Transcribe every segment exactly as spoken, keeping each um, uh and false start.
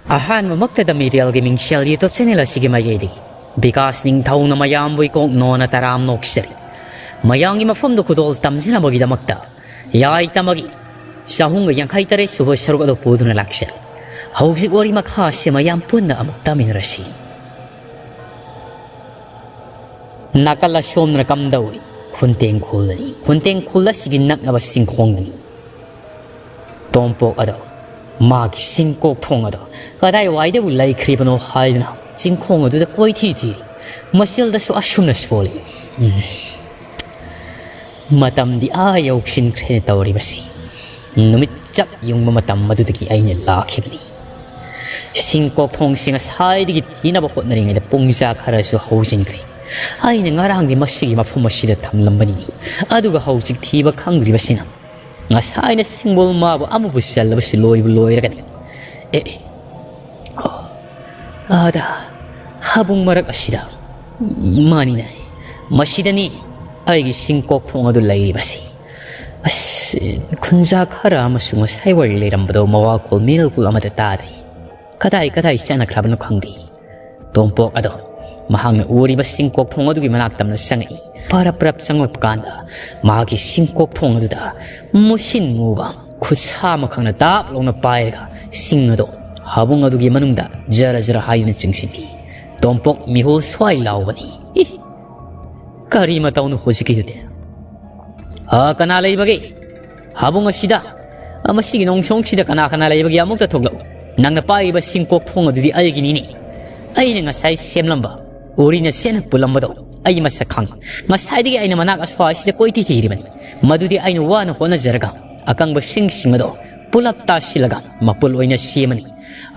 ꯑꯍꯥꯟꯕꯃꯛꯇꯗ ꯃꯤꯔꯦꯜꯒꯤ ꯃꯤꯡꯁꯦꯜ YouTube channel ꯑꯁꯤꯒꯤ ꯃꯥꯏꯀꯩꯗꯒꯤ ꯕꯤꯀꯥꯁ ꯅꯤꯡꯊꯧꯅ ꯃꯌꯥꯝꯕꯨ ꯏꯀꯣꯛ ꯅꯣꯟꯅ ꯇꯔꯥꯝ ꯅꯣꯛꯆꯔꯤ꯫ ꯃꯌꯥꯝꯒꯤ ꯃꯐꯝꯗ ꯈꯨꯗꯣꯜ ꯇꯝꯖꯅꯕꯒꯤꯗꯃꯛꯇ ꯌꯥꯏ ꯇꯝꯃꯒꯤ ꯆꯍꯨꯝꯒ ꯌꯥꯡꯈꯩ ꯇꯔꯦꯠ ꯁꯨꯕ ꯁꯔꯨꯛ ꯑꯗꯨ ꯄꯨꯗꯨꯅ ꯂꯥꯛꯆꯔꯤ꯫ ꯍꯧꯖꯤꯛ ꯋꯥꯔꯤ ꯃꯈꯥ ꯑꯁꯤ ꯃꯌꯥꯝ ꯄꯨꯟꯅ ꯑꯃꯨꯛ ꯇꯥꯃꯤꯟꯅꯔꯁꯤ꯫ ꯅꯥꯀꯜ ꯑꯁꯣꯝꯗꯅ ꯀꯝꯗꯧꯔꯤ? ꯈꯨꯟꯇꯦꯡ ꯈꯨꯜꯂꯅꯤ꯫ ꯈꯨꯟꯇꯦꯡ ꯈꯨꯜ ꯑꯁꯤꯒꯤ ꯅꯛꯅꯕ ꯆꯤꯡꯈꯣꯡꯗꯅꯤ꯫ ꯇꯣꯝꯄꯣꯛ ꯑꯗꯣ ꯃꯥꯒꯤ ꯁꯤꯡꯀꯣꯛ ꯊꯣꯡ ꯑꯗꯣ ꯀꯗꯥꯏꯋꯥꯏꯗꯕꯨ ꯂꯩꯈ꯭ꯔꯤꯕꯅꯣ ꯍꯥꯏꯗꯨꯅ ꯆꯤꯡꯈꯣꯡ ꯑꯗꯨꯗ ꯀꯣꯏꯊꯤ ꯊꯤꯔꯤ꯫ ꯃꯆꯤꯜꯗꯁꯨ ꯑꯁꯨꯝꯅ ꯁꯣꯜꯂꯤ꯫ ꯎꯝ꯫ ꯃꯇꯝꯗꯤ ꯑꯥ ꯌꯧꯁꯤꯟꯈ꯭ꯔꯦ ꯇꯧꯔꯤꯕꯁꯤ꯫ ꯅꯨꯃꯤꯠ ꯆꯞ ꯌꯨꯡꯕ ꯃꯇꯝ ꯑꯗꯨꯗꯒꯤ ꯑꯩꯅ ꯂꯥꯛꯈꯤꯕꯅꯤ꯫ ꯁꯤꯡꯀꯣꯛ ꯊꯣꯡꯁꯤ ꯉꯁꯥꯏꯗꯒꯤ ꯊꯤꯅꯕ ꯍꯣꯠꯅꯔꯤꯉꯩꯗ ꯄꯨꯡꯖꯥ ꯈꯔꯁꯨ ꯍꯧꯖꯤꯟꯈ꯭ꯔꯦ꯫ ꯑꯩꯅ ꯉꯔꯥꯡꯗꯤ ꯃꯁꯤꯒꯤ ꯃꯐꯝ ꯑꯁꯤꯗ ꯊꯝꯂꯝꯕꯅꯤꯅꯦ꯫ ꯑꯗꯨꯒ ꯍꯧꯖꯤꯛ ꯊꯤꯕ ꯈꯪꯗ꯭ꯔꯤꯕꯁꯤꯅ ꯉꯁꯥꯏꯅ ꯁꯤꯡꯕꯣꯜ ꯃꯥꯕꯨ ꯑꯃꯕꯨ ꯆꯜꯂꯕꯁꯨ ꯂꯣꯏꯕꯨ ꯂꯣꯏꯔꯒꯅꯤ꯫ ꯑꯦ, ꯑꯦ꯫ ꯑꯣ, ꯑꯥꯗ, ꯍꯥꯕꯨꯡ ꯃꯔꯛ ꯑꯁꯤꯗ꯫ ꯃꯥꯅꯤꯅꯦ, ꯃꯁꯤꯗꯅꯤ ꯑꯩꯒꯤ ꯁꯤꯡꯀꯣꯛ ꯊꯣꯡ ꯑꯗꯨ ꯂꯩꯔꯤꯕꯁꯤ꯫ ꯑꯁ, ꯈꯨꯟꯖꯥ ꯈꯔ ꯑꯃꯁꯨ ꯉꯁꯥꯏ ꯋꯥꯔꯤ ꯂꯩꯔꯝꯕꯗꯣ ꯃꯋꯥꯈꯣꯜ ꯃꯤꯔꯣꯜꯈꯣꯜ ꯑꯃꯠꯇ ꯇꯥꯗ꯭ꯔꯦ꯫ ꯀꯗꯥꯏ ꯀꯗꯥꯏ ꯆꯠꯅꯈ꯭ꯔꯕꯅꯣ ꯈꯪꯗꯦ꯫ ꯇꯣꯝꯄꯣꯛ ꯑꯗꯣ ꯃꯍꯥꯛꯅ ꯎꯔꯤꯕ ꯁꯤꯡꯀꯣꯛ ꯊꯣꯡ ꯑꯗꯨꯒꯤ ꯃꯅꯥꯛꯇ ꯑꯃꯅ ꯆꯪꯉꯛꯏ꯫ ꯄꯔꯞ ꯄꯔꯞ ꯆꯪꯂꯛꯄ ꯀꯥꯟꯗ ꯃꯍꯥꯛꯀꯤ ꯁꯤꯡꯀꯣꯛ ꯊꯣꯡ ꯑꯗꯨꯗ ꯃꯨꯁꯤꯟ ꯃꯨꯕ ꯈꯨꯠꯁꯥ ꯑꯃꯈꯛꯅ ꯇꯥꯞ ꯂꯥꯎꯅ ꯄꯥꯏꯔꯒ ꯁꯤꯡ ꯑꯗꯣ ꯍꯥꯕꯨꯡ ꯑꯗꯨꯒꯤ ꯃꯅꯨꯡꯗ ꯖꯔ ꯖꯔ ꯍꯥꯏꯗꯨꯅ ꯆꯤꯡꯁꯤꯜꯂꯤ꯫ ꯇꯣꯝꯄꯣꯛ ꯃꯤꯍꯨꯜ ꯁ꯭ꯋꯥꯏ ꯂꯥꯎꯕꯅꯤ꯫ ꯏ! ꯀꯔꯤ ꯃꯇꯧꯅꯣ ꯍꯧꯖꯤꯛꯀꯤꯗꯨꯗꯤ? ꯑ, ꯀꯅꯥ ꯂꯩꯕꯒꯦ? ꯍꯥꯕꯨꯡ ꯑꯁꯤꯗ, ꯑ, ꯃꯁꯤꯒꯤ ꯅꯣꯡꯁꯣꯡꯁꯤꯗ ꯀꯅꯥ ꯀꯅꯥ ꯂꯩꯕꯒꯦ? ꯑꯃꯨꯛꯇ ꯊꯣꯛꯂꯛꯎ꯫ ꯅꯪꯅ ꯄꯥꯏꯔꯤꯕ ꯁꯤꯡꯀꯣꯛ ꯊꯣꯡ ꯑꯗꯨꯗꯤ ꯑꯩꯒꯤꯅꯤꯅꯦ꯫ ꯑꯩꯅ ꯉꯁꯥꯏ ꯁꯦꯝꯂꯝꯕ, ꯎꯔꯤꯅ ꯁꯦꯠꯅ ꯄꯨꯜꯂꯝꯕꯗꯣ ꯑꯩ ꯃꯁꯛ ꯈꯪꯉꯤ꯫ ꯉꯁꯥꯏꯗꯒꯤ ꯑꯩꯅ ꯃꯅꯥꯛ ꯑꯁ꯭ꯋꯥꯏꯁꯤꯗ ꯀꯣꯏꯊꯤ ꯊꯤꯔꯤꯕꯅꯤ꯫ ꯃꯗꯨꯗꯤ ꯑꯩꯅ ꯋꯥꯅ ꯍꯣꯠꯅꯖꯔꯒ ꯑꯀꯪꯕ ꯁꯤꯡꯁꯤꯡ ꯑꯗꯣ ꯄꯨꯂꯞ ꯇꯥꯁꯤꯜꯂꯒ ꯃꯄꯨꯜ ꯑꯣꯏꯅ ꯁꯦꯝꯃꯅꯤ꯫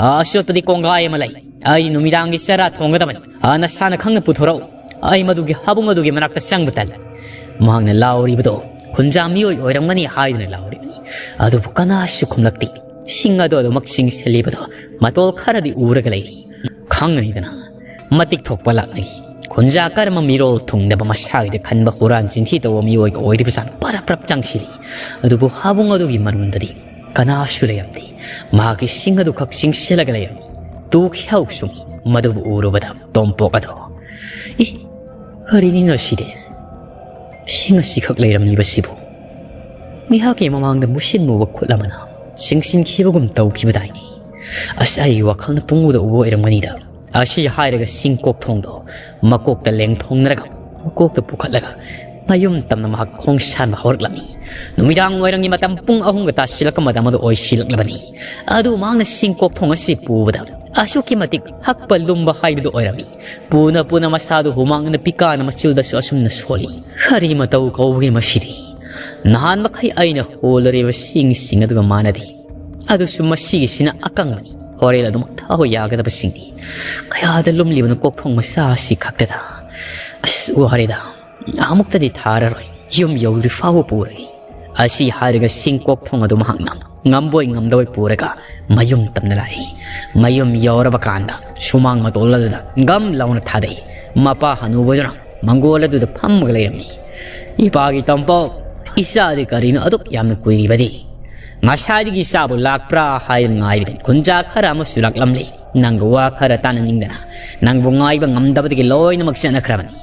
ꯑ, ꯑꯆꯣꯠꯄꯗꯤ ꯀꯣꯡꯒꯥꯏ ꯑꯃ ꯂꯩ꯫ ꯑꯩ ꯅꯨꯃꯤꯗꯥꯡꯒꯤ ꯆꯔꯥ ꯊꯣꯡꯒꯗꯕꯅꯤ꯫ ꯑ, ꯅꯁꯥꯅ ꯈꯪꯅ ꯄꯨꯊꯣꯔꯛꯎ꯫ ꯑꯩ ꯃꯗꯨꯒꯤ ꯍꯥꯕꯨꯡ ꯑꯗꯨꯒꯤ ꯃꯅꯥꯛꯇ ꯆꯪꯕ ꯇꯜꯂꯤ꯫ ꯃꯍꯥꯛꯅ ꯂꯥꯎꯔꯤꯕꯗꯣ ꯈꯨꯟꯖꯥ ꯃꯤꯑꯣꯏ ꯑꯣꯏꯔꯝꯒꯅꯤ ꯍꯥꯏꯗꯨꯅ ꯂꯥꯎꯔꯤꯕꯅꯤ꯫ ꯑꯗꯨꯕꯨ ꯀꯅꯥꯁꯨ ꯈꯨꯝꯂꯛꯇꯦ꯫ ꯁꯤꯡ ꯑꯗꯨ ꯑꯗꯨꯃꯛ ꯆꯤꯡꯁꯤꯜꯂꯤꯕꯗꯣ ꯃꯇꯣꯜ ꯈꯔꯗꯤ ꯎꯔꯒ ꯂꯩꯔꯤ꯫ ꯈꯪꯒꯅꯤꯗꯅ, ꯃꯇꯤꯛ ꯊꯣꯛꯄ ꯂꯥꯛꯅꯩ꯫ ꯈꯨꯟꯖꯥ ꯀꯔꯝꯕ ꯃꯤꯔꯣꯜ ꯊꯨꯡꯗꯕ ꯃꯁꯥꯒꯤꯗ ꯈꯟꯕ ꯍꯨꯔꯥꯟ ꯆꯤꯟꯊꯤ ꯇꯧꯕ ꯃꯤꯑꯣꯏꯒ ꯑꯣꯏꯔꯤꯕꯖꯥꯠꯅꯣ? ꯄꯔꯞ ꯄꯔꯞ ꯆꯪꯁꯤꯜꯂꯤ꯫ ꯑꯗꯨꯕꯨ ꯍꯥꯕꯨꯡ ꯑꯗꯨꯒꯤ ꯃꯅꯨꯡꯗꯗꯤ ꯀꯅꯥꯁꯨ ꯂꯩꯔꯝꯗꯦ꯫ ꯃꯍꯥꯛꯀꯤ ꯁꯤꯡ ꯑꯗꯨꯈꯛ ꯆꯤꯡꯁꯤꯜꯂꯒ ꯂꯩꯔꯝꯃꯤ꯫ ꯇꯨꯈꯤꯍꯧ ꯆꯨꯝꯃꯤ꯫ ꯃꯗꯨꯕꯨ ꯎꯔꯨꯕꯗ ꯇꯣꯝꯄꯣꯛ ꯑꯗꯣ, "ꯏ, ꯀꯔꯤꯅꯤꯅꯣ ꯁꯤꯗꯤ? ꯁꯤꯡ ꯑꯁꯤꯈꯛ ꯂꯩꯔꯝꯂꯤꯕꯁꯤꯕꯨ?" ꯉꯥꯏꯍꯥꯛꯀꯤ ꯃꯃꯥꯡꯗ ꯃꯨꯁꯤꯟ ꯃꯨꯕ ꯈꯨꯠ ꯑꯃꯅ ꯆꯤꯡꯁꯤꯟꯈꯤꯕꯒꯨꯝ ꯇꯧꯈꯤꯕꯗꯥꯏꯅꯤ꯫ ꯑꯁ, ꯑꯩꯒꯤ ꯋꯥꯈꯜꯅ ꯄꯨꯡꯎꯗ ꯎꯕ ꯑꯣꯏꯔꯝꯒꯅꯤꯗ꯫ ꯑꯁꯤ ꯍꯥꯏꯔꯒ ꯁꯤꯡ ꯀꯣꯛꯊꯣꯡꯗꯣ ꯃꯀꯣꯛꯇ ꯂꯦꯡꯊꯣꯡꯅꯔꯒ, ꯃꯀꯣꯛꯇ ꯄꯨꯈꯠꯂꯒ ꯃꯌꯨꯝ ꯇꯝꯅ ꯃꯍꯥꯛ ꯈꯣꯡꯁꯥꯟꯕ ꯍꯧꯔꯛꯂꯝꯃꯤ꯫ ꯅꯨꯃꯤꯗꯥꯡ ꯋꯥꯏꯔꯝꯒꯤ ꯃꯇꯝ ꯄꯨꯡ ꯑꯍꯨꯝꯒ ꯇꯥꯁꯤꯜꯂꯛꯄ ꯃꯇꯝ ꯑꯗꯨ ꯑꯣꯏꯁꯤꯜꯂꯛꯂꯕꯅꯤ꯫ ꯑꯗꯨ ꯃꯍꯥꯛꯅ ꯁꯤꯡ ꯀꯣꯛꯊꯣꯡ ꯑꯁꯤ ꯄꯨꯕꯗ ꯑꯁꯨꯛꯀꯤ ꯃꯇꯤꯛ ꯍꯛꯄ ꯂꯨꯝꯕ ꯍꯥꯏꯕꯗꯨ ꯑꯣꯏꯔꯝꯃꯤ꯫ ꯄꯨꯅ ꯄꯨꯅ ꯃꯁꯥꯗꯨ ꯍꯨꯃꯥꯡꯅ ꯄꯤꯀꯥꯅ ꯃꯆꯤꯜꯗꯁꯨ ꯑꯁꯨꯝꯅ ꯁꯣꯜꯂꯤ꯫ ꯀꯔꯤ ꯃꯇꯧ ꯀꯧꯕꯒꯦ ꯃꯁꯤꯗꯤ? ꯅꯍꯥꯟ ꯃꯈꯩ ꯑꯩꯅ ꯍꯣꯜꯂꯔꯤꯕ ꯁꯤꯡꯁꯤꯡ ꯑꯗꯨꯒ ꯃꯥꯟꯅꯗꯦ꯫ ꯑꯗꯨꯁꯨ ꯃꯁꯤꯒꯤꯁꯤꯅ ꯑꯀꯪꯕꯅꯤ꯫ ꯍꯣꯔꯦꯟ ꯑꯗꯨꯃꯛ ꯊꯥꯕ ꯌꯥꯒꯗꯕꯁꯤꯡꯅꯤ꯫ ꯀꯌꯥꯗ ꯂꯨꯝꯂꯤꯕꯅꯣ ꯀꯣꯛꯊꯣꯡ ꯃꯆꯥ ꯑꯁꯤ ꯈꯛꯇꯗ꯫ ꯑꯁ, ꯋꯥꯔꯦꯗ꯫ ꯑꯃꯨꯛꯇꯗꯤ ꯊꯥꯔꯔꯣꯏ꯫ ꯌꯨꯝ ꯌꯧꯗ꯭ꯔꯤ ꯐꯥꯎꯕ ꯄꯨꯔꯒꯦ꯫ ꯑꯁꯤ ꯍꯥꯏꯔꯒ ꯁꯤꯡ ꯀꯣꯛꯊꯣꯡ ꯑꯗꯨ ꯃꯍꯥꯛꯅ ꯉꯝꯕꯣꯏ ꯉꯝꯗꯕꯣꯏ ꯄꯨꯔꯒ ꯃꯌꯨꯝ ꯇꯝꯅ ꯂꯥꯛꯏ꯫ ꯃꯌꯨꯝ ꯌꯧꯔꯕ ꯀꯥꯟꯗ ꯁꯨꯃꯥꯡ ꯃꯇꯣꯜ ꯑꯗꯨꯗ ꯒꯝ ꯂꯥꯎꯅ ꯊꯥꯗꯩ꯫ ꯃꯄꯥ ꯍꯅꯨꯕꯗꯨꯅ ꯃꯪꯒꯣꯜ ꯑꯗꯨꯗ ꯐꯝꯃꯒ ꯂꯩꯔꯝꯃꯤ꯫ "ꯏꯄꯥꯒꯤ ꯇꯣꯝꯄꯣꯛ, ꯏꯆꯥꯗꯤ ꯀꯔꯤꯅꯣ ꯑꯗꯨꯛ ꯌꯥꯝꯅ ꯀꯨꯏꯔꯤꯕꯗꯤ? ꯉꯁꯥꯏꯗꯒꯤ ꯏꯆꯥꯕꯨ ꯂꯥꯛꯄ꯭ꯔꯥ ꯍꯥꯏꯅ ꯉꯥꯏꯕꯅꯤ꯫ ꯈꯨꯟꯖꯥ ꯈꯔ ꯑꯃꯁꯨ ꯂꯥꯛꯂꯝꯂꯦ꯫ ꯅꯪꯒ ꯋꯥ ꯈꯔ ꯇꯥꯅꯅꯤꯡꯗꯅ ꯅꯪꯕꯨ ꯉꯥꯏꯕ ꯉꯝꯗꯕꯗꯒꯤ ꯂꯣꯏꯅꯃꯛ ꯆꯠꯅꯈ꯭ꯔꯕꯅꯤ꯫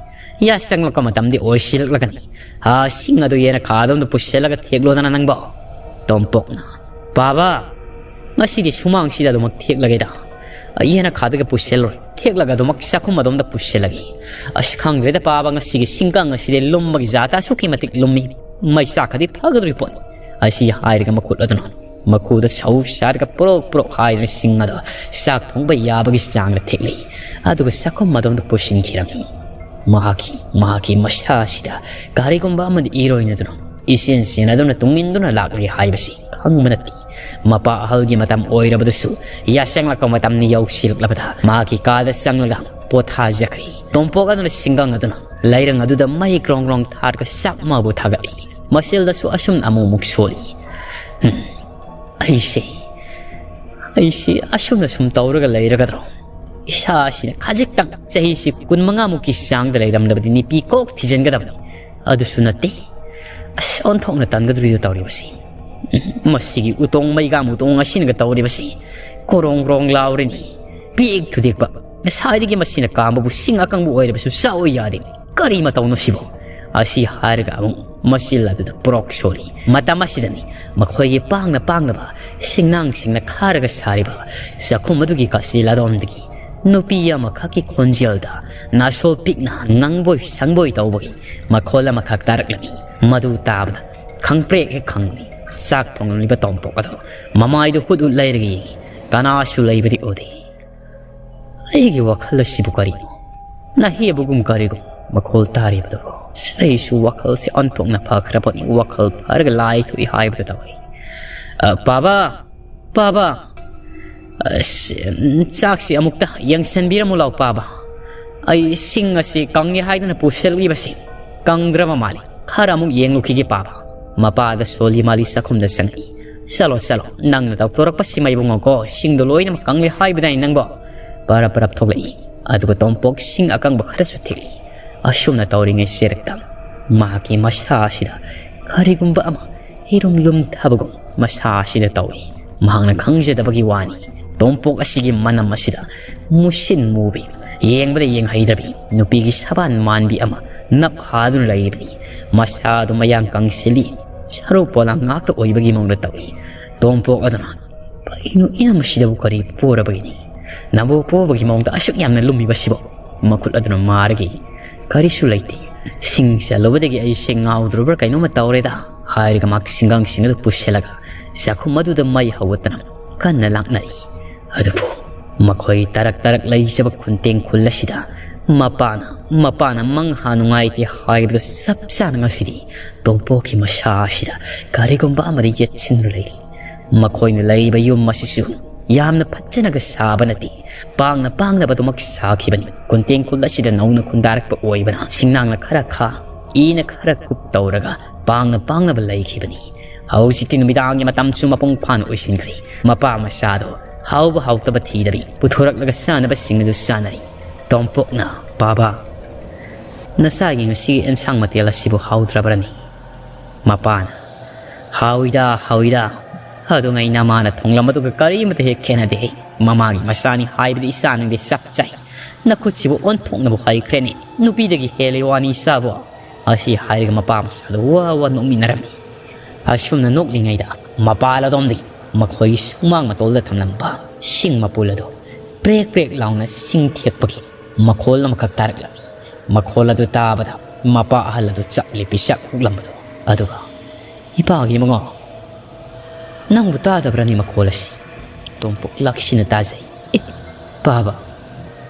ꯌꯥ ꯆꯪꯂꯛꯄ ꯃꯇꯝꯗꯤ ꯑꯣꯏꯁꯤꯜꯂꯛꯂꯒꯅꯤ꯫ ꯍꯥ, ꯁꯤꯡ ꯑꯗꯨ ꯌꯦꯅꯈꯥꯗꯣꯝꯗ ꯄꯨꯁꯤꯜꯂꯒ ꯊꯦꯛꯂꯣꯗꯅ ꯅꯪꯕꯣ?" ꯇꯣꯝꯄꯣꯛꯅ, "ꯄꯥꯕ, ꯉꯁꯤꯗꯤ ꯁꯨꯃꯥꯡꯁꯤꯗ ꯑꯗꯨꯃꯛ ꯊꯦꯛꯂꯒꯦꯗ꯫ ꯌꯦꯅꯈꯥꯗꯒ ꯄꯨꯁꯤꯜꯂꯣꯏ꯫ ꯊꯦꯛꯂꯒ ꯑꯗꯨꯃꯛ ꯆꯥꯛꯈꯨꯝ ꯑꯗꯣꯝꯗ ꯄꯨꯁꯤꯜꯂꯒꯦ꯫ ꯑꯁ, ꯈꯪꯗ꯭ꯔꯦꯗ ꯄꯥꯕ, ꯉꯁꯤꯒꯤ ꯁꯤꯡꯀꯪ ꯑꯁꯤꯗꯤ ꯂꯨꯝꯕꯒꯤ ꯖꯥꯠꯇ ꯑꯁꯨꯛꯀꯤ ꯃꯇꯤꯛ ꯂꯨꯝꯃꯤ꯫ ꯃꯩ ꯆꯥꯛꯈ꯭ꯔꯗꯤ ꯐꯒꯗꯧꯔꯤ ꯄꯣꯠꯅꯤ"꯫ ꯑꯁꯤ ꯍꯥꯏꯔꯒ ꯃꯈꯨꯠ ꯑꯗꯨꯅ ꯃꯈꯨꯗ ꯁꯧ ꯁꯥꯔꯒ ꯄ꯭ꯔꯣꯛ ꯄ꯭ꯔꯣꯛ ꯍꯥꯏꯗꯨꯅ ꯁꯤꯡ ꯑꯗꯣ ꯆꯥꯛ ꯊꯣꯡꯕ ꯌꯥꯕꯒꯤ ꯆꯥꯡꯗ ꯊꯦꯛꯂꯤ꯫ ꯑꯗꯨꯒ ꯆꯥꯛꯈꯨꯝ ꯑꯗꯣꯝꯗ ꯄꯨꯁꯤꯟꯈꯤꯔꯝꯃꯤ꯫ ꯃꯍꯥꯛꯀꯤ, ꯃꯍꯥꯛꯀꯤ ꯃꯁꯥ ꯑꯁꯤꯗ ꯀꯔꯤꯒꯨꯝꯕ ꯑꯃꯗꯤ ꯏꯔꯣꯏꯅꯗꯨꯅ, ꯏꯆꯦꯟ ꯆꯦꯟꯅꯗꯨꯅ ꯇꯨꯡ ꯏꯟꯗꯨꯅ ꯂꯥꯛꯂꯤ ꯍꯥꯏꯕꯁꯤ ꯈꯪꯕ ꯅꯠꯇꯦ꯫ ꯃꯄꯥ ꯑꯍꯜꯒꯤ ꯃꯇꯝ ꯑꯣꯏꯔꯕꯗꯁꯨ ꯌꯥꯆꯪꯂꯛꯄ ꯃꯇꯝꯅ ꯌꯧꯁꯤꯜꯂꯛꯂꯕꯗ ꯃꯍꯥꯛꯀꯤ ꯀꯥꯗ ꯆꯪꯂꯒ ꯄꯣꯊꯥꯖꯈ꯭ꯔꯦ꯫ ꯇꯣꯝꯄꯣꯛ ꯑꯗꯨꯅ ꯁꯤꯡꯒꯪ ꯑꯗꯨꯅ ꯂꯩꯔꯪ ꯑꯗꯨꯗ ꯃꯩ ꯒ꯭ꯔꯣꯡ ꯒ꯭ꯔꯣꯡ ꯊꯥꯔꯒ ꯆꯥꯛ ꯃꯥꯕꯨ ꯊꯥꯒꯠꯂꯤ꯫ ꯃꯆꯤꯜꯗꯁꯨ ꯑꯁꯨꯝꯅ ꯑꯃꯨꯛ ꯑꯃꯨꯛ ꯁꯣꯜꯂꯤ꯫ "ꯍꯝ, ꯑꯩꯁꯦ, ꯑꯩꯁꯦ ꯑꯁꯨꯝꯅ ꯁꯨꯝ ꯇꯧꯔꯒ ꯂꯩꯔꯒꯗ꯭ꯔꯣ? ꯏꯁꯥꯁꯤꯅ ꯈꯖꯤꯛꯇꯪ, ꯆꯍꯤꯁꯤ ꯀꯨꯟꯃꯉꯥꯃꯨꯛꯀꯤ ꯆꯥꯡꯗ ꯂꯩꯔꯝꯂꯕꯗꯤ ꯅꯨꯄꯤ ꯀꯣꯛ ꯊꯤꯖꯤꯟꯒꯗꯕꯅꯤ꯫ ꯑꯗꯨꯁꯨ ꯅꯠꯇꯦ꯫ ꯑꯁ, ꯑꯣꯟꯊꯣꯛꯅ ꯇꯟꯒꯗꯧꯔꯤꯗ ꯇꯧꯔꯤꯕꯁꯤ꯫ ꯎꯝ, "ꯃꯁꯤꯒꯤ ꯎꯇꯣꯡ ꯃꯩꯒꯥꯝ ꯎꯇꯣꯡ ꯑꯁꯤꯅꯒ ꯇꯧꯔꯤꯕꯁꯤ ꯀꯣꯔꯣꯡ ꯀꯣꯔꯣꯡ ꯂꯥꯎꯔꯤꯅꯤ꯫ ꯄꯤꯛ ꯊꯨꯗꯦꯛꯄ, ꯉꯁꯥꯏꯗꯒꯤ ꯃꯁꯤꯅ ꯀꯥꯝꯕꯕꯨ ꯁꯤꯡ ꯑꯀꯪꯕ ꯑꯣꯏꯔꯕꯁꯨ ꯆꯥꯎ ꯌꯥꯗꯦ꯫ ꯀꯔꯤ ꯃꯇꯧꯅꯣ ꯁꯤꯕꯣ?" ꯑꯁꯤ ꯍꯥꯏꯔꯒ ꯑꯃꯨꯛ ꯃꯆꯤꯜ ꯑꯗꯨꯗ ꯄ꯭ꯔꯣꯛ ꯁꯣꯜꯂꯤ꯫ ꯃꯇꯝ ꯑꯁꯤꯗꯅꯤ ꯃꯈꯣꯏꯒꯤ ꯄꯥꯡꯅ ꯄꯥꯡꯅꯕ ꯁꯤꯡꯅꯥꯡꯁꯤꯡꯅ ꯈꯥꯔꯒ ꯁꯥꯔꯤꯕ ꯆꯥꯛꯈꯨꯝ ꯑꯗꯨꯒꯤ ꯀꯥꯆꯤꯜ ꯑꯗꯣꯝꯗꯒꯤ ꯅꯨꯄꯤ ꯑꯃꯈꯛꯀꯤ ꯈꯣꯟꯖꯦꯜꯗ ꯅꯥꯁꯣꯜ ꯄꯤꯛꯅ ꯉꯪꯕꯣꯏ ꯁꯪꯕꯣꯏ ꯇꯧꯕꯒꯤ ꯃꯈꯣꯜ ꯑꯃꯈꯛ ꯇꯥꯔꯛꯂꯝꯃꯤ꯫ ꯃꯗꯨ ꯇꯥꯕꯗ ꯈꯪꯄ꯭ꯔꯦꯛ ꯍꯦꯛ ꯈꯪꯂꯤ꯫ ꯆꯥꯛ ꯊꯣꯡꯂꯤꯕ ꯇꯣꯝꯄꯣꯛ ꯑꯗꯣ ꯃꯃꯥꯏꯗꯨ ꯍꯨꯠ ꯍꯨꯠ ꯂꯩꯔꯒ ꯌꯦꯡꯉꯤ꯫ ꯀꯅꯥꯁꯨ ꯂꯩꯕꯗꯤ ꯎꯗꯦ꯫ ꯑꯩꯒꯤ ꯋꯥꯈꯜ ꯑꯁꯤꯕꯨ ꯀꯔꯤꯅꯣ? ꯅꯥꯍꯦꯕꯒꯨꯝ ꯀꯔꯤꯒꯨꯝ ꯃꯈꯣꯜ ꯇꯥꯔꯤꯕꯗꯨꯕꯨ꯫ ꯑꯩꯁꯨ ꯋꯥꯈꯜꯁꯦ ꯑꯣꯟꯊꯣꯛꯅ ꯐꯈ꯭ꯔꯕꯅꯤ꯫ ꯋꯥꯈꯜ ꯐꯔꯒ ꯂꯥꯏ ꯊꯣꯛꯏ ꯍꯥꯏꯕꯗꯨ ꯇꯧꯏ꯫ "ꯑ, ꯄꯥꯕ! ꯄꯥꯕ! ꯑꯁ, ꯆꯥꯛꯁꯤ ꯑꯃꯨꯛꯇ ꯌꯦꯡꯁꯤꯟꯕꯤꯔꯝꯃꯨ ꯂꯥꯎ, ꯄꯥꯕ꯫ ꯑꯩ ꯁꯤꯡ ꯑꯁꯤ ꯀꯪꯉꯦ ꯍꯥꯏꯗꯨꯅ ꯄꯨꯁꯤꯜꯂꯤꯕꯁꯤ ꯀꯪꯗ꯭ꯔꯕ ꯃꯥꯜꯂꯤ꯫ ꯈꯔ ꯑꯃꯨꯛ ꯌꯦꯡꯂꯨꯈꯤꯒꯦ, ꯄꯥꯕ꯫" ꯃꯄꯥꯗ ꯁꯣꯜꯂꯤ ꯃꯥꯜꯂꯤ ꯆꯥꯛꯈꯨꯝꯗ ꯆꯪꯉꯤ꯫ "ꯆꯠꯂꯣ, ꯆꯠꯂꯣ, ꯅꯪꯅ ꯇꯧꯊꯣꯔꯛꯄꯁꯤꯃ ꯏꯕꯨꯡꯉꯣꯀꯣ, ꯁꯤꯡꯗꯣ ꯂꯣꯏꯅꯃꯛ ꯀꯪꯂꯦ ꯍꯥꯏꯕꯗꯥꯏ ꯅꯪꯕꯣ?" ꯄꯔꯞ ꯄꯔꯞ ꯊꯣꯛꯂꯛꯏ꯫ ꯑꯗꯨꯒ ꯇꯣꯝꯄꯣꯛ ꯁꯤꯡ ꯑꯀꯪꯕ ꯈꯔꯁꯨ ꯊꯤꯠꯂꯤ꯫ ꯑꯁꯨꯝꯅ ꯇꯧꯔꯤꯉꯩ ꯆꯦꯔꯛꯇ ꯃꯍꯥꯛꯀꯤ ꯃꯁꯥ ꯑꯁꯤꯗ ꯀꯔꯤꯒꯨꯝꯕ ꯑꯃ ꯏꯔꯨꯝ ꯂꯨꯝꯊꯕꯒꯨꯝ ꯃꯁꯥ ꯑꯁꯤꯗ ꯇꯧꯏ꯫ ꯃꯍꯥꯛꯅ ꯈꯪꯖꯗꯕꯒꯤ ꯋꯥꯅꯤ꯫ ꯇꯣꯝꯄꯣꯛ ꯑꯁꯤꯒꯤ ꯃꯅꯝ ꯑꯁꯤꯗ ꯃꯨꯁꯤꯟ ꯃꯨꯕꯤ, ꯌꯦꯡꯕꯗ ꯌꯦꯡꯍꯩꯗ꯭ꯔꯕꯤ ꯅꯨꯄꯤꯒꯤ ꯁꯕꯥꯟ ꯃꯥꯟꯕꯤ ꯑꯃ ꯅꯞ ꯍꯥꯗꯨꯅ ꯂꯩꯔꯤꯕꯅꯤ꯫ ꯃꯁꯥꯗꯨ ꯃꯌꯥꯡ ꯀꯪꯁꯤꯜꯂꯤ, ꯁꯔꯨ ꯄꯣꯂꯥꯡ ꯉꯥꯛꯇ ꯑꯣꯏꯕꯒꯤ ꯃꯑꯣꯡꯗ ꯇꯧꯏ꯫ ꯇꯣꯝꯄꯣꯛ ꯑꯗꯨꯅ, "ꯀꯩꯅꯣ, ꯏꯅꯝ ꯑꯁꯤꯗꯕꯨ ꯀꯔꯤ ꯄꯣꯔꯕꯒꯤꯅꯤ? ꯅꯕꯨ ꯄꯣꯕꯒꯤ ꯃꯑꯣꯡꯗ ꯑꯁꯨꯛ ꯌꯥꯝꯅ ꯂꯨꯝꯃꯤꯕꯁꯤꯕꯣ?" ꯃꯈꯨꯠ ꯑꯗꯨꯅ ꯃꯥꯔꯒꯤ, "ꯀꯔꯤꯁꯨ ꯂꯩꯇꯦ꯫ ꯁꯤꯡ ꯆꯜꯂꯨꯕꯗꯒꯤ ꯑꯩꯁꯦ ꯉꯥꯎꯗ꯭ꯔꯕ꯭ꯔꯥ ꯀꯩꯅꯣꯝꯃ ꯇꯧꯔꯦꯗ," ꯍꯥꯏꯔꯒ ꯃꯍꯥꯛ ꯁꯤꯡꯒꯪꯁꯤꯡ ꯑꯗꯨ ꯄꯨꯁꯤꯜꯂꯒ ꯆꯥꯛꯈꯨꯝ ꯑꯗꯨꯗ ꯃꯩ ꯍꯧꯒꯠꯇꯅ ꯀꯟꯅ ꯂꯥꯛꯅꯔꯤ꯫ ꯑꯗꯨꯕꯨ ꯃꯈꯣꯏ ꯇꯔꯛ ꯇꯔꯛ ꯂꯩꯖꯕ ꯈꯨꯟꯇꯦꯡ ꯈꯨꯜ ꯑꯁꯤꯗ ꯃꯄꯥꯅ, ꯃꯄꯥꯅ ꯃꯪꯍꯥ ꯅꯨꯡꯉꯥꯏꯇꯦ ꯍꯥꯏꯕꯗꯨ ꯆꯞ ꯆꯥꯅ ꯉꯁꯤꯗꯤ ꯇꯣꯝꯄꯣꯛꯀꯤ ꯃꯁꯥ ꯑꯁꯤꯗ ꯀꯔꯤꯒꯨꯝꯕ ꯑꯃꯗꯤ ꯌꯦꯠꯁꯤꯟꯗꯨꯅ ꯂꯩꯔꯤ꯫ ꯃꯈꯣꯏꯅ ꯂꯩꯔꯤꯕ ꯌꯨꯝ ꯑꯁꯤꯁꯨ ꯌꯥꯝꯅ ꯐꯖꯅꯒ ꯁꯥꯕ ꯅꯠꯇꯦ꯫ ꯄꯥꯡꯅ ꯄꯥꯡꯅꯕꯗꯨꯃꯛ ꯁꯥꯈꯤꯕꯅꯤ꯫ ꯀꯨꯟꯇꯦꯡ ꯈꯨꯜ ꯑꯁꯤꯗ ꯅꯧꯅ ꯈꯨꯟꯗꯥꯔꯛꯄ ꯑꯣꯏꯕꯅ ꯁꯤꯡꯅꯥꯡꯅ ꯈꯔ ꯈꯥ, ꯏꯅ ꯈꯔ ꯀꯨꯞ ꯇꯧꯔꯒ ꯄꯥꯡꯅ ꯄꯥꯡꯅꯕ ꯂꯩꯈꯤꯕꯅꯤ꯫ ꯍꯧꯖꯤꯛꯇꯤ ꯅꯨꯃꯤꯗꯥꯡꯒꯤ ꯃꯇꯝꯁꯨ ꯃꯄꯨꯡ ꯐꯥꯅ ꯑꯣꯏꯁꯤꯟꯈ꯭ꯔꯦ꯫ ꯃꯄꯥ ꯃꯆꯥꯗꯣ ꯍꯥꯎꯕ ꯍꯥꯎꯇꯕ ꯊꯤꯗꯕꯤ ꯄꯨꯊꯣꯔꯛꯂꯒ ꯆꯥꯅꯕꯁꯤꯡ ꯑꯗꯨ ꯆꯥꯅꯔꯤ꯫ ꯇꯣꯝꯄꯣꯛꯅ, "ꯄꯥꯕ, ꯅꯆꯥꯒꯤ ꯉꯁꯤꯒꯤ ꯑꯦꯟꯁꯥꯡ ꯃꯊꯦꯜ ꯑꯁꯤꯕꯨ ꯍꯥꯎꯗ꯭ꯔꯕ꯭ꯔꯅꯤ?" ꯃꯄꯥꯅ, "ꯍꯥꯎꯏꯗ, ꯍꯥꯎꯏꯗ꯫ ꯑꯗꯨꯉꯩ ꯅꯃꯥꯅ ꯊꯣꯡꯂꯝꯕꯗꯨꯒ ꯀꯔꯤꯃꯇ ꯍꯦꯛ ꯈꯦꯠꯅꯗꯦ꯫ ꯃꯃꯥꯒꯤ ꯃꯆꯥꯅꯤ ꯍꯥꯏꯕꯗꯤ ꯏꯆꯥ ꯅꯪꯗꯤ ꯆꯞ ꯆꯥꯏ꯫ ꯅꯈꯨꯠꯁꯤꯕꯨ ꯑꯣꯟꯊꯣꯛꯅꯕꯨ ꯍꯩꯈ꯭ꯔꯦꯅꯦ꯫ ꯅꯨꯄꯤꯗꯒꯤ ꯍꯦꯜꯂꯤ ꯋꯥꯅꯤ ꯏꯆꯥꯕꯨ"꯫ ꯑꯁꯤ ꯍꯥꯏꯔꯒ ꯃꯄꯥ ꯃꯆꯥꯗꯨ ꯋꯥ ꯋꯥ ꯅꯣꯛꯃꯤꯟꯅꯔꯝꯃꯤ꯫ ꯑꯁꯨꯝꯅ ꯅꯣꯛꯂꯤꯉꯩꯗ ꯃꯄꯥ ꯂꯥꯗꯣꯝꯗꯒꯤ ꯃꯈꯣꯏꯒꯤ ꯁꯨꯃꯥꯡ ꯃꯇꯣꯜꯗ ꯊꯝꯂꯝꯕ ꯁꯤꯡ ꯃꯄꯨꯜ ꯑꯗꯨ ꯄ꯭ꯔꯦꯛ ꯄ꯭ꯔꯦꯛ ꯂꯥꯎꯅ ꯁꯤꯡ ꯊꯦꯛꯄꯒꯤ ꯃꯈꯣꯜ ꯑꯃꯈꯛ ꯇꯥꯔꯛꯂꯝꯃꯤ꯫ ꯃꯈꯣꯜ ꯑꯗꯨ ꯇꯥꯕꯗ ꯃꯄꯥ ꯑꯍꯜ ꯑꯗꯨ ꯆꯞ ꯂꯦꯞꯄꯤ ꯆꯥꯛ ꯍꯨꯛꯂꯝꯕꯗꯨ꯫ ꯑꯗꯨꯒ, "ꯏꯄꯥꯒꯤ ꯏꯕꯨꯡꯉꯣ, ꯅꯪꯕꯨ ꯇꯥꯗꯕ꯭ꯔꯅꯤ ꯃꯈꯣꯜ ꯑꯁꯤ?" ꯇꯣꯝꯄꯣꯛ ꯂꯥꯛꯁꯤꯟꯅ ꯇꯥꯖꯩ꯫ "ꯑꯦ, ꯄꯥꯕ,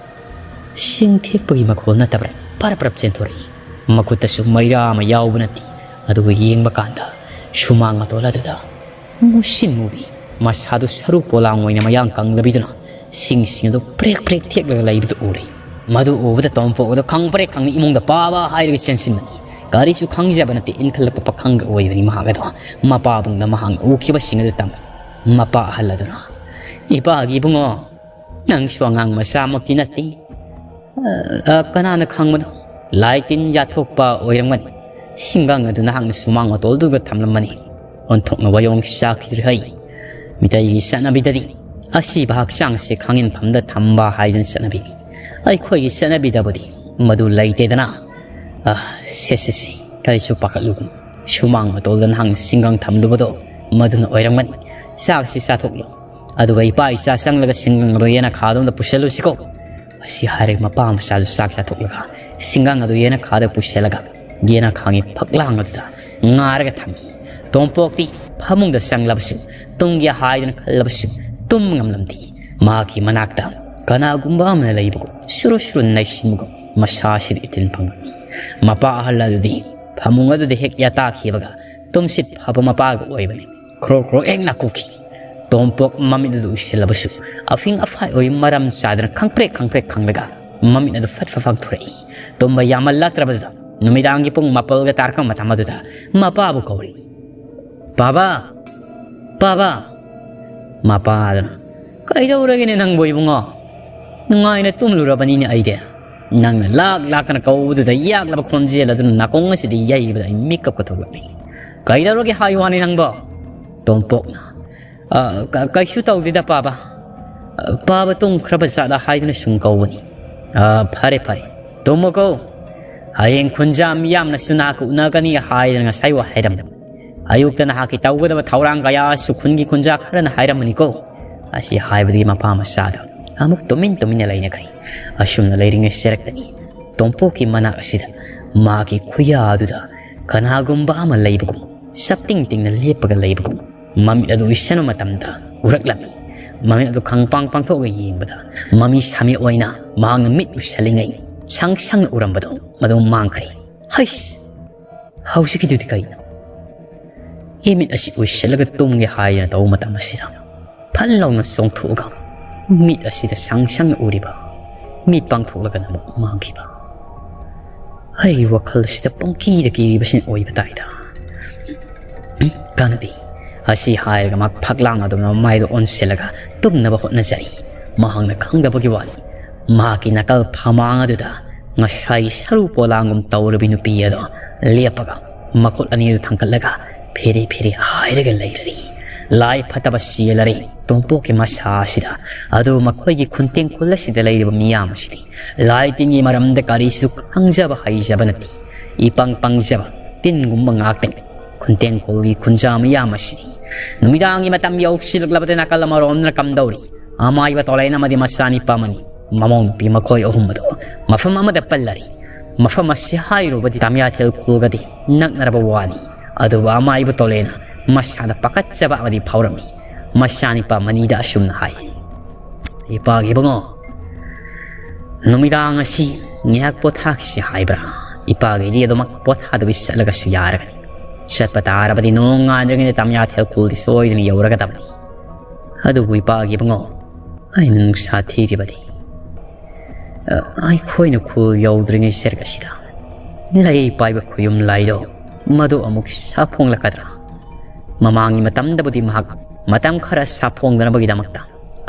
ꯁꯤꯡ ꯊꯦꯛꯄꯒꯤ ꯃꯈꯣꯜ ꯅꯠꯇꯕ꯭ꯔꯥ?" ꯄꯔꯞ ꯄꯔꯞ ꯆꯦꯟꯊꯣꯔꯛꯏ꯫ ꯃꯈꯨꯠꯇꯁꯨ ꯃꯩꯔꯥ ꯑꯃ ꯌꯥꯎꯕ ꯅꯠꯇꯦ꯫ ꯑꯗꯨꯕꯨ ꯌꯦꯡꯕ ꯀꯥꯟꯗ ꯁꯨꯃꯥꯡ ꯃꯇꯣꯜ ꯑꯗꯨꯗ ꯃꯨꯁꯤꯟ ꯃꯨꯕꯤ, ꯃꯁꯥꯗꯨ ꯁꯔꯨ ꯄꯣꯂꯥꯡ ꯑꯣꯏꯅ ꯃꯌꯥꯡ ꯀꯪꯂꯕꯤꯗꯨꯅ ꯁꯤꯡꯁꯤꯡ ꯑꯗꯨ ꯄ꯭ꯔꯦꯛ ꯄ꯭ꯔꯦꯛ ꯊꯦꯛꯂꯒ ꯂꯩꯕꯗꯨ ꯎꯔꯦ꯫ ꯃꯗꯨ ꯎꯕꯗ ꯇꯣꯝꯄꯣꯛ ꯑꯗꯨ ꯈꯪꯄ꯭ꯔꯦꯛ ꯈꯪꯅ ꯏꯃꯨꯡꯗ ꯄꯥꯕ ꯍꯥꯏꯔꯒ ꯆꯦꯟꯁꯤꯟꯕꯅꯤ꯫ ꯀꯔꯤꯁꯨ ꯈꯪꯖꯕ ꯅꯠꯇꯦ, ꯏꯟꯈꯠꯂꯛꯄ ꯄꯥꯈꯪꯒ ꯑꯣꯏꯕꯅꯤ ꯃꯍꯥꯛ ꯑꯗꯣ꯫ ꯃꯄꯥꯕꯨꯡꯗ ꯃꯍꯥꯛꯅ ꯎꯈꯤꯕꯁꯤꯡ ꯑꯗꯨ ꯇꯝꯃꯤ꯫ ꯃꯄꯥ ꯑꯍꯜ ꯑꯗꯨꯅ, "ꯏꯄꯥꯒꯤ ꯏꯕꯨꯡꯉꯣ, ꯅꯪꯁꯨ ꯑꯉꯥꯡ ꯃꯆꯥꯃꯛꯇꯤ ꯅꯠꯇꯦ꯫ ꯑ, ꯑ, ꯀꯅꯥꯅ ꯈꯪꯕꯅꯣ? ꯂꯥꯏ ꯇꯤꯟ ꯌꯥꯊꯣꯛꯄ ꯑꯣꯏꯔꯝꯒꯅꯤ꯫ ꯁꯤꯡꯒꯪ ꯑꯗꯨ ꯅꯍꯥꯛꯅ ꯁꯨꯃꯥꯡ ꯃꯇꯣꯜꯗꯨꯒ ꯊꯝꯂꯝꯕꯅꯤ꯫ ꯑꯣꯟꯊꯣꯛꯅ ꯋꯥꯌꯣꯡ ꯆꯥꯈꯤꯗ꯭ꯔꯦ ꯍꯩ꯫ ꯃꯤꯇꯩꯒꯤ ꯆꯠꯅꯕꯤꯗꯗꯤ ꯑꯁꯤꯕ ꯍꯛꯆꯥꯡꯁꯦ ꯈꯥꯡꯖꯤꯟꯐꯝꯗ ꯊꯝꯕ ꯍꯥꯏꯗꯅ ꯆꯠꯅꯕꯤꯅꯤ꯫ ꯑꯩꯈꯣꯏꯒꯤ ꯆꯠꯅꯕꯤꯗꯕꯨꯗꯤ ꯃꯗꯨ ꯂꯩꯇꯦꯗꯅ꯫ ꯑ, ꯁꯦ, ꯁꯦ, ꯁꯦ, ꯀꯔꯤꯁꯨ ꯄꯥꯈꯠꯂꯨꯒꯅꯨ꯫ ꯁꯨꯃꯥꯡ ꯃꯇꯣꯜꯗ ꯅꯍꯥꯛꯅ ꯁꯤꯡꯒꯪ ꯊꯝꯂꯨꯕꯗꯣ ꯃꯗꯨꯅ ꯑꯣꯏꯔꯝꯒꯅꯤ꯫ ꯆꯥꯛꯁꯤ ꯆꯥꯊꯣꯛꯂꯣ꯫ ꯑꯗꯨꯒ ꯏꯄꯥ ꯏꯆꯥ ꯆꯪꯂꯒ ꯁꯤꯡꯒꯪ ꯑꯗꯨ ꯌꯦꯅꯈꯥꯗꯣꯝꯗ ꯄꯨꯁꯜꯂꯨꯁꯤꯀꯣ"꯫ ꯑꯁꯤ ꯍꯥꯏꯔꯒ ꯃꯄꯥ ꯃꯆꯥꯗꯨ ꯆꯥꯛ ꯆꯥꯊꯣꯛꯂꯒ ꯁꯤꯡꯒꯪ ꯑꯗꯨ ꯌꯦꯅꯈꯥꯗ ꯄꯨꯁꯜꯂꯒ ꯌꯦꯅꯈꯥꯒꯤ ꯐꯛꯂꯥꯡ ꯑꯗꯨꯗ ꯉꯥꯔꯒ ꯊꯝꯃꯤ꯫ ꯇꯣꯝꯄꯣꯛꯇꯤ ꯐꯃꯨꯡꯗ ꯆꯪꯂꯕꯁꯨ, ꯇꯨꯝꯒꯦ ꯍꯥꯏꯗꯅ ꯈꯜꯂꯕꯁꯨ ꯇꯨꯝꯕ ꯉꯝꯂꯝꯗꯦ꯫ ꯃꯍꯥꯛꯀꯤ ꯃꯅꯥꯛꯇ ꯀꯅꯥꯒꯨꯝꯕ ꯑꯃꯅ ꯂꯩꯕꯒꯨꯝ, ꯁꯨꯔꯨ ꯁꯨꯔꯨ ꯅꯩꯁꯤꯟꯕꯒꯨꯝ ꯃꯁꯥꯁꯤꯗ ꯏꯊꯤꯜ ꯐꯪꯂꯝꯃꯤ꯫ ꯃꯄꯥ ꯑꯍꯜ ꯑꯗꯨꯗꯤ ꯐꯃꯨꯡ ꯑꯗꯨꯗ ꯍꯦꯛ ꯌꯥꯇꯥꯈꯤꯕꯒ ꯇꯨꯝꯁꯤꯠ ꯐꯕ ꯃꯄꯥꯒ ꯑꯣꯏꯕꯅꯤ꯫ ꯈ꯭ꯔꯣ ꯈ꯭ꯔꯣ ꯍꯦꯛ ꯅꯥꯀꯨꯈꯤ꯫ ꯇꯣꯝꯄꯣꯛ ꯃꯃꯤꯠ ꯑꯗꯨ ꯎꯏꯁꯤꯜꯂꯕꯁꯨ ꯑꯐꯤꯡ ꯑꯐꯥꯏ ꯑꯣꯏ ꯃꯔꯝ ꯆꯥꯗꯅ ꯈꯪꯄ꯭ꯔꯦꯛ ꯈꯪꯄ꯭ꯔꯦꯛ ꯈꯪꯂꯒ ꯃꯃꯤꯠ ꯑꯗꯨ ꯐꯠ ꯐꯠ ꯄꯥꯡꯊꯣꯔꯛꯏ꯫ ꯇꯨꯝꯕ ꯌꯥꯃꯜꯂꯛꯇ꯭ꯔꯕꯗꯨꯗ ꯅꯨꯃꯤꯗꯥꯡꯒꯤ ꯄꯨꯡ ꯃꯥꯄꯜꯒ ꯇꯥꯔꯛꯄ ꯃꯇꯝ ꯑꯗꯨꯗ ꯃꯄꯥꯕꯨ ꯀꯧꯔꯤ꯫ "ꯄꯥꯕꯥ! ꯄꯥꯕꯥ!" ꯃꯄꯥ ꯑꯗꯨꯅ, "ꯀꯩꯗꯧꯔꯒꯦꯅꯦ ꯅꯪꯕꯨ ꯏꯕꯨꯡꯉꯣ? ꯅꯨꯡꯉꯥꯏꯅ ꯇꯨꯝꯂꯨꯔꯕꯅꯤꯅꯦ ꯑꯩꯗꯤ꯫ ꯅꯪꯅ ꯂꯥꯛ ꯂꯥꯛꯇꯅ ꯀꯧꯕꯗꯨꯗ ꯌꯥꯛꯂꯕ ꯈꯣꯟꯖꯦꯜ ꯑꯗꯨꯅ ꯅꯥꯀꯣꯡ ꯑꯁꯤꯗ ꯌꯩꯕꯗ ꯑꯩ ꯃꯤꯀꯞꯀ ꯊꯣꯛꯂꯛꯂꯤ"꯫ "ꯀꯩꯗꯧꯔꯒꯦ ꯍꯥꯏ ꯋꯥꯅꯤ ꯅꯪꯕꯣ?" ꯇꯣꯝꯄꯣꯛꯅ, "ꯑ, ꯀ-, ꯀꯩꯁꯨ ꯇꯧꯗꯦꯗ ꯄꯥꯕ꯫ ꯑ, ꯄꯥꯕ ꯇꯨꯝꯈ꯭ꯔꯕ ꯖꯥꯠꯂ ꯍꯥꯏꯗꯨꯅ ꯁꯨꯝ ꯀꯧꯕꯅꯤ꯫ ꯑ, ꯐꯔꯦ ꯐꯔꯦ, ꯇꯨꯝꯃꯣꯀꯣ꯫ ꯍꯌꯦꯡ ꯈꯨꯟꯖꯥ ꯃꯤꯌꯥꯝꯅꯁꯨ ꯅꯍꯥꯛꯀ ꯎꯅꯒꯅꯤ ꯍꯥꯏꯗꯅ ꯉꯁꯥꯏ ꯋꯥ ꯍꯥꯏꯔꯝꯕꯅꯤ꯫ ꯑꯌꯨꯛꯇ ꯅꯍꯥꯛꯀꯤ ꯇꯧꯒꯗꯕ ꯊꯧꯔꯥꯡ ꯀꯌꯥꯁꯨ ꯈꯨꯟꯒꯤ ꯈꯨꯟꯖꯥ ꯈꯔꯅ ꯍꯥꯏꯔꯝꯕꯅꯤꯀꯣ"꯫ ꯑꯁꯤ ꯍꯥꯏꯕꯗꯒꯤ ꯃꯄꯥ ꯃꯆꯥꯗ ꯑꯃꯨꯛ ꯇꯨꯃꯤꯟ ꯇꯨꯃꯤꯟꯅ ꯂꯩꯅꯈ꯭ꯔꯦ꯫ ꯑꯁꯨꯝꯅ ꯂꯩꯔꯤꯉꯩ ꯁꯦꯔꯛꯇꯅꯤ ꯇꯣꯝꯄꯣꯛꯀꯤ ꯃꯅꯥꯛ ꯑꯁꯤꯗ ꯃꯥꯒꯤ ꯈꯨꯌꯥꯗꯨꯗ ꯀꯅꯥꯒꯨꯝꯕ ꯑꯃ ꯂꯩꯕꯒꯨꯝ, ꯆꯞꯇꯤꯡ ꯇꯤꯡꯅ ꯂꯦꯞꯄꯒ ꯂꯩꯕꯒꯨꯝ ꯃꯃꯤꯠ ꯑꯗꯨ ꯎꯏꯁꯟꯕ ꯃꯇꯝꯗ ꯎꯔꯛꯂꯝꯃꯤ꯫ ꯃꯃꯤꯠ ꯑꯗꯨ ꯈꯪꯄꯥꯡ ꯄꯥꯡꯊꯣꯛꯑꯒ ꯌꯦꯡꯕꯗ ꯃꯃꯤ ꯁꯥꯃꯤ ꯑꯣꯏꯅ ꯃꯍꯥꯛꯅ ꯃꯤꯠ ꯎꯏꯁꯜꯂꯤꯉꯩ ꯁꯪ ꯁꯪꯅ ꯎꯔꯝꯕꯗꯣ ꯃꯗꯨ ꯃꯥꯡꯈ꯭ꯔꯦ꯫ ꯍꯩꯁ! ꯍꯧꯖꯤꯛꯀꯤꯗꯨꯗꯤ ꯀꯩꯅꯣ? ꯏꯃꯤꯠ ꯑꯁꯤ ꯎꯏꯁꯤꯜꯂꯒ ꯇꯨꯝꯒꯦ ꯍꯥꯏꯗꯅ ꯇꯧꯕ ꯃꯇꯝ ꯑꯁꯤꯗ ꯐꯠ ꯂꯥꯎꯅ ꯆꯣꯡꯊꯣꯛꯑꯒ ꯃꯤꯠ ꯑꯁꯤꯗ ꯁꯪ ꯁꯪꯅ ꯎꯔꯤꯕ ꯃꯤꯠ ꯄꯥꯡꯊꯣꯛꯂꯒꯅ ꯑꯃꯨꯛ ꯃꯥꯡꯈꯤꯕ꯫ ꯑꯩꯒꯤ ꯋꯥꯈꯜ ꯑꯁꯤꯗ ꯄꯪꯀꯤꯗ ꯀꯤꯔꯤꯕꯁꯤꯅ ꯑꯣꯏꯕ ꯇꯥꯏꯗ꯫ ꯀꯥꯟꯅꯗꯦ꯫ ꯑꯁꯤ ꯍꯥꯏꯔꯒ ꯃꯍꯥꯛ ꯐꯛ ꯂꯥꯡꯅ ꯑꯗꯨꯝꯅ ꯃꯃꯥꯏꯗ ꯑꯣꯟꯁꯤꯜꯂꯒ ꯇꯨꯝꯅꯕ ꯍꯣꯠꯅꯖꯔꯤ꯫ ꯃꯍꯥꯛꯅ ꯈꯪꯗꯕꯒꯤ ꯋꯥꯅꯤ꯫ ꯃꯍꯥꯛꯀꯤ ꯅꯥꯀꯜ ꯐꯃꯥꯡ ꯑꯗꯨꯗ ꯉꯁꯥꯏꯒꯤ ꯁꯔꯨ ꯄꯣꯂꯥꯡꯒꯨꯝ ꯇꯧꯔꯕꯤ ꯅꯨꯄꯤ ꯑꯗꯣ ꯂꯦꯞꯄꯒ ꯃꯈꯨꯠ ꯑꯅꯤꯗꯨ ꯊꯥꯡꯒꯠꯂꯒ ꯐꯦꯔꯦ ꯐꯦꯔꯦ ꯍꯥꯏꯔꯒ ꯂꯩꯔꯔꯤ꯫ ꯂꯥꯏ ꯐꯠꯇꯕ ꯆꯦꯜꯂꯔꯤ ꯇꯣꯝꯄꯣꯛꯀꯤ ꯃꯁꯥ ꯑꯁꯤꯗ꯫ ꯑꯗꯨ ꯃꯈꯣꯏꯒꯤ ꯈꯨꯟꯇꯦꯡ ꯈꯨꯜ ꯑꯁꯤꯗ ꯂꯩꯔꯤꯕ ꯃꯤꯌꯥꯝ ꯑꯁꯤꯗꯤ ꯂꯥꯏ ꯇꯤꯟꯒꯤ ꯃꯔꯝꯗ ꯀꯔꯤꯁꯨ ꯈꯪꯖꯕ ꯍꯩꯖꯕ ꯅꯠꯇꯦ꯫ ꯏꯄꯪ ꯄꯪꯖꯕ ꯇꯤꯟꯒꯨꯝꯕ ꯉꯥꯛꯇꯅꯤ꯫ ꯈꯨꯟꯇꯦꯡ ꯈꯨꯜꯒꯤ ꯈꯨꯟꯖꯥ ꯃꯤꯌꯥꯝ ꯑꯁꯤꯗꯤ ꯅꯨꯃꯤꯗꯥꯡꯒꯤ ꯃꯇꯝ ꯌꯧꯁꯤꯜꯂꯛꯂꯕꯗꯤ ꯅꯥꯀꯜ ꯑꯃꯔꯣꯝꯗꯅ ꯀꯝꯗꯧꯔꯤ? ꯑꯃꯥꯏꯕ ꯇꯣꯂꯦꯟ ꯑꯃꯗꯤ ꯃꯆꯥꯅꯤꯄꯥ ꯑꯃꯅꯤ꯫ ꯃꯃꯧ ꯅꯨꯄꯤ ꯃꯈꯣꯏ ꯑꯍꯨꯝ ꯑꯗꯨ ꯃꯐꯝ ꯑꯃꯗ ꯄꯜꯂꯔꯤ꯫ ꯃꯐꯝ ꯑꯁꯤ ꯍꯥꯏꯔꯨꯕꯗꯤ ꯇꯥꯃꯤꯌꯥꯊꯦꯜ ꯈꯨꯜꯒꯗꯤ ꯅꯛꯅꯔꯕ ꯋꯥꯅꯤ꯫ ꯑꯗꯨꯕꯨ ꯑꯃꯥꯏꯕ ꯇꯣꯂꯦꯟꯅ ꯃꯁꯥꯗ ꯄꯥꯈꯠꯆꯕ ꯑꯃꯗꯤ ꯐꯥꯎꯔꯝꯃꯤ꯫ ꯃꯆꯥꯅꯤꯄꯥ ꯃꯅꯤꯗ ꯑꯁꯨꯝꯅ ꯍꯥꯏ, "ꯏꯄꯥꯒꯤ ꯏꯕꯨꯡꯉꯣ, ꯅꯨꯃꯤꯗꯥꯡ ꯑꯁꯤ ꯉꯥꯏꯍꯥꯛ ꯄꯣꯊꯥꯈꯤꯁꯤ ꯍꯥꯏꯕ꯭ꯔꯥ? ꯏꯄꯥꯒꯤꯗꯤ ꯑꯗꯨꯃꯛ ꯄꯣꯊꯥꯗꯕꯤ ꯆꯠꯂꯒꯁꯨ ꯌꯥꯔꯒꯅꯤ꯫ ꯆꯠꯄ ꯇꯥꯔꯕꯗꯤ ꯅꯣꯡ ꯉꯥꯟꯗ꯭ꯔꯤꯉꯩꯗ ꯇꯥꯃꯤꯌꯥꯊꯦꯜ ꯈꯨꯜꯗꯤ ꯁꯣꯏꯗꯅ ꯌꯧꯔꯒꯗꯕꯅꯤ꯫ ꯑꯗꯨꯕꯨ ꯏꯄꯥꯒꯤ ꯏꯕꯨꯡꯉꯣ, ꯑꯩꯅ ꯅꯨꯡꯁꯥ ꯊꯤꯔꯤꯕꯗꯤ, ꯑ, ꯑꯩꯈꯣꯏꯅ ꯈꯨꯜ ꯌꯧꯗ꯭ꯔꯤꯉꯩ ꯁꯦꯔꯛ ꯑꯁꯤꯗ ꯂꯩ ꯄꯥꯏꯕ ꯈꯨꯌꯨꯝ ꯂꯥꯏꯗꯣ ꯃꯗꯨ ꯑꯃꯨꯛ ꯁꯥꯐꯣꯡꯂꯛꯀꯗ꯭ꯔꯥ? ꯃꯃꯥꯡꯒꯤ ꯃꯇꯝꯗꯕꯨꯗꯤ ꯃꯍꯥꯛ ꯃꯇꯝ ꯈꯔ ꯁꯥꯐꯣꯡꯗꯅꯕꯒꯤꯗꯃꯛꯇ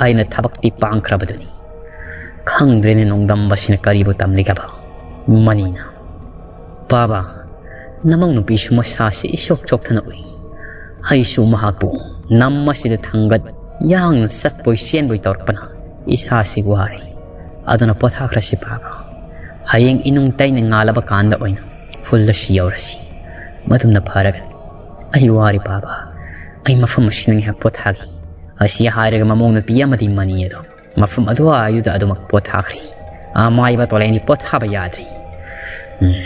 ꯑꯩꯅ ꯊꯕꯛꯇꯤ ꯄꯥꯡꯈ꯭ꯔꯕꯗꯨꯅꯤ꯫ ꯈꯪꯗ꯭ꯔꯦꯅꯦ ꯅꯣꯡꯗꯝꯕꯁꯤꯅ ꯀꯔꯤꯕꯨ ꯇꯝꯂꯤꯒꯕ?" ꯃꯅꯤꯅ, "ꯄꯥꯕ, ꯅꯃꯧ ꯅꯨꯄꯤꯁꯨ ꯃꯁꯥꯁꯤ ꯏꯁꯣꯛ ꯆꯣꯛꯊꯅ ꯎꯏ꯫ ꯑꯩꯁꯨ ꯃꯍꯥꯛꯄꯨ ꯅꯝ ꯑꯁꯤꯗ ꯊꯥꯡꯒꯠ ꯌꯥꯡꯅ ꯆꯠꯄꯣꯏ ꯆꯦꯟꯕꯣꯏ ꯇꯧꯔꯛꯄꯅ ꯏꯁꯥꯁꯤ ꯋꯥꯔꯦ꯫ ꯑꯗꯨꯅ ꯄꯣꯊꯥꯈ꯭ꯔꯁꯤ ꯄꯥꯕ꯫ ꯍꯌꯦꯡ ꯏꯅꯨꯡ ꯇꯩꯅ ꯉꯥꯜꯂꯕ ꯀꯥꯟꯗ ꯑꯣꯏꯅ ꯈꯨꯜ ꯑꯁꯤ ꯌꯧꯔꯁꯤ꯫ ꯃꯗꯨꯅ ꯐꯔꯒꯅꯤ꯫ ꯑꯩ ꯋꯥꯔꯦ ꯄꯥꯕ꯫ ꯑꯩ ꯃꯐꯝ ꯑꯁꯤꯗ ꯉꯥꯏꯍꯥꯛ ꯄꯣꯊꯥꯒꯦ꯫ ꯑꯁꯤ ꯍꯥꯏꯔꯒ ꯃꯃꯧ ꯅꯨꯄꯤ ꯑꯃꯗꯤ ꯃꯅꯤ ꯑꯗꯣ ꯃꯐꯝ ꯑꯗꯨꯋꯥꯏꯗꯨꯗ ꯑꯗꯨꯃꯛ ꯄꯣꯊꯥꯈ꯭ꯔꯦ꯫ ꯑꯃꯥꯏꯕ ꯇꯣꯂꯦꯟꯗꯤ ꯄꯣꯊꯥꯕ ꯌꯥꯗ꯭ꯔꯤ꯫ ꯎꯝ꯫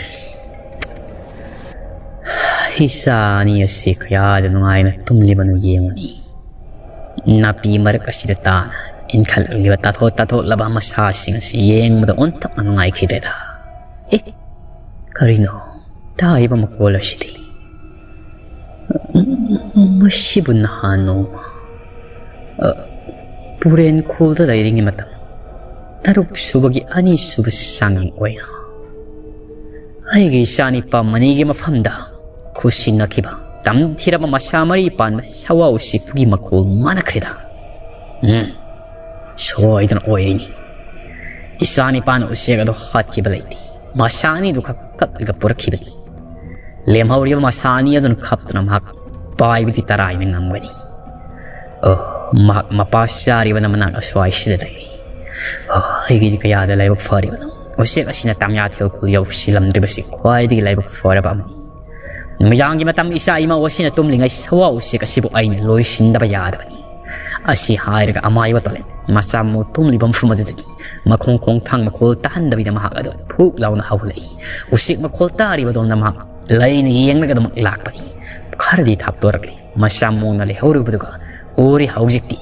ꯏꯆꯥ ꯑꯅꯤ ꯑꯁꯤ ꯀꯌꯥꯗ ꯅꯨꯡꯉꯥꯏꯅ ꯇꯨꯝꯂꯤꯕꯅꯣ ꯌꯦꯡꯉꯨꯅꯤ꯫ ꯅꯥꯄꯤ ꯃꯔꯛ ꯑꯁꯤꯗ ꯇꯥꯅ ꯏꯟꯈꯠꯂꯛꯂꯤꯕ ꯇꯥꯊꯣꯠ ꯇꯥꯊꯣꯠꯂꯕ ꯃꯁꯥꯁꯤꯡ ꯑꯁꯤ ꯌꯦꯡꯕꯗ ꯑꯣꯟꯊꯣꯛꯅ ꯅꯨꯡꯉꯥꯏꯈꯤꯗ꯭ꯔꯦꯗ꯫ ꯑꯦ, ꯀꯔꯤꯅꯣ ꯇꯥꯔꯤꯕ ꯃꯈꯣꯜ ꯑꯁꯤꯗꯤ? ꯃꯁꯤꯕꯨ ꯅꯍꯥꯟ ꯅꯣꯡꯃ, ꯑ, ꯄꯨꯔꯦꯟ ꯈꯨꯜꯗ ꯂꯩꯔꯤꯉꯩ ꯃꯇꯝ ꯇꯔꯨꯛ ꯁꯨꯕꯒꯤ ꯑꯅꯤ ꯁꯨꯕ ꯆꯥꯡꯌꯦꯡ ꯑꯣꯏꯅ ꯑꯩꯒꯤ ꯏꯆꯥ ꯅꯤꯄꯥ ꯃꯅꯤꯒꯤ ꯃꯐꯝꯗ ꯈꯨꯠꯁꯤꯟꯅꯈꯤꯕ ꯇꯝꯊꯤꯔꯕ ꯃꯁꯥ ꯃꯔꯤ ꯄꯥꯟꯕ ꯁꯋꯥ ꯎꯆꯦꯛꯇꯨꯒꯤ ꯃꯈꯣꯜ ꯃꯥꯟꯅꯈ꯭ꯔꯦꯗ꯫ ꯎꯝ, ꯁꯣꯏꯗꯅ ꯑꯣꯏꯔꯤꯅꯤ꯫ ꯏꯆꯥ ꯅꯤꯄꯥꯅ ꯎꯆꯦꯛ ꯑꯗꯨ ꯍꯥꯠꯈꯤꯕ ꯂꯩꯇꯦ꯫ ꯃꯁꯥ ꯑꯅꯤꯗꯨ ꯈꯛ ꯀꯛꯂꯒ ꯄꯨꯔꯛꯈꯤꯕꯅꯤ꯫ ꯂꯦꯝꯍꯧꯔꯤꯕ ꯃꯁꯥ ꯑꯅꯤ ꯑꯗꯨꯅ ꯈꯞꯇꯨꯅ ꯃꯍꯥꯛ ꯄꯥꯏꯕꯗꯤ ꯇꯔꯥꯏꯅ ꯉꯝꯒꯅꯤ꯫ ꯑꯣ, ꯃꯍꯥꯛ ꯃꯄꯥ ꯆꯥꯔꯤꯕꯅ ꯃꯅꯥꯛ ꯑꯁ꯭ꯋꯥꯏꯁꯤꯗ ꯂꯩꯔꯤ꯫ ꯑꯣ, ꯑꯩꯒꯤꯗꯤ ꯀꯌꯥꯗ ꯂꯥꯏꯕꯛ ꯐꯔꯤꯕꯅꯣ! ꯎꯆꯦꯛ ꯑꯁꯤꯅ ꯇꯥꯃꯤꯌꯥꯊꯦꯜ ꯈꯨꯜ ꯌꯧꯁꯤꯜꯂꯝꯗ꯭ꯔꯤꯕꯁꯤ ꯈ꯭ꯋꯥꯏꯗꯒꯤ ꯂꯥꯏꯕꯛ ꯐꯔꯕ ꯑꯃꯅꯤ꯫ ꯅꯨꯃꯤꯗꯥꯡꯒꯤ ꯃꯇꯝ ꯏꯆꯥ ꯏꯃꯧ ꯑꯁꯤꯅ ꯇꯨꯝꯂꯤꯉꯩ ꯁꯋꯥ ꯎꯆꯦꯛ ꯑꯁꯤꯕꯨ ꯑꯩꯅ ꯂꯣꯏꯁꯤꯟꯗꯕ ꯌꯥꯗꯕꯅꯤ꯫ ꯑꯁꯤ ꯍꯥꯏꯔꯒ ꯑꯃꯥꯏꯕ ꯇꯣꯂꯦꯟ ꯃꯆꯥ ꯃꯎ ꯇꯨꯝꯂꯤꯕ ꯃꯐꯝ ꯑꯗꯨꯗꯒꯤ ꯃꯈꯣꯡ ꯈꯣꯡꯊꯥꯡ ꯃꯈꯣꯜ ꯇꯥꯍꯟꯗꯕꯤꯗ ꯃꯍꯥꯛ ꯑꯗꯨ ꯐꯨꯛ ꯂꯥꯎꯅ ꯍꯧꯒꯠꯂꯛꯏ꯫ ꯎꯆꯦꯛ ꯃꯈꯣꯜ ꯇꯥꯔꯤꯕꯗꯧꯅ ꯃꯍꯥꯛ ꯂꯩꯅ ꯌꯦꯡꯂꯒ ꯑꯗꯨꯃꯛ ꯂꯥꯛꯄꯅꯤ꯫ ꯈꯔꯗꯤ ꯊꯥꯞꯇꯣꯔꯛꯂꯤ꯫ ꯃꯆꯥ ꯃꯎꯅ ꯂꯩꯍꯧꯔꯤꯕꯗꯨꯒ ꯎꯔꯦ ꯍꯧꯖꯤꯛꯇꯤ꯫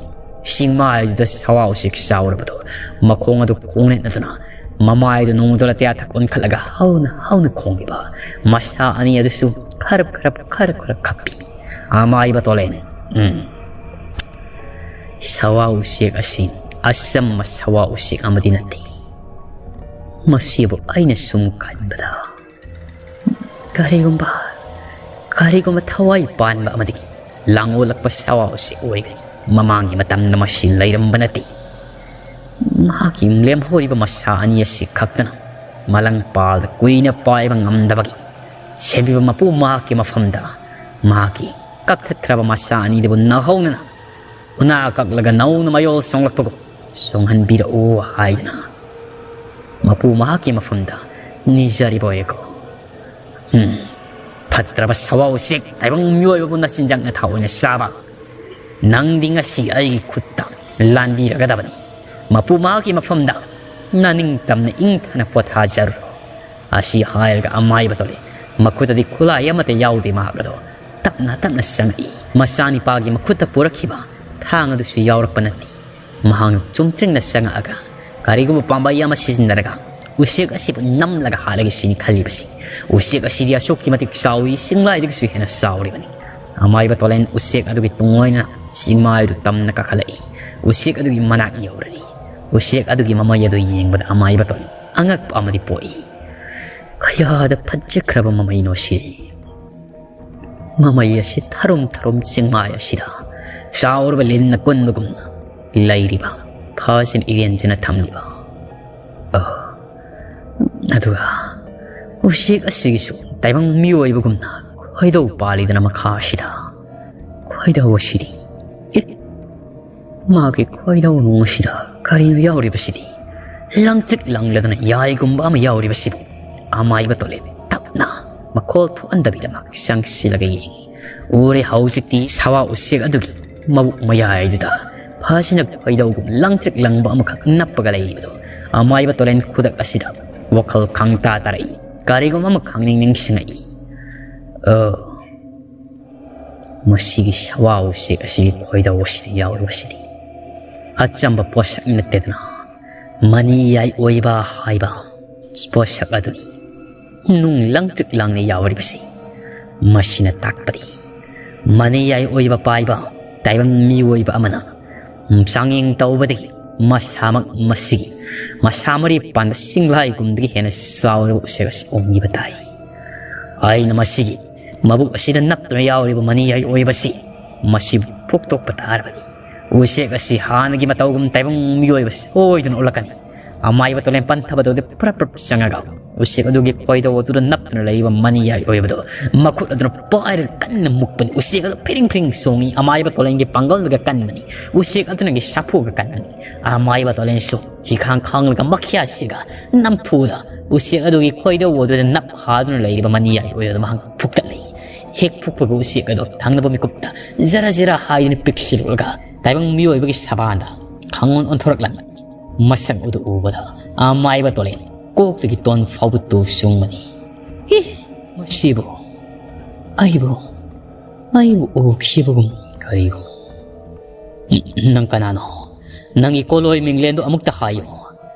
ꯆꯤꯡꯃꯥꯏꯗꯨꯗ ꯁꯋꯥ ꯎꯆꯦꯛ ꯆꯥꯎꯔꯕꯗꯨ ꯃꯈꯣꯡ ꯑꯗꯨ ꯈꯣꯡꯅꯦꯠꯅꯗꯨꯅ ꯃꯃꯥꯏꯗꯨ ꯅꯣꯡꯃꯗꯣ ꯂꯇꯤꯌꯥ ꯊꯛ ꯑꯣꯟꯈꯠꯂꯒ ꯍꯧꯅ ꯍꯧꯅ ꯈꯣꯡꯂꯤꯕ ꯃꯁꯥ ꯑꯅꯤ ꯑꯗꯨꯁꯨ ꯈꯔꯞ ꯈꯔꯞ ꯈꯔꯞ ꯈꯔꯞ ꯈꯞꯄꯤ꯫ ꯑꯃꯥꯏꯕ ꯇꯣꯂꯦꯟ, ꯎꯝ, ꯁꯋꯥ ꯎꯆꯦꯛ ꯑꯁꯤ ꯑꯆꯝꯕ ꯁꯋꯥ ꯎꯆꯦꯛ ꯑꯃꯗꯤ ꯅꯠꯇꯦ꯫ ꯃꯁꯤꯕꯨ ꯑꯩꯅ ꯁꯨꯝ ꯈꯟꯕꯗ ꯀꯔꯤꯒꯨꯝꯕ, ꯀꯔꯤꯒꯨꯝꯕ ꯊꯋꯥꯏ ꯄꯥꯟꯕ ꯑꯃꯗꯒꯤ ꯂꯥꯡꯑꯣꯜꯂꯛꯄ ꯁꯋꯥ ꯎꯆꯦꯛ ꯑꯣꯏꯒꯅꯤ꯫ ꯃꯃꯥꯡꯒꯤ ꯃꯇꯝꯗ ꯃꯁꯤ ꯂꯩꯔꯝꯕ ꯅꯠꯇꯦ꯫ ꯃꯍꯥꯛꯀꯤ ꯂꯦꯝꯍꯧꯔꯤꯕ ꯃꯁꯥ ꯑꯅꯤ ꯑꯁꯤ ꯈꯛꯇꯅ ꯃꯂꯪꯄꯥꯜꯗ ꯀꯨꯏꯅ ꯄꯥꯏꯕ ꯉꯝꯗꯕꯒꯤ ꯁꯦꯝꯕꯤꯕ ꯃꯄꯨ ꯃꯍꯥꯛꯀꯤ ꯃꯐꯝꯗ ꯃꯍꯥꯛꯀꯤ ꯀꯛꯊꯠꯈ꯭ꯔꯕ ꯃꯁꯥ ꯑꯅꯤꯗꯨꯕꯨ ꯅꯧꯍꯧꯅꯅ ꯎꯅꯥ ꯀꯛꯂꯒ ꯅꯧꯅ ꯃꯌꯣꯜ ꯆꯣꯡꯂꯛꯄꯒꯨꯝ ꯆꯣꯡꯍꯟꯕꯤꯔꯛꯎ ꯍꯥꯏꯗꯨꯅ ꯃꯄꯨ ꯃꯍꯥꯛꯀꯤ ꯃꯐꯝꯗ ꯅꯤꯖꯔꯤꯕ ꯑꯣꯏꯔꯦꯀꯣ꯫ ꯎꯝ, ꯐꯠꯇ꯭ꯔꯕ ꯁꯋꯥ ꯎꯆꯦꯛ ꯇꯥꯏꯕꯪ ꯃꯤꯑꯣꯏꯕꯕꯨ ꯅꯆꯤꯟꯖꯥꯛ ꯅꯊꯥ ꯑꯣꯏꯅ ꯆꯥꯕ ꯅꯪꯗꯤ ꯉꯁꯤ ꯑꯩꯒꯤ ꯈꯨꯠꯇ ꯂꯥꯟꯕꯤꯔꯒꯗꯕꯅꯤ꯫ ꯃꯄꯨ ꯃꯍꯥꯛꯀꯤ ꯃꯐꯝꯗ ꯅꯅꯤꯡꯇꯝꯅ ꯏꯪꯊꯅ ꯄꯣꯊꯥꯖꯔꯨꯔꯣ꯫ ꯑꯁꯤ ꯍꯥꯏꯔꯒ ꯑꯃꯥꯏꯕ ꯇꯣꯂꯦ ꯃꯈꯨꯠꯇꯗꯤ ꯈꯨꯠꯂꯥꯏ ꯑꯃꯠꯇ ꯌꯥꯎꯗꯦ꯫ ꯃꯍꯥꯛ ꯑꯗꯣ ꯇꯞꯅ ꯇꯞꯅ ꯆꯪꯉꯛꯏ꯫ ꯃꯆꯥꯅꯤꯄꯥꯒꯤ ꯃꯈꯨꯠꯇ ꯄꯨꯔꯛꯈꯤꯕ ꯊꯥꯡ ꯑꯗꯨꯁꯨ ꯌꯥꯎꯔꯛꯄ ꯅꯠꯇꯦ꯫ ꯃꯍꯥꯛꯅ ꯆꯨꯝꯇ꯭ꯔꯤꯡꯅ ꯆꯪꯉꯛꯑꯒ ꯀꯔꯤꯒꯨꯝꯕ ꯄꯥꯝꯕꯩ ꯑꯃ ꯁꯤꯖꯤꯟꯅꯔꯒ ꯎꯆꯦꯛ ꯑꯁꯤꯕꯨ ꯅꯝꯂꯒ ꯍꯥꯠꯂꯒꯦ ꯁꯤꯅꯤ ꯈꯜꯂꯤꯕꯁꯤ꯫ ꯎꯆꯦꯛ ꯑꯁꯤꯗꯤ ꯑꯁꯨꯛꯀꯤ ꯃꯇꯤꯛ ꯆꯥꯎꯏ, ꯆꯤꯡꯂꯥꯏꯗꯒꯤꯁꯨ ꯍꯦꯟꯅ ꯆꯥꯎꯔꯤꯕꯅꯤ꯫ ꯑꯃꯥꯏꯕ ꯇꯣꯂꯦꯟ ꯎꯆꯦꯛ ꯑꯗꯨꯒꯤ ꯇꯨꯡ ꯑꯣꯏꯅ ꯆꯤꯡꯃꯥꯏꯗꯨ ꯇꯝꯅ ꯀꯥꯈꯠꯂꯛꯏ꯫ ꯎꯆꯦꯛ ꯑꯗꯨꯒꯤ ꯃꯅꯥꯛ ꯌꯧꯔꯛꯏ꯫ ꯎꯆꯦꯛ ꯑꯗꯨꯒꯤ ꯃꯃꯩ ꯑꯗꯨ ꯌꯦꯡꯕꯗ ꯑꯃꯥꯏꯕ ꯇꯣꯂꯦꯟ ꯑꯉꯛꯄ ꯑꯃꯗꯤ ꯄꯣꯛꯏ꯫ ꯀꯌꯥꯗ ꯐꯠꯖꯈ꯭ꯔꯕ ꯃꯃꯩꯅꯣ ꯁꯤꯗꯤ꯫ ꯃꯃꯩ ꯑꯁꯤ ꯊꯔꯨꯝ ꯊꯔꯨꯝ ꯆꯤꯡꯃꯥꯏ ꯑꯁꯤꯗ ꯆꯥꯎꯔꯕ ꯂꯤꯟꯅ ꯀꯨꯟꯕꯒꯨꯝꯅ ꯂꯩꯔꯤꯕ, ꯐꯖꯅ ꯏꯔꯦꯟꯖꯅ ꯊꯝꯂꯤꯕ꯫ ꯑ, ꯑꯗꯨꯒ ꯎꯆꯦꯛ ꯑꯁꯤꯒꯤꯁꯨ ꯇꯥꯏꯕꯪ ꯃꯤꯑꯣꯏꯕꯒꯨꯝꯅ ꯈꯣꯏꯗꯧ ꯄꯥꯜꯂꯤꯗꯅ ꯃꯈꯥ ꯑꯁꯤꯗ꯫ ꯈꯣꯏꯗꯧ ꯑꯁꯤꯗꯤ, ꯑꯦ, ꯃꯥꯒꯤ ꯈꯣꯏꯗꯧꯅꯨꯡ ꯑꯁꯤꯗ ꯀꯔꯤ ꯌꯥꯎꯔꯤꯕꯁꯤꯗꯤ? ꯂꯪꯇ꯭ꯔꯤꯛ ꯂꯪꯂꯗꯅ ꯌꯥꯏꯒꯨꯝꯕ ꯑꯃ ꯌꯥꯎꯔꯤꯕꯁꯤꯕꯨ꯫ ꯑꯃꯥꯏꯕ ꯇꯣꯂꯦ ꯇꯞꯅ ꯃꯈꯣꯜ ꯊꯣꯛꯍꯟꯗꯕꯤꯗ ꯃꯍꯥꯛ ꯆꯪꯁꯤꯜꯂꯒ ꯌꯦꯡꯉꯤ꯫ ꯎꯔꯦ, ꯍꯧꯖꯤꯛꯇꯤ ꯁꯋꯥ ꯎꯆꯦꯛ ꯑꯗꯨꯒꯤ ꯃꯕꯨꯛ ꯃꯌꯥꯏꯗꯨꯗ ꯐꯖꯅ ꯈꯣꯏꯗꯧꯒꯨꯝ ꯂꯪꯇ꯭ꯔꯤꯛ ꯂꯪꯕ ꯑꯃꯈꯛ ꯅꯞꯄꯒ ꯂꯩꯔꯤꯕꯗꯨ꯫ ꯑꯃꯥꯏꯕ ꯇꯣꯂꯦꯟ ꯈꯨꯗꯛ ꯑꯁꯤꯗ ꯋꯥꯈꯜ ꯈꯪꯇꯥ ꯇꯥꯔꯛꯏ꯫ ꯀꯔꯤꯒꯨꯝꯕ ꯑꯃꯈꯛ ꯅꯤꯡ ꯅꯤꯡꯁꯤꯡꯉꯛꯏ꯫ ꯑ, ꯃꯁꯤꯒꯤ ꯁꯋꯥ ꯎꯆꯦꯛ ꯑꯁꯤꯒꯤ ꯈꯣꯏꯗꯧ ꯑꯁꯤꯗ ꯌꯥꯎꯔꯤꯕꯁꯤꯗꯤ ꯑꯆꯝꯕ ꯄꯣꯠꯁꯛ ꯅꯠꯇꯦꯗꯅ, ꯃꯅꯤ ꯌꯥꯏ ꯑꯣꯏꯕ ꯍꯥꯏꯕ ꯄꯣꯠꯁꯛ ꯑꯗꯨꯅꯤ꯫ ꯅꯨꯡ ꯂꯪꯇ꯭ꯔꯤꯛ ꯂꯪꯅ ꯌꯥꯎꯔꯤꯕꯁꯤ꯫ ꯃꯁꯤꯅ ꯇꯥꯛꯄꯗꯤ ꯃꯅꯤ ꯌꯥꯏ ꯑꯣꯏꯕ ꯄꯥꯏꯕ ꯇꯥꯏꯕꯪ ꯃꯤꯑꯣꯏꯕ ꯑꯃꯅ ꯆꯥꯡꯌꯦꯡ ꯇꯧꯕꯗꯒꯤ ꯃꯁꯥꯃꯛ ꯃꯁꯤꯒꯤ, ꯃꯁꯥ ꯃꯔꯤ ꯄꯥꯟꯕ ꯆꯤꯡꯂꯥꯏꯒꯨꯝꯗꯒꯤ ꯍꯦꯟꯅ ꯆꯥꯎꯔꯕ ꯎꯆꯦꯛ ꯑꯁꯤ ꯑꯣꯏꯕ ꯇꯥꯏ꯫ ꯑꯩꯅ ꯃꯁꯤꯒꯤ ꯃꯕꯨꯛ ꯑꯁꯤꯗ ꯅꯞꯇꯨꯅ ꯌꯥꯎꯔꯤꯕ ꯃꯅꯤ ꯌꯥꯏ ꯑꯣꯏꯕꯁꯤ ꯃꯁꯤꯕꯨ ꯐꯨꯛꯇꯣꯛꯄ ꯇꯥꯔꯕꯅꯤ꯫ ꯎꯆꯦꯛ ꯑꯁꯤ ꯍꯥꯟꯅꯒꯤ ꯃꯇꯧꯒꯨꯝ ꯇꯥꯏꯕꯪ ꯃꯤꯑꯣꯏꯕ ꯁꯣꯏꯗꯅ ꯑꯣꯜꯂꯛꯀꯅꯤ꯫ ꯑꯃꯥꯏꯕ ꯇꯣꯂꯦꯟ ꯄꯟꯊꯕꯗꯨꯗꯤ ꯄ꯭ꯔꯞ ꯄ꯭ꯔꯞ ꯆꯪꯉꯒ ꯎꯆꯦꯛ ꯑꯗꯨꯒꯤ ꯈꯣꯏꯗꯧ ꯑꯗꯨꯗ ꯅꯞꯇꯨꯅ ꯂꯩꯔꯤꯕ ꯃꯅꯤꯌꯥꯏ ꯑꯣꯏꯕꯗꯨ ꯃꯈꯨꯠ ꯑꯗꯨꯅ ꯄꯥꯏꯔꯒ ꯀꯟꯅ ꯃꯨꯛꯄꯅꯤ꯫ ꯎꯆꯦꯛ ꯑꯗꯨ ꯐꯤꯔꯤꯡ ꯐꯤꯔꯤꯡ ꯆꯣꯡꯉꯤ꯫ ꯑꯃꯥꯏꯕ ꯇꯣꯂꯦꯟꯒꯤ ꯄꯥꯡꯒꯜꯗꯨꯒ ꯀꯟꯕꯅꯤ꯫ ꯎꯆꯦꯛ ꯑꯗꯨꯅꯒꯤ ꯁꯥꯐꯨꯒ ꯀꯟꯕꯅꯤ꯫ ꯑꯃꯥꯏꯕ ꯇꯣꯂꯦꯟꯁꯨ ꯆꯤꯈꯥꯡ ꯈꯥꯡꯂꯒ ꯃꯈ꯭ꯌꯥꯁꯤꯒ ꯅꯝꯐꯨꯗ ꯎꯆꯦꯛ ꯑꯗꯨꯒꯤ ꯈꯣꯏꯗꯧ ꯑꯗꯨꯗ ꯅꯞ ꯍꯥꯗꯨꯅ ꯂꯩꯔꯤꯕ ꯃꯅꯤꯌꯥꯏ ꯑꯣꯏꯕꯗꯨ ꯃꯍꯥꯛ ꯐꯨꯛꯇꯠꯂꯤ꯫ ꯍꯦꯛ ꯐꯨꯛꯄꯒ ꯎꯆꯦꯛ ꯑꯗꯨ ꯊꯪꯅꯕ ꯃꯤꯀꯨꯞꯇ ꯖꯔ ꯖꯔ ꯍꯥꯏꯗꯨꯅ ꯄꯤꯛꯁꯤꯜꯂꯛꯂꯒ ꯇꯥꯏꯕꯪ ꯃꯤꯑꯣꯏꯕꯒꯤ ꯁꯕꯥꯟꯗ ꯈꯪꯑꯣꯟ ꯑꯣꯟꯊꯣꯔꯛꯂꯝꯃꯤ꯫ ꯃꯁꯛ ꯑꯗꯨ ꯎꯕꯗ ꯑꯃꯥꯏꯕ ꯇꯣꯂꯦꯟ ꯀꯣꯛꯇꯒꯤ ꯇꯣꯟ ꯐꯥꯎꯕ ꯇꯨ ꯆꯨꯡꯕꯅꯤ꯫ ꯏ! ꯃꯁꯤꯕꯨ ꯑꯩꯕꯨ ꯑꯩꯕꯨ ꯎꯈꯤꯕꯒꯨꯝ ꯀꯔꯤꯒꯨꯝ꯫ ꯅꯪ ꯀꯅꯥꯅꯣ? ꯅꯪꯒꯤ ꯀꯣꯂꯣꯏ ꯃꯤꯡꯂꯦꯟꯗꯨ ꯑꯃꯨꯛꯇ ꯍꯥꯏꯌꯨ꯫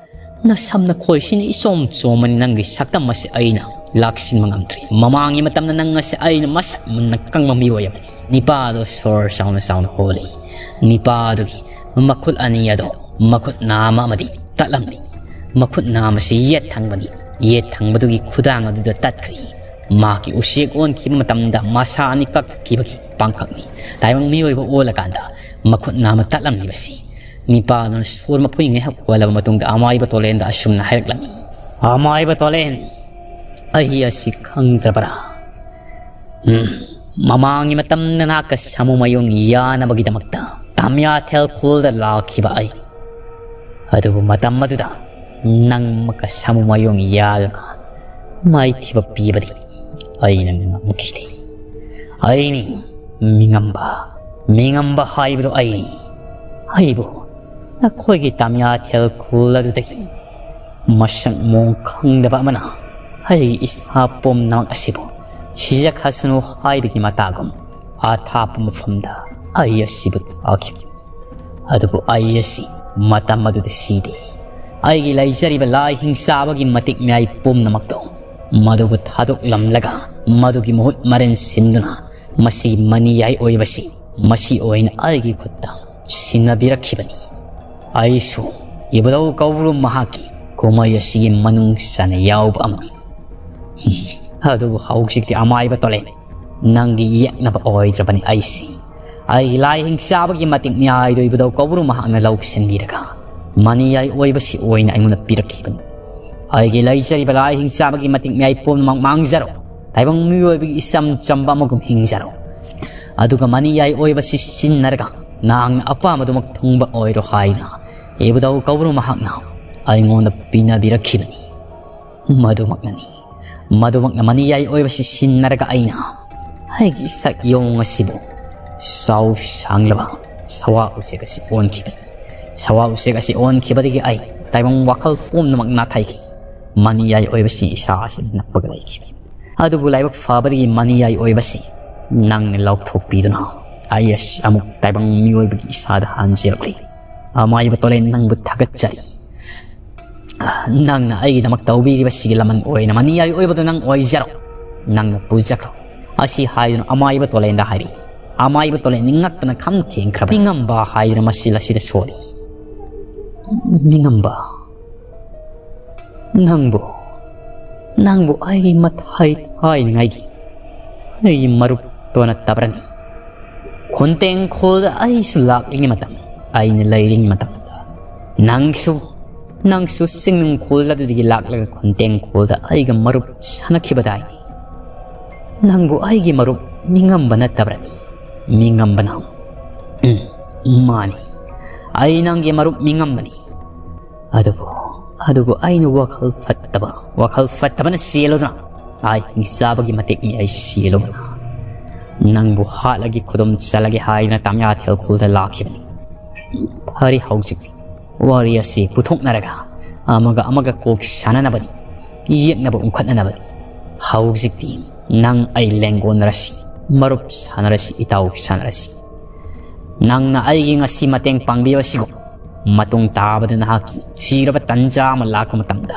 ꯅꯁꯝ ꯅꯈꯣꯏꯁꯤꯅ ꯏꯆꯣꯝ ꯆꯣꯝꯃꯅꯤ꯫ ꯅꯪꯒꯤ ꯁꯛꯇꯝ ꯑꯁꯤ ꯑꯩꯅ ꯂꯥꯛꯁꯤꯟꯕ ꯉꯝꯗ꯭ꯔꯤ꯫ ꯃꯃꯥꯡꯒꯤ ꯃꯇꯝꯗ ꯅꯪ ꯑꯁꯤ ꯑꯩꯅ ꯃꯁꯛ ꯃꯨꯟꯅ ꯈꯪꯕ ꯃꯤꯑꯣꯏ ꯑꯃꯅꯤ꯫ ꯅꯤꯄꯥꯗꯣ ꯁꯣꯔ ꯆꯥꯎꯅ ꯆꯥꯎꯅ ꯍꯣꯜꯂꯤ꯫ ꯅꯤꯄꯥꯗꯨꯒꯤ ꯃꯈꯨꯠ ꯑꯅꯤ ꯑꯗꯣ ꯃꯈꯨꯠ ꯅꯥꯝꯃ ꯑꯃꯗꯤ ꯇꯠꯂꯝꯃꯤ꯫ ꯃꯈꯨꯠ ꯅꯥꯝꯃꯁꯤ ꯌꯦꯠ ꯊꯪꯕꯅꯤ꯫ ꯌꯦꯠ ꯊꯪꯕꯗꯨꯒꯤ ꯈꯨꯗꯥꯡ ꯑꯗꯨꯗ ꯇꯠꯈ꯭ꯔꯤ꯫ ꯃꯍꯥꯛꯀꯤ ꯎꯆꯦꯛ ꯑꯣꯟꯈꯤꯕ ꯃꯇꯝꯗ ꯃꯁꯥ ꯑꯅꯤ ꯀꯛꯈꯤꯕꯒꯤ ꯄꯥꯡꯈꯛꯅꯤ꯫ ꯇꯥꯏꯕꯪ ꯃꯤꯑꯣꯏꯕ ꯑꯣꯜꯂꯀꯥꯟꯗ ꯃꯈꯨꯠ ꯅꯥꯝꯃ ꯇꯠꯂꯝꯂꯤꯕꯁꯤ꯫ ꯅꯤꯄꯥꯗꯨꯅ ꯁꯣꯔ ꯃꯄꯨꯏ ꯉꯥꯏꯍꯥꯛ ꯍꯣꯜꯂꯕ ꯃꯇꯨꯡꯗ ꯑꯃꯥꯏꯕ ꯇꯣꯂꯦꯟꯗ ꯑꯁꯨꯝꯅ ꯍꯥꯏꯔꯛꯂꯝꯃꯤ꯫ ꯑꯃꯥꯏꯕ ꯇꯣꯂꯦꯟ, ꯑꯩ ꯑꯁꯤ ꯈꯪꯗ꯭ꯔꯕꯔꯥ? ꯎꯝ, ꯃꯃꯥꯡꯒꯤ ꯃꯇꯝꯗ ꯅꯍꯥꯛꯀ ꯁꯥꯃꯨ ꯃꯌꯨꯡ ꯌꯥꯅꯕꯒꯤꯗꯃꯛꯇ ꯇꯥꯃꯤꯌꯥꯊꯦꯜ ꯈꯨꯜꯗ ꯂꯥꯛꯈꯤꯕ ꯑꯩ꯫ ꯑꯗꯨꯕꯨ ꯃꯇꯝ ꯑꯗꯨꯗ ꯅꯪꯃꯛꯀ ꯁꯥꯃꯨ ꯃꯌꯨꯡ ꯌꯥꯜꯂꯒ ꯃꯥꯏꯊꯤꯕ ꯄꯤꯕꯗꯤ ꯑꯩꯅ ꯉꯝꯈꯤꯗꯦ꯫ ꯑꯩꯅꯤ ꯃꯤꯉꯝꯕ, ꯃꯤꯉꯝꯕ ꯍꯥꯏꯕꯗꯨ ꯑꯩꯅꯤ꯫ ꯑꯩꯕꯨ ꯅꯈꯣꯏꯒꯤ ꯇꯥꯃꯤꯌꯥꯊꯦꯜ ꯈꯨꯜ ꯑꯗꯨꯗꯒꯤ ꯃꯁꯛ ꯃꯑꯣꯡ ꯈꯪꯗꯕ ꯑꯃꯅ ꯑꯩꯒꯤ ꯏꯁꯥ ꯄꯨꯝꯅꯃꯛ ꯑꯁꯤꯕꯨ ꯁꯤꯖꯈ꯭ꯔꯁꯅꯨ ꯍꯥꯏꯕꯒꯤ ꯃꯇꯥꯒꯨꯝ ꯑꯊꯥꯞꯄ ꯃꯐꯝꯗ ꯑꯩ ꯑꯁꯤꯕꯨ ꯊꯥꯈꯤꯕꯅꯤ꯫ ꯑꯗꯨꯕꯨ ꯑꯩ ꯑꯁꯤ ꯃꯇꯝ ꯑꯗꯨꯗ ꯁꯤꯗꯦ꯫ ꯑꯩꯒꯤ ꯂꯩꯖꯔꯤꯕ ꯂꯥꯏ ꯍꯤꯡꯆꯥꯕꯒꯤ ꯃꯇꯤꯛ ꯃꯌꯥꯏ ꯄꯨꯝꯅꯃꯛꯇꯣ ꯃꯗꯨꯕꯨ ꯊꯥꯗꯣꯛꯂꯝꯂꯒ ꯃꯗꯨꯒꯤ ꯃꯍꯨꯠ ꯃꯔꯦꯟ ꯁꯤꯟꯗꯨꯅ ꯃꯁꯤꯒꯤ ꯃꯅꯤꯌꯥꯏ ꯑꯣꯏꯕꯁꯤ ꯃꯁꯤ ꯑꯣꯏꯅ ꯑꯩꯒꯤ ꯈꯨꯠꯇ ꯁꯤꯟꯅꯕꯤꯔꯛꯈꯤꯕꯅꯤ꯫ ꯑꯩꯁꯨ ꯏꯕꯨꯙꯧ ꯀꯧꯕ꯭ꯔꯨ ꯃꯍꯥꯛꯀꯤ ꯀꯨꯝꯍꯩ ꯑꯁꯤꯒꯤ ꯃꯅꯨꯡ ꯆꯟꯅ ꯌꯥꯎꯕ ꯑꯃꯅꯤ꯫ ꯑꯗꯨꯕꯨ ꯍꯧꯖꯤꯛꯇꯤ ꯑꯃꯥꯏꯕ ꯇꯣꯂꯦꯟ, ꯅꯪꯒꯤ ꯌꯦꯛꯅꯕ ꯑꯣꯏꯗ꯭ꯔꯕꯅꯤ ꯑꯩꯁꯤ꯫ ꯑꯩꯒꯤ ꯂꯥꯏ ꯍꯤꯡꯆꯥꯕꯒꯤ ꯃꯇꯤꯛ ꯃꯌꯥꯏꯗꯣ ꯏꯕꯨꯙꯧ ꯀꯧꯕ꯭ꯔꯨ ꯃꯍꯥꯛꯅ ꯂꯧꯁꯤꯟꯕꯤꯔꯒ ꯃꯅꯤꯌꯥꯏ ꯑꯣꯏꯕꯁꯤ ꯑꯣꯏꯅ ꯑꯩꯉꯣꯟꯗ ꯄꯤꯔꯛꯈꯤꯕꯅꯤ꯫ ꯑꯩꯒꯤ ꯂꯩꯖꯔꯤꯕ ꯂꯥꯏ ꯍꯤꯡꯆꯥꯕꯒꯤ ꯃꯇꯤꯛ ꯃꯌꯥꯏ ꯄꯨꯝꯅꯃꯛ ꯃꯥꯡꯖꯔꯣ꯫ ꯇꯥꯏꯕꯪ ꯃꯤꯑꯣꯏꯕꯒꯤ ꯏꯆꯝ ꯆꯝꯕ ꯑꯃꯒꯨꯝ ꯍꯤꯡꯖꯔꯣ꯫ ꯑꯗꯨꯒ ꯃꯅꯤꯌꯥꯏ ꯑꯣꯏꯕꯁꯤ ꯁꯤꯖꯤꯟꯅꯔꯒ ꯅꯍꯥꯛꯅ ꯑꯄꯥꯝꯕꯗꯨꯃꯛ ꯊꯨꯡꯕ ꯑꯣꯏꯔꯣ ꯍꯥꯏꯅ ꯏꯕꯨꯙꯧ ꯀꯧꯕ꯭ꯔꯨ ꯃꯍꯥꯛꯅ ꯑꯩꯉꯣꯟꯗ ꯄꯤꯅꯕꯤꯔꯛꯈꯤꯕꯅꯤ꯫ ꯃꯗꯨꯃꯛꯅꯅꯤ꯫ ꯃꯗꯨꯃꯛꯅ ꯃꯅꯤꯌꯥꯏ ꯑꯣꯏꯕꯁꯤ ꯁꯤꯖꯤꯟꯅꯔꯒ ꯑꯩꯅ ꯑꯩꯒꯤ ꯁꯛꯌꯣꯡ ꯑꯁꯤꯕꯨ ꯆꯥꯎ ꯁꯥꯡꯂꯕ ꯁꯋꯥ ꯎꯆꯦꯛ ꯑꯁꯤ ꯑꯣꯟꯈꯤꯕꯅꯤ꯫ ꯁꯋꯥ ꯎꯆꯦꯛ ꯑꯁꯤ ꯑꯣꯟꯈꯤꯕꯗꯒꯤ ꯑꯩ ꯇꯥꯏꯕꯪ ꯋꯥꯈꯜ ꯄꯨꯝꯅꯃꯛ ꯅꯥꯊꯩꯈꯤ꯫ ꯃꯅꯤꯌꯥꯏ ꯑꯣꯏꯕꯁꯤ ꯏꯁꯥ ꯑꯁꯤꯗ ꯅꯞꯄꯒ ꯂꯩꯈꯤ꯫ ꯑꯗꯨꯕꯨ ꯂꯥꯏꯕꯛ ꯐꯕꯗꯒꯤ ꯃꯅꯤꯌꯥꯏ ꯑꯣꯏꯕꯁꯤ ꯅꯪꯅ ꯂꯧꯊꯣꯛꯄꯤꯗꯨꯅ ꯑꯩ ꯑꯁꯤ ꯑꯃꯨꯛ ꯇꯥꯏꯕꯪ ꯃꯤꯑꯣꯏꯕꯒꯤ ꯏꯁꯥꯗ ꯍꯟꯖꯤꯜꯂꯛꯂꯤ꯫ ꯑꯃꯥꯏꯕ ꯇꯣꯂꯦꯟ, ꯅꯪꯕꯨ ꯊꯥꯒꯠꯆꯔꯤ꯫ ꯅꯪꯅ ꯑꯩꯒꯤꯗꯃꯛ ꯇꯧꯕꯤꯔꯤꯕꯁꯤꯒꯤ ꯂꯃꯟ ꯑꯣꯏꯅ ꯃꯅꯤꯌꯥꯏ ꯑꯣꯏꯕꯗꯨ ꯅꯪ ꯑꯣꯏꯖꯔꯣ꯫ ꯅꯪꯅ ꯄꯨꯖꯈ꯭ꯔꯣ꯫ ꯑꯁꯤ ꯍꯥꯏꯗꯨꯅ ꯑꯃꯥꯏꯕ ꯇꯣꯂꯦꯟꯗ ꯍꯥꯏꯔꯤ꯫ ꯑꯃꯥꯏꯕ ꯇꯣꯂꯦꯟ ꯅꯤꯡꯉꯛꯄꯅ ꯈꯝ ꯊꯦꯡꯈ꯭ꯔꯕ ꯅꯤꯡꯉꯝꯕ ꯍꯥꯏꯗꯨꯅ ꯃꯁꯤ ꯑꯁꯤꯗ ꯁꯣꯜꯂꯤ꯫ ꯅꯤꯡꯉꯝꯕ, ꯅꯪꯕꯨ, ꯅꯪꯕꯨ ꯑꯩꯒꯤ ꯃꯊꯥꯏ ꯊꯥꯏꯅꯉꯥꯏꯒꯤ ꯑꯩꯒꯤ ꯃꯔꯨꯞꯇꯣ ꯅꯠꯇꯕ꯭ꯔꯅꯤ? ꯈꯨꯟꯇꯦꯡꯈꯣꯜꯗ ꯑꯩꯁꯨ ꯂꯥꯛꯂꯤꯉꯩ ꯃꯇꯝ, ꯑꯩꯅ ꯂꯩꯔꯤꯉꯩ ꯃꯇꯝꯗ ꯅꯪꯁꯨ, ꯅꯪꯁꯨ ꯆꯤꯡꯅꯨꯡꯈꯣꯜ ꯑꯗꯨꯗꯒꯤ ꯂꯥꯛꯂꯒ ꯈꯨꯟꯇꯦꯡꯈꯣꯜꯗ ꯑꯩꯒ ꯃꯔꯨꯞ ꯁꯥꯟꯅꯈꯤꯕꯗꯥꯏꯅꯤ꯫ ꯅꯪꯕꯨ ꯑꯩꯒꯤ ꯃꯔꯨꯞ ꯃꯤꯉꯝꯕ ꯅꯠꯇꯕ꯭ꯔꯅꯤ? ꯃꯤꯉꯝꯕꯅ, ꯎꯝ, ꯃꯥꯅꯤ, ꯑꯩ ꯅꯪꯒꯤ ꯃꯔꯨꯞ ꯃꯤꯉꯝꯕꯅꯤ꯫ ꯑꯗꯨꯕꯨ, ꯑꯗꯨꯕꯨ ꯑꯩꯅ ꯋꯥꯈꯜ ꯐꯠꯇꯕ, ꯋꯥꯈꯜ ꯐꯠꯇꯕꯅ ꯆꯦꯜꯂꯨꯗꯅ ꯑꯩ ꯍꯤꯡꯆꯥꯕꯒꯤ ꯃꯇꯤꯛꯅꯤ ꯑꯩ ꯆꯦꯜꯂꯨꯕꯅ꯫ ꯅꯪꯕꯨ ꯍꯥꯠꯂꯒꯦ, ꯈꯨꯗꯨꯝ ꯆꯜꯂꯒꯦ ꯍꯥꯏꯗꯨꯅ ꯇꯥꯃꯤꯌꯥꯊꯦꯜ ꯈꯨꯜꯗ ꯂꯥꯛꯈꯤꯕꯅꯤ꯫ ꯐꯔꯦ, ꯍꯧꯖꯤꯛꯇꯤ ꯋꯥꯔꯤ ꯑꯁꯤ ꯄꯨꯊꯣꯛꯅꯔꯒ ꯑꯃꯒ ꯑꯃꯒ ꯀꯣꯛ ꯁꯥꯟꯅꯅꯕꯅꯤ, ꯌꯦꯛꯅꯕ ꯎꯪꯈꯠꯅꯅꯕꯅꯤ꯫ ꯍꯧꯖꯤꯛꯇꯤ ꯅꯪ ꯑꯩ ꯂꯦꯡꯒꯣꯟꯅꯔꯁꯤ, ꯃꯔꯨꯞ ꯁꯥꯟꯅꯔꯁꯤ, ꯏꯇꯥꯎ ꯁꯥꯟꯅꯔꯁꯤ꯫ ꯅꯪꯅ ꯑꯩꯒꯤ ꯉꯁꯤ ꯃꯇꯦꯡ ꯄꯥꯡꯕꯤꯕꯁꯤꯒꯨꯝ ꯃꯇꯨꯡ ꯇꯥꯕꯗ ꯅꯍꯥꯛꯀꯤ ꯊꯤꯔꯕ ꯇꯟꯖꯥ ꯑꯃ ꯂꯥꯛꯄ ꯃꯇꯝꯗ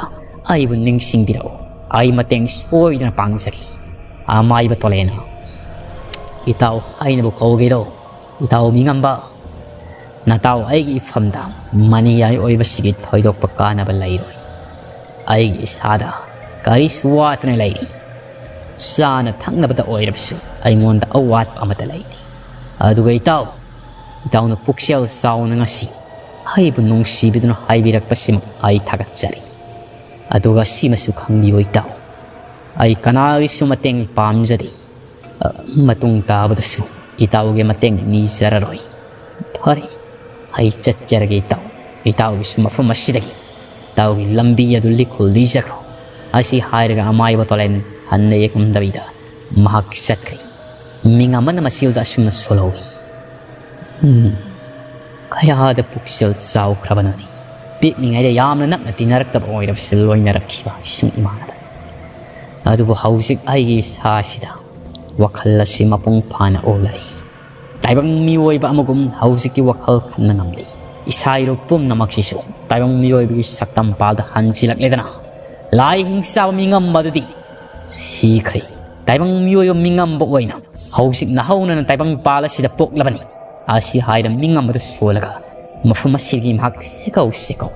ꯑꯩꯕꯨ ꯅꯤꯡꯁꯤꯡꯕꯤꯔꯛꯎ꯫ ꯑꯩ ꯃꯇꯦꯡ ꯁꯣꯏꯗꯅ ꯄꯥꯡꯖꯒꯦ꯫ ꯑꯃꯥꯏꯕ ꯇꯣꯂꯦꯅ ꯏꯇꯥꯎ ꯍꯥꯏꯅꯕꯨ ꯀꯧꯒꯦꯔꯣ? ꯏꯇꯥꯎ ꯃꯤꯉꯝꯕ, ꯅꯇꯥꯎ ꯑꯩꯒꯤ ꯏꯐꯝꯗ ꯃꯅꯤꯌꯥꯏ ꯑꯣꯏꯕꯁꯤꯒꯤ ꯊꯣꯏꯗꯣꯛꯄ ꯀꯥꯟꯅꯕ ꯂꯩꯔꯣꯏ꯫ ꯑꯩꯒꯤ ꯏꯁꯥꯗ ꯀꯔꯤꯁꯨ ꯋꯥꯠꯇꯅ ꯂꯩꯔꯤ꯫ ꯆꯥꯅ ꯊꯛꯅꯕꯗ ꯑꯣꯏꯔꯕꯁꯨ ꯑꯩꯉꯣꯟꯗ ꯑꯋꯥꯠꯄ ꯑꯃꯠꯇ ꯂꯩꯇꯦ꯫ ꯑꯗꯨꯒ ꯏꯇꯥꯎ, ꯏꯇꯥꯎꯅ ꯄꯨꯛꯆꯦꯜ ꯆꯥꯎꯅ ꯉꯁꯤ ꯑꯩꯕꯨ ꯅꯨꯡꯁꯤꯕꯤꯗꯨꯅ ꯍꯥꯏꯕꯤꯔꯛꯄꯁꯤꯃꯛ ꯑꯩ ꯊꯥꯒꯠꯆꯔꯤ꯫ ꯑꯗꯨꯒ ꯁꯤꯃꯁꯨ ꯈꯪꯕꯤꯌꯨ ꯏꯇꯥꯎ, ꯑꯩ ꯀꯅꯥꯒꯤꯁꯨ ꯃꯇꯦꯡ ꯄꯥꯝꯖꯗꯦ꯫ ꯑ, ꯃꯇꯨꯡ ꯇꯥꯕꯗꯁꯨ ꯏꯇꯥꯎꯒꯤ ꯃꯇꯦꯡ ꯅꯤꯖꯔꯔꯣꯏ꯫ ꯐꯔꯦ, ꯑꯩ ꯆꯠꯆꯔꯒꯦ ꯏꯇꯥꯎ꯫ ꯏꯇꯥꯎꯒꯤꯁꯨ ꯃꯐꯝ ꯑꯁꯤꯗꯒꯤ ꯏꯇꯥꯎꯒꯤ ꯂꯝꯕꯤ ꯑꯗꯨ ꯂꯤꯈꯨꯜ ꯂꯤꯖꯈ꯭ꯔꯣ꯫ ꯑꯁꯤ ꯍꯥꯏꯔꯒ ꯑꯃꯥꯏꯕ ꯇꯣꯂꯦꯟ ꯍꯟꯅ ꯌꯦꯡꯉꯝꯗꯕꯤꯗ ꯃꯍꯥꯛ ꯆꯠꯈ꯭ꯔꯦ꯫ ꯃꯤꯡ ꯑꯃꯅ ꯃꯁꯤꯗ ꯑꯁꯨꯝꯅ ꯁꯣꯜꯍꯧꯏ꯫ ꯎꯝ, ꯀꯌꯥꯗ ꯄꯨꯛꯆꯦꯜ ꯆꯥꯎꯈ꯭ꯔꯕꯅꯣꯅꯤ꯫ ꯄꯤꯛꯂꯤꯉꯩꯗ ꯌꯥꯝꯅ ꯅꯛꯅ ꯇꯤꯟꯅꯔꯛꯇꯕ ꯑꯣꯏꯔꯕꯁꯨ ꯂꯣꯏꯅꯔꯛꯈꯤꯕ ꯏꯁꯨꯡ ꯏꯃꯥꯟꯅꯕ꯫ ꯑꯗꯨꯕꯨ ꯍꯧꯖꯤꯛ ꯑꯩꯒꯤ ꯏꯁꯥꯁꯤꯗ ꯋꯥꯈꯜ ꯑꯁꯤ ꯃꯄꯨꯡ ꯐꯥꯅ ꯑꯣꯜꯂꯛꯏ꯫ ꯇꯥꯏꯕꯪ ꯃꯤꯑꯣꯏꯕ ꯑꯃꯒꯨꯝ ꯍꯧꯖꯤꯛꯇꯤ ꯋꯥꯈꯜ ꯈꯟꯕ ꯉꯝꯂꯤ꯫ ꯏꯁꯥ ꯏꯔꯨ ꯄꯨꯝꯅꯃꯛꯁꯤꯁꯨ ꯇꯥꯏꯕꯪ ꯃꯤꯑꯣꯏꯕꯒꯤ ꯁꯛꯇꯝ ꯄꯥꯜꯗ ꯍꯟꯖꯤꯜꯂꯛꯂꯦꯗꯅ꯫ ꯂꯥꯏ ꯍꯤꯡꯆꯥꯕ ꯃꯤꯉꯝꯕ ꯑꯗꯨꯗꯤ ꯁꯤꯈ꯭ꯔꯦ꯫ ꯇꯥꯏꯕꯪ ꯃꯤꯑꯣꯏꯕ ꯃꯤꯉꯝꯕ ꯑꯣꯏꯅ ꯍꯧꯖꯤꯛ ꯅꯍꯧꯅꯅ ꯇꯥꯏꯕꯪ ꯄꯥꯜ ꯑꯁꯤꯗ ꯄꯣꯛꯂꯕꯅꯤ꯫ ꯑꯁꯤ ꯍꯥꯏꯔ ꯃꯤꯉꯝꯕꯗꯨ ꯁꯣꯜꯂꯒ ꯃꯐꯝ ꯑꯁꯤꯒꯤ ꯃꯍꯥꯛ ꯁꯦꯀꯧ ꯁꯦꯀꯧ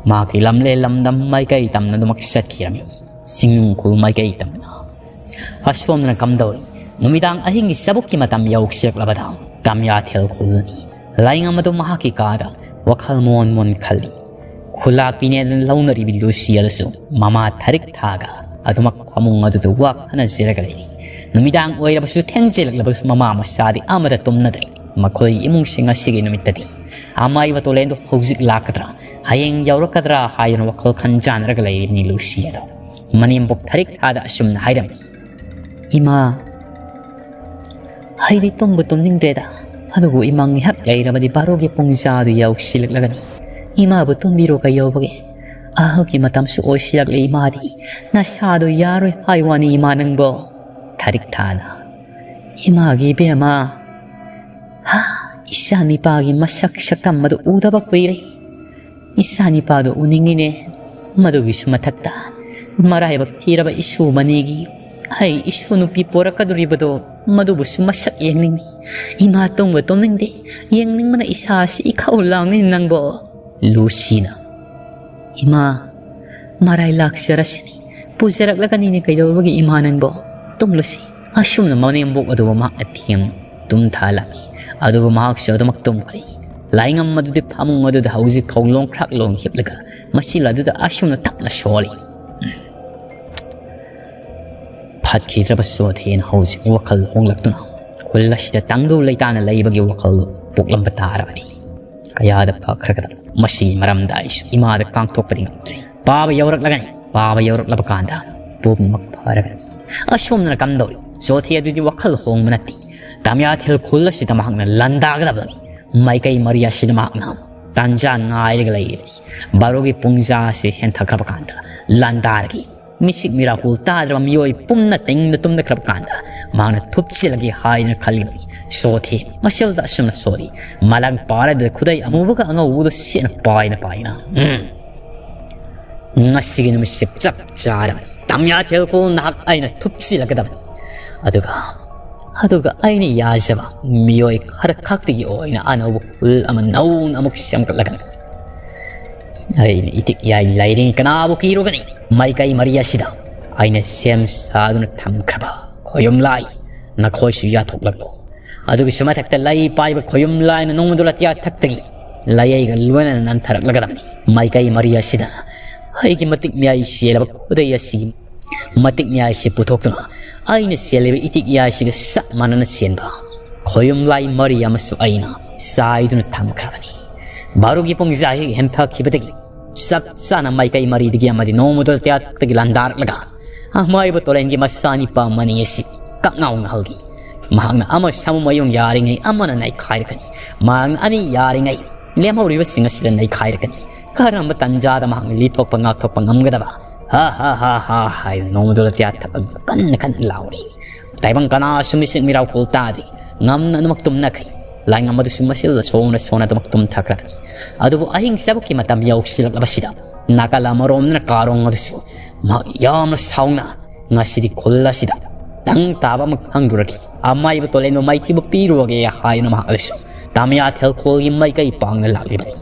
ꯃꯍꯥꯛꯀꯤ ꯂꯝꯂꯦꯟ ꯂꯝꯗꯝ ꯃꯥꯏꯀꯩ ꯇꯝꯅ ꯑꯗꯨꯃꯛ ꯆꯠꯈꯤꯔꯝꯃꯤ꯫ ꯆꯤꯡꯅꯨꯡ ꯈꯨꯜ ꯃꯥꯏꯀꯩ ꯇꯝꯅ꯫ ꯑꯁꯣꯝꯗꯅ ꯀꯝꯗꯧꯔꯤ? ꯅꯨꯃꯤꯗꯥꯡ ꯑꯍꯤꯡꯒꯤ ꯆꯕꯨꯛꯀꯤ ꯃꯇꯝ ꯌꯧꯁꯤꯜꯂꯛꯂꯕꯗ ꯀꯥꯃꯤꯌꯥꯊꯦꯜ ꯈꯨꯜꯅꯤ꯫ ꯂꯥꯏꯉꯝ ꯑꯗꯨ ꯃꯍꯥꯛꯀꯤ ꯀꯥꯗ ꯋꯥꯈꯜ ꯃꯣꯟ ꯃꯣꯟ ꯈꯜꯂꯤ꯫ ꯈꯨꯂꯥꯛꯄꯤꯅꯦꯗꯅ ꯂꯧꯅꯔꯤꯕꯤ ꯂꯨꯁꯤ ꯑꯗꯨꯁꯨ ꯃꯃꯥ ꯊꯥꯔꯤꯛ ꯊꯥꯒ ꯑꯗꯨꯃꯛ ꯐꯃꯨꯡ ꯑꯗꯨꯗ ꯋꯥ ꯈꯟꯅꯖꯔꯒ ꯂꯩꯔꯤ꯫ ꯅꯨꯃꯤꯗꯥꯡ ꯑꯣꯏꯔꯕꯁꯨ ꯊꯦꯡꯖꯤꯜꯂꯛꯂꯕꯁꯨ ꯃꯃꯥ ꯃꯆꯥꯗꯤ ꯑꯃꯗ ꯇꯨꯝꯅꯗ꯭ꯔꯦ꯫ ꯃꯈꯣꯏ ꯏꯃꯨꯡꯁꯤꯡ ꯑꯁꯤꯒꯤ ꯅꯨꯃꯤꯠꯇꯗꯤ ꯑꯃꯥꯏꯕ ꯇꯣꯂꯦꯟꯗꯨ ꯍꯧꯖꯤꯛ ꯂꯥꯛꯀꯗ꯭ꯔꯥ, ꯍꯌꯦꯡ ꯌꯧꯔꯛꯀꯗ꯭ꯔꯥ ꯍꯥꯏꯗꯨꯅ ꯋꯥꯈꯜ ꯈꯟꯖꯥꯟꯅꯔꯒ ꯂꯩꯔꯤꯕꯅꯤ ꯂꯨꯁꯤ ꯑꯗꯣ꯫ ꯃꯅꯦꯝꯕꯣꯛ ꯊꯥꯔꯤꯛ ꯊꯥꯗ ꯑꯁꯨꯝꯅ ꯍꯥꯏꯔꯝꯃꯤ꯫ ꯏꯃꯥ, ꯑꯩꯗꯤ ꯇꯨꯝꯕꯨ ꯇꯨꯝꯅꯤꯡꯗ꯭ꯔꯦꯗ꯫ ꯑꯗꯨꯕꯨ ꯏꯃꯥ ꯉꯥꯏꯍꯥꯛ ꯂꯩꯔꯕꯗꯤ ꯕꯥꯔꯣꯒꯤ ꯄꯨꯡ ꯆꯥꯗꯨ ꯌꯧꯁꯤꯜꯂꯛꯂꯒꯅꯤ꯫ ꯏꯃꯥꯕꯨ ꯇꯨꯝꯕꯤꯔꯣ ꯀꯩꯗꯧꯕꯒꯦ? ꯑꯍꯜꯒꯤ ꯃꯇꯝꯁꯨ ꯑꯣꯏꯁꯤꯜꯂꯛꯂꯦ ꯏꯃꯥꯗꯤ꯫ ꯅꯁꯥꯗꯣ ꯌꯥꯔꯣꯏ ꯍꯥꯏ ꯋꯥꯅꯤ ꯏꯃꯥ ꯅꯪꯕꯣ꯫ ꯊꯥꯔꯤꯛ ꯊꯥꯅ꯫ ꯏꯃꯥꯒꯤ ꯏꯕꯦꯝꯃ꯫ ꯍꯥ, ꯏꯆꯥ ꯅꯤꯄꯥꯒꯤ ꯃꯁꯛ ꯁꯛꯇꯝ ꯑꯗꯨ ꯎꯗꯕ ꯀꯨꯏꯔꯦ꯫ ꯏꯆꯥ ꯅꯤꯄꯥꯗꯨ ꯎꯅꯤꯡꯉꯤꯅꯦ꯫ ꯃꯗꯨꯒꯤꯁꯨ ꯃꯊꯛꯇ ꯃꯔꯥꯏꯕꯛ ꯊꯤꯔꯕ ꯏꯁꯨ ꯃꯅꯤꯒꯤ ꯑꯩ ꯏꯁꯨ ꯅꯨꯄꯤ ꯄꯣꯔꯛꯀꯗꯧꯔꯤꯕꯗꯣ ꯃꯗꯨꯕꯨꯁꯨ ꯃꯁꯛ ꯌꯦꯡꯅꯤꯡꯉꯤ꯫ ꯏꯃꯥ ꯇꯨꯝꯕ ꯇꯨꯝꯅꯤꯡꯗꯦ꯫ ꯌꯦꯡꯅꯤꯡꯕꯅ ꯏꯁꯥꯁꯤ ꯏꯈꯧ ꯂꯥꯡꯅꯤ ꯅꯪꯕꯣ꯫ ꯂꯨꯁꯤꯅ꯫ ꯏꯃꯥ, ꯃꯔꯥꯏ ꯂꯥꯛꯆꯔꯁꯤꯅꯤ꯫ ꯄꯨꯖꯔꯛꯂꯒꯅꯤꯅꯦ ꯀꯩꯗꯧꯕꯒꯤ ꯏꯃꯥ ꯅꯪꯕꯣ꯫ ꯇꯨꯝꯂꯨꯁꯤ꯫ ꯑꯁꯨꯝꯅ ꯃꯅꯦꯝꯕꯣꯛ ꯑꯗꯨꯕꯨ ꯃꯍꯥꯛꯅ ꯊꯦꯝ ꯇꯨꯝꯊꯍꯜꯂꯝꯃꯤ꯫ ꯑꯗꯨꯕꯨ ꯃꯍꯥꯛꯁꯨ ꯑꯗꯨꯃꯛ ꯇꯨꯝꯈ꯭ꯔꯦ꯫ ꯂꯥꯏꯉꯝ ꯑꯗꯨꯗꯤ ꯐꯃꯨꯡ ꯑꯗꯨꯗ ꯍꯧꯖꯤꯛ ꯐꯥꯎ ꯂꯣꯡꯈ꯭ꯔꯥꯛ ꯂꯣꯡ ꯍꯤꯞꯂꯒ ꯃꯆꯤꯜ ꯑꯗꯨꯗ ꯑꯁꯨꯝꯅ ꯇꯞꯅ ꯁꯣꯜꯂꯤ꯫ ꯐꯠꯈꯤꯗ꯭ꯔꯕ ꯁꯣꯊꯦꯅ ꯍꯧꯖꯤꯛ ꯋꯥꯈꯜ ꯍꯣꯡꯂꯛꯇꯨꯅ ꯈꯨꯜ ꯑꯁꯤꯗ ꯇꯪꯗꯨ ꯂꯩꯇꯥꯅ ꯂꯩꯕꯒꯤ ꯋꯥꯈꯜ ꯄꯣꯛꯂꯝꯕ ꯇꯥꯔꯕꯗꯤ ꯀꯌꯥꯗ ꯐꯈ꯭ꯔꯒꯗ꯫ ꯃꯁꯤꯒꯤ ꯃꯔꯝꯗ ꯑꯩꯁꯨ ꯏꯃꯥꯗ ꯄꯥꯡꯊꯣꯛꯄꯗꯤ ꯉꯝꯗ꯭ꯔꯦ꯫ ꯄꯥꯕ ꯌꯧꯔꯛꯂꯒꯅꯤ꯫ ꯄꯥꯕ ꯌꯧꯔꯛꯂꯕ ꯀꯥꯟꯗ ꯄꯨꯝꯅꯃꯛ ꯐꯔꯒꯅꯤ꯫ ꯑꯁꯣꯝꯗꯅ ꯀꯝꯗꯧꯔꯤ? ꯆꯣꯊꯦ ꯑꯗꯨꯗꯤ ꯋꯥꯈꯜ ꯍꯣꯡꯕ ꯅꯠꯇꯦ꯫ ꯇꯥꯃꯤꯌꯥꯊꯦꯜ ꯈꯨꯜ ꯑꯁꯤꯗ ꯃꯍꯥꯛꯅ ꯂꯥꯟꯗꯥꯒꯗꯕꯅꯤ꯫ ꯃꯥꯏꯀꯩ ꯃꯔꯤ ꯑꯁꯤꯗ ꯃꯍꯥꯛꯅ ꯇꯥꯟꯖꯥ ꯉꯥꯏꯔꯒ ꯂꯩꯔꯤꯕꯅꯤ꯫ ꯕꯥꯔꯣꯒꯤ ꯄꯨꯡꯖꯥ ꯑꯁꯤ ꯍꯦꯟꯊꯈ꯭ꯔꯕ ꯀꯥꯟꯗ ꯂꯥꯟꯗꯥꯔꯒꯦ꯫ ꯃꯤꯆꯤꯛ ꯃꯤꯔꯥꯀꯨꯜ ꯇꯥꯗ꯭ꯔꯕ ꯃꯤꯑꯣꯏ ꯄꯨꯝꯅ ꯇꯤꯡꯅ ꯇꯨꯝꯅꯈ꯭ꯔꯕ ꯀꯥꯟꯗ ꯃꯍꯥꯛꯅ ꯊꯨꯞꯆꯤꯜꯂꯒꯦ ꯍꯥꯏꯗꯨꯅ ꯈꯜꯂꯤꯕꯅꯤ꯫ ꯁꯣꯊꯤ ꯃꯁꯤꯗ ꯑꯁꯨꯝꯅ ꯁꯣꯔꯤ꯫ ꯃꯂꯪ ꯄꯥꯔꯗꯨꯗ ꯈꯨꯗꯩ ꯑꯃꯨꯕꯒ ꯑꯉꯧꯕꯗꯨ ꯁꯦꯠꯅ ꯄꯥꯏꯅ ꯄꯥꯏꯅ꯫ ꯎꯝ꯫ ꯉꯁꯤꯒꯤ ꯅꯨꯃꯤꯠꯁꯦ ꯆꯞ ꯆꯥꯔꯕꯅꯤ꯫ ꯇꯥꯃꯤꯌꯥꯊꯦꯜ ꯈꯨꯜ ꯅꯍꯥꯛ ꯑꯩꯅ ꯊꯨꯞꯆꯤꯜꯂꯛꯀꯗꯕꯅꯤ꯫ ꯑꯗꯨꯒ, ꯑꯗꯨꯒ ꯑꯩꯅ ꯌꯥꯖꯕ ꯃꯤꯑꯣꯏ ꯈꯔ ꯈꯛꯇꯒꯤ ꯑꯣꯏꯅ ꯑꯅꯧꯕ ꯈꯨꯜ ꯑꯃ ꯅꯧꯅ ꯑꯃꯨꯛ ꯁꯦꯝꯒꯠꯂꯒꯅꯤ꯫ ꯑꯩꯅ ꯏꯇꯤꯛ ꯌꯥꯏ ꯂꯩꯔꯤꯉꯩ ꯀꯅꯥꯕꯨ ꯀꯤꯔꯨꯒꯅꯤ? ꯃꯥꯏꯀꯩ ꯃꯔꯤ ꯑꯁꯤꯗ ꯑꯩꯅ ꯁꯦꯝ ꯁꯥꯗꯨꯅ ꯊꯝꯈ꯭ꯔꯕ ꯈꯣꯌꯨꯝꯂꯥꯏ ꯅꯈꯣꯏꯁꯨ ꯌꯥꯊꯣꯛꯂꯛꯂꯣ꯫ ꯑꯗꯨꯒꯤꯁꯨ ꯃꯊꯛꯇ ꯂꯩ ꯄꯥꯏꯕ ꯈꯣꯌꯨꯝꯂꯥꯏꯅ ꯅꯣꯡꯃꯗꯨ ꯂꯇꯤꯌꯥ ꯊꯛꯇꯒꯤ ꯂꯩꯌꯩꯒ ꯂꯣꯏꯅꯅ ꯅꯟꯊꯔꯛꯂꯒꯗꯕꯅꯤ꯫ ꯃꯥꯏꯀꯩ ꯃꯔꯤ ꯑꯁꯤꯗ ꯑꯩꯒꯤ ꯃꯇꯤꯛ ꯃꯌꯥꯏ ꯆꯦꯜꯂꯕ ꯈꯨꯗꯩ ꯑꯁꯤꯒꯤ ꯃꯇꯤꯛ ꯃꯌꯥꯏꯁꯤ ꯄꯨꯊꯣꯛꯇꯨꯅ ꯑꯩꯅ ꯆꯦꯜꯂꯤꯕ ꯏꯇꯤꯛ ꯌꯥꯏꯁꯤꯒ ꯆꯞ ꯃꯥꯟꯅꯅ ꯆꯦꯟꯕ ꯈꯣꯌꯨꯝꯂꯥꯏ ꯃꯔꯤ ꯑꯃꯁꯨ ꯑꯩꯅ ꯆꯥꯏꯗꯨꯅ ꯊꯝꯈ꯭ꯔꯕꯅꯤ꯫ ꯕꯥꯔꯣꯒꯤ ꯄꯨꯡꯖꯥ ꯍꯦꯛ ꯍꯦꯟꯊꯈꯤꯕꯗꯒꯤ ꯆꯞ ꯆꯥꯅ ꯃꯥꯏꯀꯩ ꯃꯔꯤꯗꯒꯤ ꯑꯃꯗꯤ ꯅꯣꯡꯃꯗꯨ ꯇꯌꯥꯊꯛꯇꯒꯤ ꯂꯥꯟꯗꯥꯔꯛꯂꯒ ꯑꯃꯥꯏꯕ ꯇꯣꯔꯦꯟꯒꯤ ꯃꯆꯥꯅꯤꯄꯥ ꯃꯅꯤ ꯑꯁꯤ ꯀꯛꯉꯥꯎ ꯉꯥꯎꯈꯤ꯫ ꯃꯍꯥꯛꯅ ꯑꯃ ꯁꯥꯃꯨ ꯃꯌꯨꯡ ꯌꯥꯔꯤꯉꯩ ꯑꯃꯅ ꯅꯩꯈꯥꯏꯔꯛꯀꯅꯤ꯫ ꯃꯍꯥꯛꯅ ꯑꯅꯤ ꯌꯥꯔꯤꯉꯩ ꯂꯦꯝꯍꯧꯔꯤꯕꯁꯤꯡ ꯑꯁꯤꯗ ꯅꯩꯈꯥꯏꯔꯛꯀꯅꯤ꯫ ꯀꯔꯝꯕ ꯇꯟꯖꯥꯗ ꯃꯍꯥꯛꯅ ꯂꯤꯊꯣꯛꯄ ꯉꯥꯛꯊꯣꯛꯄ ꯉꯝꯒꯗꯕ? ꯍꯥ ꯍꯥ ꯍꯥ ꯍꯥ ꯍꯥꯏꯅ ꯅꯣꯡꯃꯗꯨꯗ ꯇꯌꯥꯊꯛ ꯑꯗꯨꯗ ꯀꯟꯅ ꯀꯟꯅ ꯂꯥꯎꯔꯤ꯫ ꯇꯥꯏꯕꯪ ꯀꯅꯥꯁꯨ ꯃꯤꯆꯤꯛ ꯃꯤꯔꯥꯎ ꯀꯣꯜ ꯇꯥꯗ꯭ꯔꯤ꯫ ꯉꯝꯅ ꯑꯗꯨꯃꯛ ꯇꯨꯝꯅꯈ꯭ꯔꯤ꯫ ꯂꯥꯏꯉꯝ ꯑꯗꯨꯁꯨ ꯃꯁꯤꯗ ꯁꯣꯡꯅ ꯁꯣꯡꯅ ꯑꯗꯨꯃꯛ ꯇꯨꯝꯊꯈ꯭ꯔꯕꯅꯤ꯫ ꯑꯗꯨꯕꯨ ꯑꯍꯤꯡ ꯆꯕꯨꯛꯀꯤ ꯃꯇꯝ ꯌꯧꯁꯤꯜꯂꯛꯂꯕꯁꯤꯗ ꯅꯥꯀꯜ ꯑꯃꯔꯣꯝꯗꯅ ꯀꯥꯔꯣꯡ ꯑꯗꯨꯁꯨ ꯃꯍꯥꯛ ꯌꯥꯝꯅ ꯁꯥꯎꯅ ꯉꯁꯤꯗꯤ ꯈꯨꯜ ꯑꯁꯤꯗ ꯇꯪ ꯇꯥꯕ ꯑꯃ ꯐꯪꯗꯨꯔꯒꯦ, ꯑꯃꯥꯏꯕ ꯇꯣꯂꯦꯟꯕ ꯃꯥꯏꯊꯤꯕ ꯄꯤꯔꯨꯔꯒꯦ ꯍꯥꯏꯗꯨꯅ ꯃꯍꯥꯛ ꯑꯗꯨꯁꯨ ꯇꯥꯃꯤꯌꯥꯊꯦꯜ ꯈꯨꯜꯒꯤ ꯃꯥꯏꯀꯩ ꯄꯥꯡꯅ ꯂꯥꯛꯂꯤꯕꯅꯤ꯫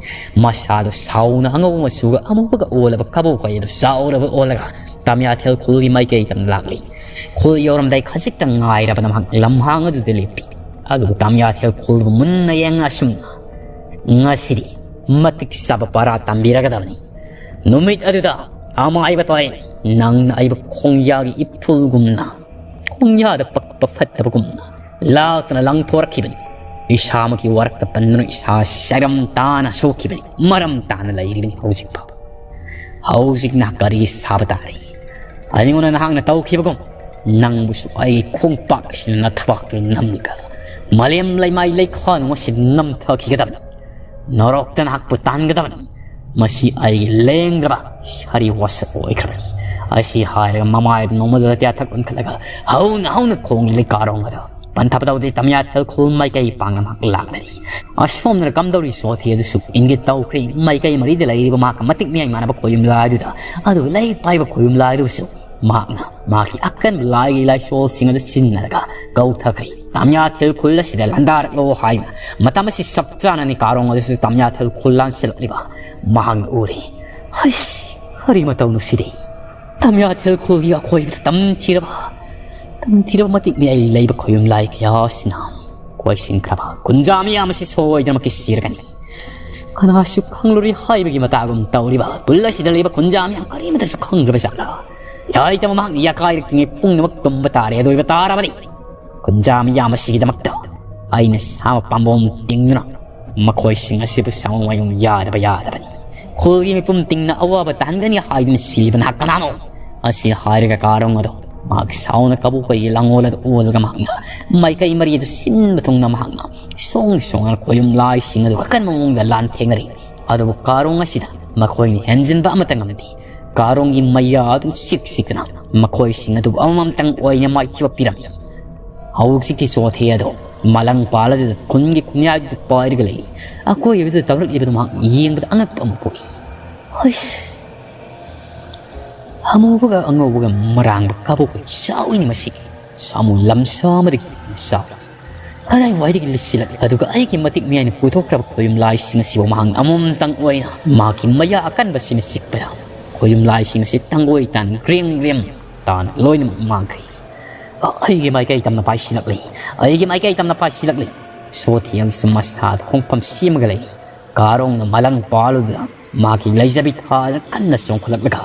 ꯃꯁꯥꯗꯨ ꯁꯥꯎꯅ ꯑꯉꯧꯕ ꯃꯆꯨꯒ ꯑꯃꯨꯕꯒ ꯑꯣꯜꯂꯕ ꯀꯕꯣꯛ ꯀꯩ ꯑꯗꯨ ꯆꯥꯎꯔꯕ ꯑꯣꯜꯂꯒ ꯇꯥꯃꯤꯌꯥꯊꯦꯜ ꯈꯨꯜꯒꯤ ꯃꯥꯏꯀꯩꯗ ꯂꯥꯛꯂꯤ꯫ ꯈꯨꯜ ꯌꯧꯔꯝꯗꯥꯏ ꯈꯖꯤꯛꯇꯪ ꯉꯥꯏꯔꯕꯗ ꯃꯍꯥꯛ ꯂꯝꯍꯥꯡ ꯑꯗꯨꯗ ꯂꯦꯞꯄꯤ꯫ ꯑꯗꯨꯒ ꯇꯥꯃꯤꯌꯥꯊꯦꯜ ꯈꯨꯜꯕꯨ ꯃꯨꯟꯅ ꯌꯦꯡꯅ ꯑꯁꯨꯝꯅ ꯉꯁꯤꯗꯤ ꯃꯇꯤꯛ ꯆꯥꯕ ꯄꯔꯥ ꯇꯝꯕꯤꯔꯒꯗꯕꯅꯤ꯫ ꯅꯨꯃꯤꯠ ꯑꯗꯨꯗ ꯑꯃꯥꯏꯕ ꯇꯥꯏ, ꯅꯪꯅ ꯑꯩꯕꯨ ꯈꯣꯡꯌꯥꯒꯤ ꯏꯐꯨꯜꯒꯨꯝꯅ, ꯈꯣꯡꯌꯥꯗ ꯄꯛꯄ ꯐꯠꯇꯕꯒꯨꯝꯅ ꯂꯥꯛꯇꯅ ꯂꯪꯊꯣꯔꯛꯈꯤꯕꯅꯤ꯫ ꯏꯁꯥꯃꯛꯀꯤ ꯋꯥꯔꯛꯇ ꯄꯟꯗꯨꯅ ꯏꯁꯥ ꯆꯔꯝ ꯇꯥꯅ ꯁꯣꯛꯈꯤꯕꯅꯤ꯫ ꯃꯔꯝ ꯇꯥꯅ ꯂꯩꯔꯤꯕꯅꯤ ꯍꯧꯖꯤꯛ ꯐꯥꯎꯕ꯫ ꯍꯧꯖꯤꯛꯅ ꯀꯔꯤ ꯁꯥꯕ ꯇꯥꯔꯤ? ꯑꯩꯉꯣꯟꯗ ꯅꯍꯥꯛꯅ ꯇꯧꯈꯤꯕꯒꯨꯝ ꯅꯪꯕꯨꯁꯨ ꯑꯩꯒꯤ ꯈꯣꯡꯄꯥꯛ ꯑꯁꯤꯅ ꯅꯊꯕꯥꯛꯇꯨ ꯅꯝꯂꯒ ꯃꯥꯂꯦꯝ ꯂꯩꯃꯥꯏ ꯂꯩꯈꯥ ꯅꯨꯡ ꯑꯁꯤꯗ ꯅꯝꯊꯈꯤꯒꯗꯕꯅꯤ꯫ ꯅꯣꯔꯣꯛꯇ ꯅꯍꯥꯛꯄꯨ ꯇꯥꯟꯒꯗꯕꯅꯤ꯫ ꯃꯁꯤ ꯑꯩꯒꯤ ꯂꯦꯡꯗ꯭ꯔꯕ ꯁꯥꯔꯤ ꯋꯥꯁꯛ ꯑꯣꯏꯈ꯭ꯔꯕꯅꯤ꯫ ꯑꯁꯤ ꯍꯥꯏꯔꯒ ꯃꯃꯥꯏ ꯅꯣꯡꯃꯗꯨꯗ ꯇꯌꯥꯊꯛ ꯑꯣꯟꯈꯠꯂꯒ ꯍꯧꯅ ꯍꯧꯅ ꯈꯣꯡꯂꯤ ꯀꯥꯔꯣꯡ ꯑꯗꯨ ꯄꯟꯊꯕ ꯇꯧꯗꯦ꯫ ꯇꯝꯌꯥꯊꯦꯜ ꯈꯨꯜ ꯃꯥꯏꯀꯩ ꯄꯥꯡꯅ ꯃꯍꯥꯛ ꯂꯥꯛꯅꯔꯤ꯫ ꯑꯁꯣꯝꯗꯅ ꯀꯝꯗꯧꯔꯤ ꯆꯣꯊꯤ ꯑꯗꯨꯁꯨ ꯏꯪꯒꯤꯠ ꯇꯧꯈ꯭ꯔꯦ꯫ ꯃꯥꯏꯀꯩ ꯃꯔꯤꯗ ꯂꯩꯔꯤꯕ ꯃꯍꯥꯛꯀ ꯃꯇꯤꯛ ꯃꯌꯥꯏ ꯃꯥꯟꯅꯕ ꯈꯣꯌꯨꯝ ꯂꯥꯏꯗꯨꯗ, ꯑꯗꯨ ꯂꯩ ꯄꯥꯏꯕ ꯈꯣꯌꯨꯝ ꯂꯥꯏꯗꯨꯁꯨ ꯃꯍꯥꯛꯅ ꯃꯍꯥꯛꯀꯤ ꯑꯀꯟꯕ ꯂꯥꯏꯒꯤ ꯂꯥꯏꯁꯣꯜꯁꯤꯡ ꯑꯗꯨ ꯁꯤꯖꯤꯟꯅꯔꯒ ꯀꯧꯊꯈ꯭ꯔꯦ꯫ ꯇꯥꯃꯤꯌꯥꯊꯦꯜ ꯈꯨꯜ ꯑꯁꯤꯗ ꯂꯥꯟꯗꯥꯔꯛꯂꯣ ꯍꯥꯏꯅ ꯃꯇꯝ ꯑꯁꯤ ꯆꯞ ꯆꯥꯅꯅꯤ ꯀꯥꯔꯣꯡ ꯑꯗꯨꯁꯨ ꯇꯥꯃꯤꯌꯥꯊꯦꯜ ꯈꯨꯜ ꯂꯥꯟꯁꯤꯜꯂꯛꯂꯤꯕ ꯃꯍꯥꯛꯅ ꯎꯔꯦ꯫ ꯍꯩꯁ, ꯀꯔꯤ ꯃꯇꯧꯅꯣ ꯁꯤꯗꯤ? ꯇꯥꯃꯤꯌꯥꯊꯦꯜ ꯈꯨꯜꯒꯤ ꯑꯀꯣꯏꯕꯗ ꯇꯝꯊꯤꯔꯕ, ꯇꯝꯊꯤꯔꯕ ꯃꯇꯤꯛ ꯃꯌꯥꯏ ꯂꯩꯕ ꯈꯣꯌꯨꯝ ꯂꯥꯏ ꯀꯌꯥ ꯑꯁꯤꯅ ꯀꯣꯏꯁꯤꯟꯈ꯭ꯔꯕ ꯀꯨꯟꯖꯥ ꯃꯤꯌꯥꯝ ꯑꯁꯤ ꯁꯣꯏꯗꯅꯃꯛꯀꯤ ꯁꯤꯔꯒꯅꯤ꯫ ꯀꯅꯥꯁꯨ ꯈꯪꯂꯨꯔꯤ ꯍꯥꯏꯕꯒꯤ ꯃꯇꯥꯒꯨꯝ ꯇꯧꯔꯤꯕ ꯈꯨꯜ ꯑꯁꯤꯗ ꯂꯩꯕ ꯀꯨꯟꯖꯥ ꯃꯤꯌꯥꯝ ꯀꯔꯤꯃꯇꯁꯨ ꯈꯪꯗ꯭ꯔꯕ ꯖꯥꯠꯂ? ꯌꯥꯏꯇꯕ ꯃꯍꯥꯛꯅ ꯌꯥꯀꯥꯏꯔꯛꯇ꯭ꯔꯤꯉꯩ ꯄꯨꯝꯅꯃꯛ ꯇꯨꯝꯕ ꯇꯥꯔꯦ꯫ ꯑꯗꯨ ꯑꯣꯏꯕ ꯇꯥꯔꯕꯗꯤ ꯀꯨꯟꯖꯥ ꯃꯤꯌꯥꯝ ꯑꯁꯤꯒꯤꯗꯃꯛꯇ ꯑꯩꯅ ꯁꯥꯃ ꯄꯥꯝꯕꯣꯝ ꯇꯤꯡꯗꯨꯅ ꯃꯈꯣꯏꯁꯤꯡ ꯑꯁꯤꯕꯨ ꯁꯥꯃꯨ ꯃꯌꯨꯝ ꯌꯥꯗꯕ ꯌꯥꯗꯕꯅꯤ꯫ ꯈꯨꯜꯒꯤ ꯃꯤꯄꯨꯝ ꯇꯤꯡꯅ ꯑꯋꯥꯕ ꯇꯥꯍꯟꯒꯅꯤ ꯍꯥꯏꯗꯨꯅ ꯁꯤꯔꯤꯕ ꯅꯍꯥꯛ ꯀꯅꯥꯅꯣ? ꯑꯁꯤ ꯍꯥꯏꯔꯒ ꯀꯥꯔꯣꯡ ꯑꯗꯨ ꯃꯍꯥꯛ ꯁꯥꯎꯅ ꯀꯕꯣꯛꯈꯩꯒꯤ ꯂꯥꯡꯒꯣꯜ ꯑꯗꯨ ꯑꯣꯜꯂꯒ ꯃꯍꯥꯛꯅ ꯃꯥꯏꯀꯩ ꯃꯔꯤ ꯑꯗꯨ ꯁꯤꯟꯕ ꯊꯨꯡꯅ ꯃꯍꯥꯛꯅ ꯁꯣꯡ ꯁꯣꯡꯅ ꯈꯣꯌꯨꯝ ꯂꯥꯏꯁꯤꯡ ꯑꯗꯨ ꯑꯀꯟꯕ ꯃꯑꯣꯡꯗ ꯂꯥꯟꯊꯦꯡꯅꯔꯤ꯫ ꯑꯗꯨꯕꯨ ꯀꯥꯔꯣꯡ ꯑꯁꯤꯗ ꯃꯈꯣꯏꯅ ꯍꯦꯟꯖꯤꯟꯕ ꯑꯃꯠꯇ ꯉꯝꯗꯦ꯫ ꯀꯥꯔꯣꯡꯒꯤ ꯃꯩꯌꯥ ꯑꯗꯨ ꯁꯤꯛ ꯁꯤꯛꯇꯅ ꯃꯈꯣꯏꯁꯤꯡ ꯑꯗꯨꯕꯨ ꯑꯃꯃꯝꯇꯪ ꯑꯣꯏꯅ ꯃꯥꯏꯊꯤꯕ ꯄꯤꯔꯝꯃꯤ꯫ ꯍꯧꯖꯤꯛꯇꯤ ꯆꯣꯊꯦ ꯑꯗꯣ ꯃꯂꯪ ꯄꯥꯜꯂꯗꯨꯗ ꯈꯨꯟꯒꯤ ꯈꯨꯟꯌꯥꯏꯗꯨꯗ ꯄꯥꯏꯔꯒ ꯂꯩ꯫ ꯑꯀꯣꯏꯕꯗꯨꯗ ꯇꯧꯔꯛꯂꯤꯕꯗꯨ ꯃꯍꯥꯛ ꯌꯦꯡꯕꯗ ꯑꯉꯛꯄ ꯑꯃ ꯄꯣꯛꯏ꯫ ꯍꯩꯁ! ꯑꯃꯨꯕꯒ ꯑꯉꯧꯕꯒ ꯃꯔꯥꯡꯕ ꯀꯕꯣꯛ ꯆꯥꯎꯏꯅꯤ ꯃꯁꯤ꯫ ꯁꯥꯃꯨ ꯂꯝꯁꯥ ꯑꯃꯗꯒꯤ ꯆꯥꯎꯏ꯫ ꯀꯗꯥꯏꯋꯥꯏꯗꯒꯤ ꯂꯤꯠꯁꯤꯜꯂꯛꯂꯤ? ꯑꯗꯨꯒ ꯑꯩꯒꯤ ꯃꯇꯤꯛ ꯃꯌꯥꯏꯅ ꯄꯨꯊꯣꯛꯈ꯭ꯔꯕ ꯈꯣꯌꯨꯝ ꯂꯥꯏꯁꯤꯡ ꯑꯁꯤꯕꯨ ꯃꯍꯥꯛ ꯑꯃꯃꯝꯇꯪ ꯑꯣꯏꯅ ꯃꯍꯥꯛꯀꯤ ꯃꯌꯥ ꯑꯀꯟꯕꯁꯤꯅ ꯆꯤꯛꯄꯗ ꯈꯣꯌꯨꯝ ꯂꯥꯏꯁꯤꯡ ꯑꯁꯤ ꯇꯪꯒꯣꯏ ꯇꯥꯟ ꯒ꯭ꯔꯦꯝ ꯒ꯭ꯔꯦꯝ ꯇꯥꯅ ꯂꯣꯏꯅꯃꯛ ꯃꯥꯡꯈ꯭ꯔꯦ꯫ ꯑꯩꯒꯤ ꯃꯥꯏꯀꯩ ꯇꯝꯅ ꯄꯥꯏꯁꯤꯜꯂꯛꯂꯤ꯫ ꯑꯩꯒꯤ ꯃꯥꯏꯀꯩ ꯇꯝꯅ ꯄꯥꯏꯁꯤꯜꯂꯛꯂꯤ꯫ ꯁꯣꯊꯦꯜꯁꯨ ꯃꯁꯥꯗ ꯈꯣꯡꯐꯝ ꯁꯦꯝꯃꯒ ꯂꯩ꯫ ꯀꯥꯔꯣꯡꯅ ꯃꯂꯪ ꯄꯥꯜꯂꯨꯗꯨꯅ ꯃꯥꯒꯤ ꯂꯩꯖꯕꯤ ꯊꯥꯗꯨꯅ ꯀꯟꯅ ꯆꯣꯡꯈꯠꯂꯛꯂꯒ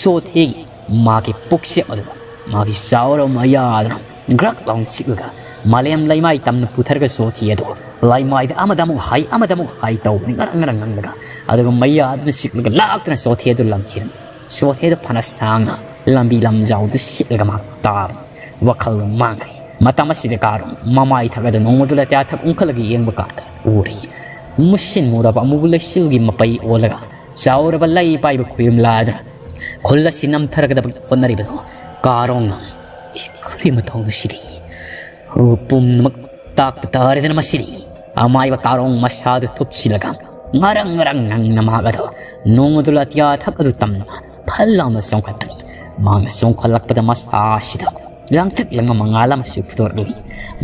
ꯁꯣꯊꯦꯒꯤ ꯃꯥꯒꯤ ꯄꯨꯛꯆꯦꯞ ꯑꯗꯨꯗ ꯃꯥꯒꯤ ꯆꯥꯎꯔꯕ ꯃꯌꯥꯗꯨꯅ ꯒ꯭ꯔꯛ ꯂꯥꯎꯅ ꯆꯤꯛꯂꯒ ꯃꯥꯂꯦꯝ ꯂꯩꯃꯥꯏ ꯇꯝꯅ ꯄꯨꯊꯔꯒ ꯁꯣꯊꯦ ꯑꯗꯨ ꯂꯩꯃꯥꯏꯗ ꯑꯃꯗ ꯑꯃꯨꯛ ꯍꯥꯏ ꯑꯃꯗ ꯑꯃꯨꯛ ꯍꯥꯏ ꯇꯧꯕꯅꯤ ꯉꯔꯪ ꯉꯔꯪ ꯉꯪꯂꯒ꯫ ꯑꯗꯨꯒ ꯃꯌꯥꯗꯨꯅ ꯆꯤꯛꯂꯒ ꯂꯥꯛꯇꯨꯅ ꯁꯣꯊꯦ ꯑꯗꯨ ꯂꯪꯈꯤꯔꯝꯃꯤ꯫ ꯁꯣꯊꯦꯗ ꯐꯅ ꯁꯥꯡꯅ ꯂꯝꯕꯤ ꯂꯝꯖꯥꯎꯗꯨ ꯁꯤꯠꯂꯒ ꯃꯥ ꯇꯥꯕꯅꯤ꯫ ꯋꯥꯈꯜ ꯃꯥꯡꯈ꯭ꯔꯦ꯫ ꯃꯇꯝ ꯑꯁꯤꯗ ꯀꯥꯔꯣꯡ ꯃꯃꯥꯏ ꯊꯛ ꯑꯗꯨ ꯅꯣꯡꯃꯗꯨ ꯂꯩꯇꯥ ꯊꯛ ꯎꯪꯈꯠꯂꯒ ꯌꯦꯡꯕ ꯀꯥꯟꯗ ꯎꯔꯦ꯫ ꯃꯨꯁꯤꯟ ꯃꯨꯔꯕ ꯑꯃꯨꯕ ꯂꯩꯆꯤꯜꯒꯤ ꯃꯄꯩ ꯑꯣꯜꯂꯒ ꯆꯥꯎꯔꯕ ꯂꯩ ꯄꯥꯏꯕ ꯈꯨꯌꯨꯝ ꯂꯥꯗꯨꯅ ꯈꯨꯜ ꯑꯁꯤ ꯅꯝꯊꯔꯒꯗꯕ ꯍꯣꯠꯅꯔꯤꯕꯗꯣ ꯀꯥꯔꯣꯡꯅ ꯏꯈꯨꯔꯤ ꯃꯊꯧꯅ ꯁꯤꯔꯤ꯫ ꯄꯨꯝꯅꯃꯛ ꯇꯥꯛꯄ ꯇꯥꯔꯦꯗꯅ ꯃꯁꯤꯗꯤ꯫ ꯑꯃꯥꯏꯕ ꯀꯥꯔꯣꯡ ꯃꯁꯥꯗꯨ ꯊꯨꯞꯁꯤꯜꯂꯒ ꯉꯔꯪ ꯉꯔꯪ ꯉꯪꯅ ꯃꯍꯥꯛ ꯑꯗꯨ ꯅꯣꯡꯃꯗꯨ ꯂꯥꯇꯤꯌꯥ ꯊꯛ ꯑꯗꯨ ꯇꯝꯅ ꯐꯜ ꯂꯥꯎꯅ ꯆꯣꯡꯈꯠꯄꯅꯤ꯫ ꯃꯍꯥꯛꯅ ꯆꯣꯡꯈꯠꯂꯛꯄꯗ ꯃꯁꯥ ꯑꯁꯤꯗ ꯂꯥꯡꯇ꯭ꯔꯤꯛ ꯂꯪꯕ ꯃꯉꯥꯜ ꯑꯃꯁꯨ ꯐꯨꯗꯣꯔꯛꯂꯤ꯫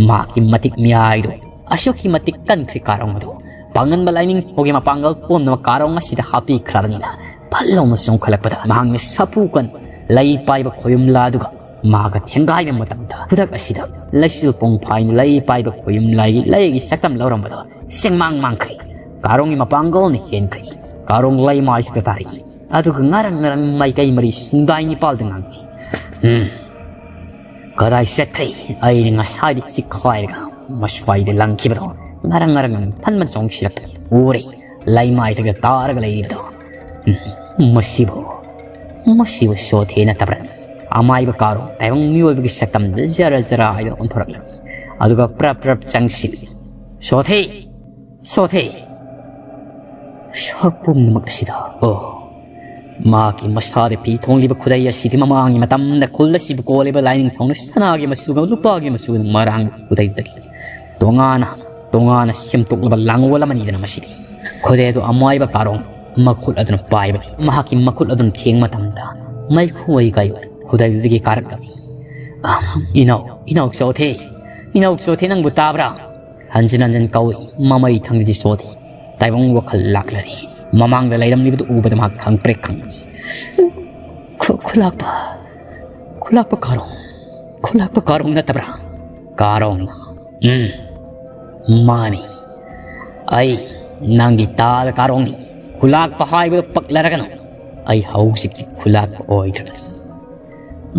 ꯃꯍꯥꯛꯀꯤ ꯃꯇꯤꯛ ꯃꯌꯥꯏꯗꯨ ꯑꯁꯨꯛꯀꯤ ꯃꯇꯤꯛ ꯀꯟꯈ꯭ꯔꯦ ꯀꯥꯔꯣꯡ ꯑꯗꯨ꯫ ꯄꯥꯡꯒꯟꯕ ꯂꯥꯏꯅꯤꯡꯊꯧꯒꯤ ꯃꯄꯥꯡꯒꯜ ꯄꯨꯝꯅꯃꯛ ꯀꯥꯔꯣꯡ ꯑꯁꯤꯗ ꯍꯥꯞꯄꯤꯈ꯭ꯔꯕꯅꯤꯅ ꯐꯜ ꯂꯥꯎꯅ ꯆꯣꯡꯈꯠꯂꯛꯄꯗ ꯃꯍꯥꯛꯅ ꯁꯥꯐꯨ ꯀꯟ ꯂꯩ ꯄꯥꯏꯕ ꯈꯣꯌꯨꯝꯂꯥꯗꯨꯒ ꯃꯍꯥꯛꯀ ꯊꯦꯡꯒꯥꯏꯕ ꯃꯇꯝꯗ ꯈꯨꯗꯛ ꯑꯁꯤꯗ ꯂꯩꯆꯤꯜ ꯄꯣꯡꯐꯥꯏꯅ ꯂꯩ ꯄꯥꯏꯕ ꯈꯣꯌꯨꯝꯂꯥꯒꯤ ꯂꯩꯒꯤ ꯁꯛꯇꯝ ꯂꯧꯔꯝꯕꯗꯣ ꯁꯦꯡꯃꯥꯡ ꯃꯥꯡꯈ꯭ꯔꯦ꯫ ꯀꯥꯔꯣꯡꯒꯤ ꯃꯄꯥꯡꯒꯜꯅ ꯍꯦꯟꯈ꯭ꯔꯦ꯫ ꯀꯥꯔꯣꯡ ꯂꯩ ꯃꯥꯏꯊꯛꯇ ꯇꯥꯔꯛꯏ꯫ ꯑꯗꯨꯒ ꯉꯔꯪ ꯉꯔꯪ ꯃꯥꯏꯀꯩ ꯃꯔꯤ ꯁꯨꯡꯗꯥꯏ ꯅꯤꯄꯥꯜꯗ ꯉꯥꯡꯉꯤ꯫ ꯎꯝ꯫ ꯀꯗꯥꯏ ꯆꯠꯈ꯭ꯔꯦ? ꯑꯩꯅ ꯉꯁꯥꯏꯗꯤ ꯆꯤꯛꯈꯥꯏꯔꯒ ꯃꯁ꯭ꯋꯥꯏꯗ ꯂꯪꯈꯤꯕꯗꯣ ꯉꯔꯪ ꯉꯔꯪ ꯐꯟꯕ ꯆꯣꯡꯁꯤꯜꯂꯛꯄꯅꯤ꯫ ꯎꯔꯦ, ꯂꯩꯃꯥꯏꯗꯒ ꯇꯥꯔꯒ ꯂꯩꯔꯤꯕꯗꯣ꯫ ꯎꯝ, ꯃꯁꯤꯕꯨ, ꯃꯁꯤꯕꯨ ꯁꯣꯊꯦ ꯅꯠꯇꯕ꯭ꯔꯥ? ꯑꯃꯥꯏꯕ ꯀꯥꯔꯣ ꯇꯥꯏꯕꯪ ꯃꯤꯑꯣꯏꯕꯒꯤ ꯁꯛꯇꯝꯗ ꯖꯔ ꯖꯔ ꯍꯥꯏꯗꯨꯅ ꯑꯣꯟꯊꯣꯔꯛꯂꯝꯃꯤ꯫ ꯑꯗꯨꯒ ꯄ꯭ꯔꯞ ꯄ꯭ꯔꯞ ꯆꯪꯁꯤꯜꯂꯤ꯫ ꯁꯣꯊꯦ! ꯁꯣꯊꯦ! ꯁꯛ ꯄꯨꯝꯅꯃꯛ ꯑꯁꯤꯗ, ꯑꯣ, ꯃꯍꯥꯛꯀꯤ ꯃꯁꯥꯗ ꯐꯤ ꯊꯣꯡꯂꯤꯕ ꯈꯨꯗꯩ ꯑꯁꯤꯗꯤ ꯃꯃꯥꯡꯒꯤ ꯃꯇꯝꯗ ꯈꯨꯜ ꯑꯁꯤꯕꯨ ꯀꯣꯜꯂꯤꯕ ꯂꯥꯏꯅꯤꯡꯊꯧꯅ ꯁꯅꯥꯒꯤ ꯃꯆꯨꯒ ꯂꯨꯄꯥꯒꯤ ꯃꯆꯨꯒ ꯃꯔꯥꯡ ꯈꯨꯗꯩꯗꯨꯗꯒꯤ ꯇꯣꯉꯥꯟꯅ, ꯇꯣꯉꯥꯟꯅ ꯁꯦꯝꯗꯣꯛꯂꯕ ꯂꯥꯡꯑꯣꯜ ꯑꯃꯅꯤꯗꯅ ꯃꯁꯤꯗꯤ꯫ ꯈꯨꯗꯩ ꯑꯗꯨ ꯑꯃꯥꯏꯕ ꯀꯥꯔꯣꯡ ꯃꯈꯨꯠ ꯑꯗꯨꯅ ꯄꯥꯏꯕꯅꯤ꯫ ꯃꯍꯥꯛꯀꯤ ꯃꯈꯨꯠ ꯑꯗꯨꯅ ꯊꯦꯡꯕ ꯃꯇꯝꯗ ꯃꯩꯈꯨ ꯑꯣꯏ ꯀꯩ ꯑꯣꯏ ꯈꯨꯗꯩꯗꯨꯗꯒꯤ ꯀꯥꯔꯛꯂꯝꯃꯤ꯫ ꯑ, ꯏꯅꯥꯎ, ꯏꯅꯥꯎ ꯆꯣꯊꯦ, ꯏꯅꯥꯎ ꯆꯣꯊꯦ, ꯅꯪꯕꯨ ꯇꯥꯕ꯭ꯔꯥ? ꯍꯟꯖꯤꯟ ꯍꯟꯖꯤꯟ ꯀꯧꯏ꯫ ꯃꯃꯩ ꯊꯪꯗꯗꯤ ꯁꯣꯊꯦ꯫ ꯇꯥꯏꯕꯪ ꯋꯥꯈꯜ ꯂꯥꯛꯂꯔꯦ꯫ ꯃꯃꯥꯡꯗ ꯂꯩꯔꯝꯂꯤꯕꯗꯨ ꯎꯕꯗ ꯃꯍꯥꯛ ꯈꯪꯄ꯭ꯔꯦꯛ ꯈꯪꯕꯅꯤ꯫ ꯈꯨ-, ꯈꯨꯂꯥꯛꯄ, ꯈꯨꯂꯥꯛꯄ ꯀꯥꯔꯣꯡ, ꯈꯨꯂꯥꯛꯄ ꯀꯥꯔꯣꯡ ꯅꯠꯇꯕ꯭ꯔꯥ? ꯀꯥꯔꯣꯡꯅ꯫ ꯎꯝ꯫ ꯃꯥꯅꯤ, ꯑꯩ ꯅꯪꯒꯤ ꯇꯥꯗ ꯀꯥꯔꯣꯡꯅꯤ꯫ ꯈꯨꯂꯥꯛꯄ ꯍꯥꯏꯕꯗꯨ ꯄꯛꯂꯔꯒꯅꯨ꯫ ꯑꯩ ꯍꯧꯖꯤꯛꯇꯤ ꯈꯨꯂꯥꯛꯄ ꯑꯣꯏꯗ꯭ꯔꯕꯅꯤ꯫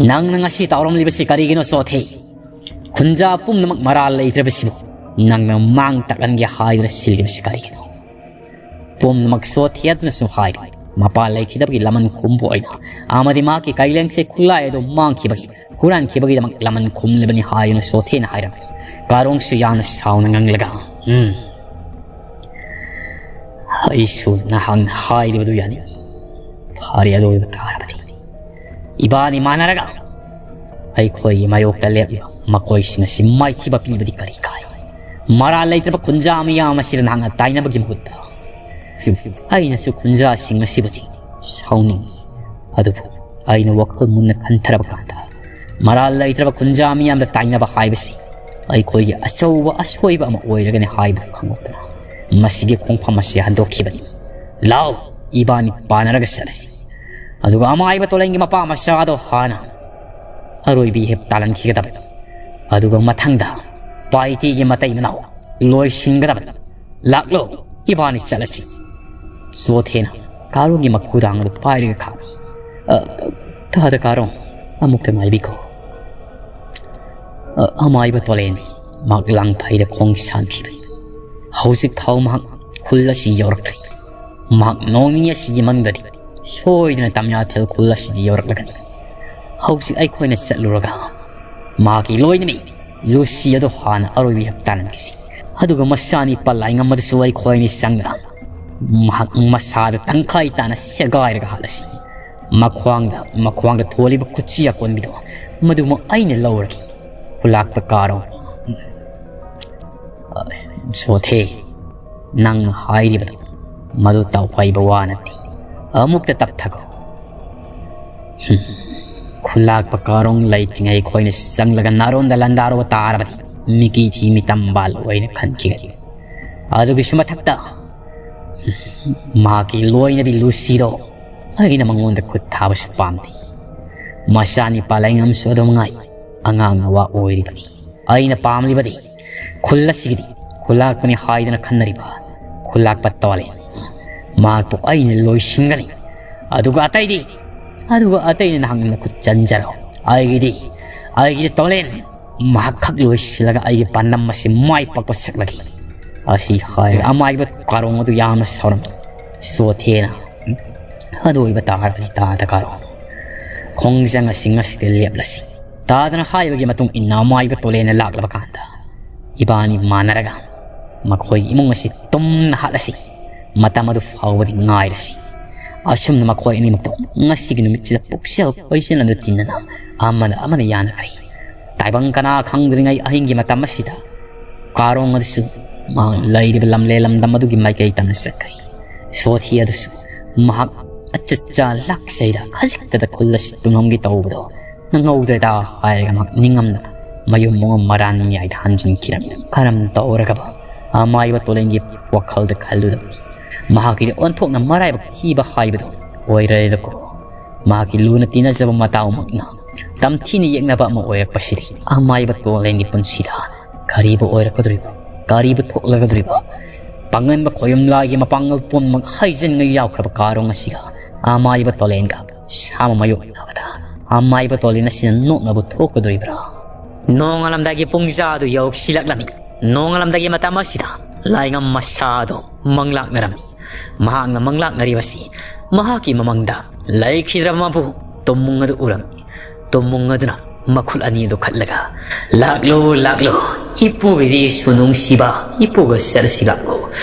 ꯅꯪꯅ ꯉꯁꯤ ꯇꯧꯔꯝꯂꯤꯕꯁꯤ ꯀꯔꯤꯒꯤꯅꯣ, ꯆꯣꯊꯦ? ꯈꯨꯟꯖꯥ ꯄꯨꯝꯅꯃꯛ ꯃꯔꯥꯜ ꯂꯩꯇ꯭ꯔꯕꯁꯤꯕꯨ ꯅꯪꯅ ꯃꯥꯡ ꯇꯥꯛꯍꯟꯒꯦ ꯍꯥꯏꯗꯨꯅ ꯁꯤꯜꯂꯤꯕꯁꯤ ꯀꯔꯤꯒꯤꯅꯣ? ꯄꯨꯝꯅꯃꯛ ꯆꯣꯊꯦ ꯑꯗꯨꯅꯁꯨ ꯍꯥꯏꯔꯤ꯫ ꯃꯄꯥ ꯂꯩꯈꯤꯗꯕꯒꯤ ꯂꯃꯟ ꯈꯨꯝꯕ ꯑꯣꯏꯅ ꯑꯃꯗꯤ ꯃꯍꯥꯛꯀꯤ ꯀꯩꯂꯦꯡꯁꯦ ꯈꯨꯠꯂꯥꯏ ꯑꯗꯨ ꯃꯥꯡꯈꯤꯕꯒꯤ, ꯍꯨꯔꯥꯟꯈꯤꯕꯒꯤꯗꯃꯛ ꯂꯃꯟ ꯈꯨꯝꯂꯕꯅꯤ ꯍꯥꯏꯗꯨꯅ ꯆꯣꯊꯦꯅ ꯍꯥꯏꯔꯝꯃꯤ꯫ ꯀꯥꯔꯣꯡꯁꯨ ꯌꯥꯝꯅ ꯁꯥꯎꯅ ꯉꯥꯡꯂꯒ, "ꯎꯝ, ꯑꯩꯁꯨ ꯅꯍꯥꯛꯅ ꯍꯥꯏꯔꯤꯕꯗꯨ ꯌꯥꯅꯤꯡꯏ꯫ ꯐꯔꯦ, ꯑꯗꯨ ꯑꯣꯏꯕ ꯇꯥꯔꯕꯗꯤ ꯏꯕꯥꯅꯤ ꯃꯥꯟꯅꯔꯒ ꯑꯩꯈꯣꯏꯒꯤ ꯃꯥꯌꯣꯛꯇ ꯂꯦꯞꯂꯤꯕ ꯃꯈꯣꯏꯁꯤꯡ ꯑꯁꯤ ꯃꯥꯏꯊꯤꯕ ꯄꯤꯕꯗꯤ ꯀꯔꯤ ꯀꯥꯏ? ꯃꯔꯥꯜ ꯂꯩꯇ꯭ꯔꯕ ꯈꯨꯟꯖꯥ ꯃꯤꯌꯥꯝ ꯑꯁꯤꯗ ꯅꯍꯥꯛꯅ ꯇꯥꯏꯅꯕꯒꯤ ꯃꯍꯨꯠꯇ ꯑꯩꯅꯁꯨ ꯈꯨꯟꯖꯥꯁꯤꯡ ꯑꯁꯤꯕꯨ ꯁꯥꯎꯅꯤꯡꯏ꯫ ꯑꯗꯨꯕꯨ ꯑꯩꯅ ꯋꯥꯈꯜ ꯃꯨꯟꯅ ꯈꯟꯊꯔꯕ ꯀꯥꯟꯗ ꯃꯔꯥꯜ ꯂꯩꯇ꯭ꯔꯕ ꯈꯨꯟꯖꯥ ꯃꯤꯌꯥꯝꯗ ꯇꯥꯏꯅꯕ ꯍꯥꯏꯕꯁꯤ ꯑꯩꯈꯣꯏꯒꯤ ꯑꯆꯧꯕ ꯑꯁꯣꯏꯕ ꯑꯃ ꯑꯣꯏꯔꯒꯅꯤ ꯍꯥꯏꯕꯗꯨ ꯈꯪꯂꯛꯇꯅ ꯃꯁꯤꯒꯤ ꯈꯣꯡꯐꯝ ꯑꯁꯤ ꯍꯟꯗꯣꯛꯈꯤꯕꯅꯤ꯫ ꯂꯥꯎ, ꯏꯕꯥꯅꯤ ꯄꯥꯟꯅꯔꯒ ꯆꯠꯂꯁꯤ꯫ ꯑꯗꯨꯒ ꯑꯃꯥꯏꯕ ꯇꯣꯂꯦꯟꯒꯤ ꯃꯄꯥ ꯃꯆꯥꯗꯣ ꯍꯥꯟꯅ ꯑꯔꯣꯏꯕꯤ ꯍꯦꯞ ꯇꯥꯜꯍꯟꯈꯤꯒꯗꯕꯅꯤ꯫ ꯑꯗꯨꯒ ꯃꯊꯪꯗ ꯄꯥꯏꯇꯤꯒꯤ ꯃꯇꯩ ꯃꯅꯥꯎ ꯂꯣꯏꯁꯤꯟꯒꯗꯕꯅꯤ꯫ ꯂꯥꯛꯂꯣ, ꯏꯕꯥꯅꯤ ꯆꯠꯂꯁꯤ꯫" ꯆꯣꯊꯦꯅ ꯀꯥꯔꯣꯡꯒꯤ ꯃꯈꯨꯗꯥꯡ ꯑꯗꯨ ꯄꯥꯏꯔꯒ ꯈꯥꯝꯃꯤ꯫ "ꯑ, ꯇꯥꯗ ꯀꯥꯔꯣꯡ, ꯑꯃꯨꯛꯇ ꯉꯥꯏꯕꯤꯈꯣ꯫" ꯑ, ꯑꯃꯥꯏꯕ ꯇꯣꯂꯦꯟ ꯃꯍꯥꯛ ꯂꯥꯡꯐꯩꯗ ꯈꯣꯡ ꯁꯥꯟꯈꯤꯕꯅꯤ꯫ ꯍꯧꯖꯤꯛ ꯐꯥꯎ ꯃꯍꯥꯛ ꯈꯨꯜ ꯑꯁꯤ ꯌꯧꯔꯛꯇ꯭ꯔꯤ꯫ ꯃꯍꯥꯛ ꯅꯣꯡ ꯅꯤꯅꯤ ꯑꯁꯤꯒꯤ ꯃꯅꯨꯡꯗꯗꯤ ꯁꯣꯏꯗꯅ ꯇꯝꯌꯥꯊꯦꯜ ꯈꯨꯜ ꯑꯁꯤꯗ ꯌꯧꯔꯛꯂꯒꯅꯤ꯫ ꯍꯧꯖꯤꯛ ꯑꯩꯈꯣꯏꯅ ꯆꯠꯂꯨꯔꯒ ꯃꯍꯥꯛꯀꯤ ꯂꯣꯏꯅꯕꯤ ꯂꯨꯁꯤ ꯑꯗꯨ ꯍꯥꯟꯅ ꯑꯔꯣꯏꯕ ꯍꯦꯞ ꯇꯥꯟꯅꯈꯤꯁꯤ꯫ ꯑꯗꯨꯒ ꯃꯆꯥꯅꯤ ꯄꯂꯥꯏꯉꯝ ꯑꯗꯨꯁꯨ ꯑꯩꯈꯣꯏꯅꯤ ꯆꯪꯗꯅ ꯃꯍꯥꯛ ꯃꯁꯥꯗ ꯇꯪꯈꯥꯏ ꯇꯥꯅ ꯁꯦꯒꯥꯏꯔꯒ ꯍꯥꯠꯂꯁꯤ꯫ ꯃꯈ꯭ꯋꯥꯡꯗ, ꯃꯈ꯭ꯋꯥꯡꯗ ꯊꯣꯜꯂꯤꯕ ꯈꯨꯠꯁꯤ ꯑꯀꯣꯟꯕꯤꯗꯣ ꯃꯗꯨꯃꯛ ꯑꯩꯅ ꯂꯧꯔꯒꯦ꯫ ꯈꯨꯂꯥꯛꯄ ꯀꯥꯔꯣ꯫ ꯁꯣꯊꯦ, ꯅꯪꯅ ꯍꯥꯏꯔꯤꯕꯗꯣ ꯃꯗꯨ ꯇꯧꯍꯩꯕ ꯋꯥ ꯅꯠꯇꯦ꯫ ꯑꯃꯨꯛꯇ ꯇꯞꯊꯈꯣ꯫ ꯍꯨꯝ, ꯈꯨꯂꯥꯛꯄ ꯀꯥꯔꯣꯡ ꯂꯩꯇ꯭ꯔꯤꯉꯩ ꯑꯩꯈꯣꯏꯅ ꯆꯪꯂꯒ ꯅꯥꯔꯣꯟꯗ ꯂꯥꯟꯗꯥꯔꯨꯕ ꯇꯥꯔꯕꯗꯤ ꯃꯤꯀꯤ ꯊꯤ ꯃꯤꯇꯝ ꯕꯥꯜ ꯑꯣꯏꯅ ꯈꯟꯈꯤꯒꯅꯤ꯫ ꯑꯗꯨꯒꯤꯁꯨ ꯃꯊꯛꯇ ꯃꯍꯥꯛꯀꯤ ꯂꯣꯏꯅꯕꯤ ꯂꯨꯁꯤꯗꯣ ꯑꯩꯅ ꯃꯉꯣꯟꯗ ꯈꯨꯠ ꯊꯥꯕꯁꯨ ꯄꯥꯝꯗꯦ꯫ ꯃꯆꯥꯅꯤ ꯄꯥꯂꯩꯉꯝꯁꯨ ꯑꯗꯨꯝ ꯉꯥꯏ ꯑꯉꯥꯡ ꯑꯋꯥ ꯑꯣꯏꯔꯤꯕꯅꯤ꯫ ꯑꯩꯅ ꯄꯥꯝꯂꯤꯕꯗꯤ ꯈꯨꯜ ꯑꯁꯤꯒꯤꯗꯤ ꯈꯨꯜꯂꯥꯛꯄꯅꯤ ꯍꯥꯏꯗꯅ ꯈꯟꯅꯔꯤꯕ ꯈꯨꯜꯂꯥꯛꯄ ꯇꯣꯂꯦꯟ, ꯃꯍꯥꯛꯄꯨ ꯑꯩꯅ ꯂꯣꯏꯁꯤꯟꯒꯅꯤ꯫ ꯑꯗꯨꯒ ꯑꯇꯩꯗꯤ, ꯑꯗꯨꯒ ꯑꯇꯩꯗꯤ ꯅꯍꯥꯛꯅ ꯈꯨꯠ ꯆꯟꯖꯔꯣ꯫ ꯑꯩꯒꯤꯗꯤ, ꯑꯩꯒꯤꯗꯤ ꯇꯣꯂꯦꯟ, ꯃꯍꯥꯛ ꯈꯛ ꯂꯣꯏꯁꯤꯜꯂꯒ ꯑꯩꯒꯤ ꯄꯥꯟꯗꯝ ꯑꯁꯤ ꯃꯥꯏ ꯄꯥꯛꯄ ꯁꯛꯂꯒꯦ꯫ ꯑꯁꯤ ꯍꯥꯏꯔꯒ ꯑꯃꯥꯏꯕ ꯀꯥꯔꯣꯡ ꯑꯗꯨ ꯌꯥꯝꯅ ꯁꯥꯎꯔꯝꯃꯤ꯫ ꯁꯣꯊꯦꯅ ꯑꯗꯨ ꯑꯣꯏꯕ ꯇꯥꯔꯕꯗꯤ ꯇꯥꯗ ꯀꯥꯔꯣꯡ, ꯈꯣꯡꯖꯪ ꯑꯁꯤ ꯉꯁꯤꯗꯤ ꯂꯦꯞꯂꯁꯤ꯫ ꯇꯥꯗꯅ ꯍꯥꯏꯕꯒꯤ ꯃꯇꯨꯡ ꯏꯟꯅ ꯑꯃꯥꯏꯕ ꯇꯣꯂꯦꯟꯅ ꯂꯥꯛꯂꯕ ꯀꯥꯟꯗ ꯏꯕꯥꯅꯤ ꯃꯥꯟꯅꯔꯒ ꯃꯈꯣꯏꯒꯤ ꯏꯃꯨꯡ ꯑꯁꯤ ꯇꯨꯝꯅ ꯍꯥꯠꯂꯁꯤ꯫ ꯃꯇꯝ ꯑꯗꯨ ꯐꯥꯎꯕꯗꯤ ꯉꯥꯏꯔꯁꯤ꯫ ꯑꯁꯨꯝꯅ ꯃꯈꯣꯏ ꯑꯅꯤꯃꯛꯇꯣ ꯉꯁꯤꯒꯤ ꯅꯨꯃꯤꯠꯁꯤꯗ ꯄꯨꯛꯆꯦꯜ ꯈꯣꯏꯖꯤꯟꯅꯗꯨ ꯇꯤꯟꯅꯅ ꯑꯃꯅ ꯑꯃꯅ ꯌꯥꯅꯈ꯭ꯔꯦ꯫ ꯇꯥꯏꯕꯪ ꯀꯅꯥ ꯈꯪꯗ꯭ꯔꯤꯉꯩ ꯑꯍꯤꯡꯒꯤ ꯃꯇꯝ ꯑꯁꯤꯗ ꯀꯥꯔꯣꯡ ꯑꯗꯨꯁꯨ ꯃꯍꯥꯛ ꯂꯩꯔꯤꯕ ꯂꯝꯂꯦ ꯂꯝꯗꯝ ꯑꯗꯨꯒꯤ ꯃꯥꯏꯀꯩ ꯇꯝꯅ ꯆꯠꯈ꯭ꯔꯦ꯫ ꯁꯣꯊꯤ ꯑꯗꯨꯁꯨ ꯃꯍꯥꯛ ꯑꯆꯠꯆꯥ ꯂꯥꯛꯆꯩꯗ ꯈꯖꯤꯛꯇꯗ ꯈꯨꯜ ꯑꯁꯤ ꯇꯨꯝꯂꯝꯒꯦ ꯇꯧꯕꯗꯣ ꯅꯪꯍꯧꯗ꯭ꯔꯦꯗ ꯍꯥꯏꯔꯒ ꯃꯍꯥꯛ ꯅꯤꯡꯉꯝꯅ ꯃꯌꯨꯝ ꯃꯉꯝ ꯃꯔꯥꯟ ꯃꯌꯥꯏꯗ ꯍꯟꯖꯤꯟꯈꯤꯔꯝꯃꯤ꯫ ꯀꯔꯝ ꯇꯧꯔꯒꯕ ꯑꯃꯥꯏꯕ ꯇꯣꯂꯦꯟꯒꯤ ꯋꯥꯈꯜꯗ ꯈꯜꯂꯨꯗꯕꯅꯤ꯫ ꯃꯍꯥꯛꯀꯤꯗꯤ ꯑꯣꯟꯊꯣꯛꯅ ꯃꯔꯥꯏꯕꯛ ꯊꯤꯕ ꯍꯥꯏꯕꯗꯨ ꯑꯣꯏꯔꯦꯗꯀꯣ꯫ ꯃꯍꯥꯛꯀꯤ ꯂꯨꯅ ꯇꯤꯟꯅꯖꯕ ꯃꯇꯥꯎꯃꯛꯅ ꯇꯝꯊꯤꯅ ꯌꯦꯛꯅꯕ ꯑꯃ ꯑꯣꯏꯔꯛꯄꯁꯤꯗꯤ ꯑꯃꯥꯏꯕ ꯇꯣꯂꯦꯟꯒꯤ ꯄꯨꯟꯁꯤꯗ ꯀꯔꯤꯕꯨ ꯑꯣꯏꯔꯛꯀꯗꯧꯔꯤꯕ, ꯀꯔꯤꯕꯨ ꯊꯣꯛꯂꯒꯗꯧꯔꯤꯕ? ꯄꯥꯡꯒꯟꯕ ꯈꯣꯌꯨꯝꯂꯥꯒꯤ ꯃꯄꯥꯡꯒꯜ ꯄꯨꯝꯅꯃꯛ ꯍꯩꯖꯤꯟꯉꯩ ꯌꯥꯎꯈ꯭ꯔꯕ ꯀꯥꯔꯣꯡ ꯑꯁꯤꯒ ꯑꯃꯥꯏꯕ ꯇꯣꯂꯦꯟꯒ ꯁꯥꯃ ꯃꯥꯌꯣꯛꯅꯕꯗ ꯑꯃꯥꯏꯕ ꯇꯣꯂꯦꯟ ꯑꯁꯤꯅ ꯅꯣꯛꯅꯕ ꯊꯣꯛꯀꯗꯧꯔꯤꯕ꯭ꯔꯥ? ꯅꯣꯡꯉꯥꯜꯂꯝꯗꯥꯏꯒꯤ ꯄꯨꯡꯖꯥꯗꯨ ꯌꯧꯁꯤꯜꯂꯛꯂꯝꯃꯤ꯫ ꯅꯣꯡꯉꯥꯜꯂꯝꯗꯥꯏꯒꯤ ꯃꯇꯝ ꯑꯁꯤꯗ ꯂꯥꯏꯉꯝ ꯃꯁꯥꯗꯣ ꯃꯪꯂꯥꯛꯅꯔꯝꯃꯤ꯫ ꯃꯍꯥꯛꯅ ꯃꯪꯂꯥꯛꯅꯔꯤꯕꯁꯤ ꯃꯍꯥꯛꯀꯤ ꯃꯃꯪꯗ ꯂꯩꯈꯤꯗ꯭ꯔꯕ ꯃꯄꯨ ꯇꯨꯝꯃꯨꯡ ꯑꯗꯨ ꯎꯔꯝꯃꯤ꯫ ꯇꯨꯝꯃꯨꯡ ꯑꯗꯨꯅ ꯃꯈꯨꯠ ꯑꯅꯤ ꯑꯗꯨ ꯈꯠꯂꯒ, "ꯂꯥꯛꯂꯣ, ꯂꯥꯛꯂꯣ, ꯏꯄꯨꯒꯤꯗꯤ ꯁꯨꯅꯨꯡꯁꯤꯕ ꯏꯄꯨꯒ ꯆꯠꯂꯁꯤ ꯂꯥꯛꯂꯣ,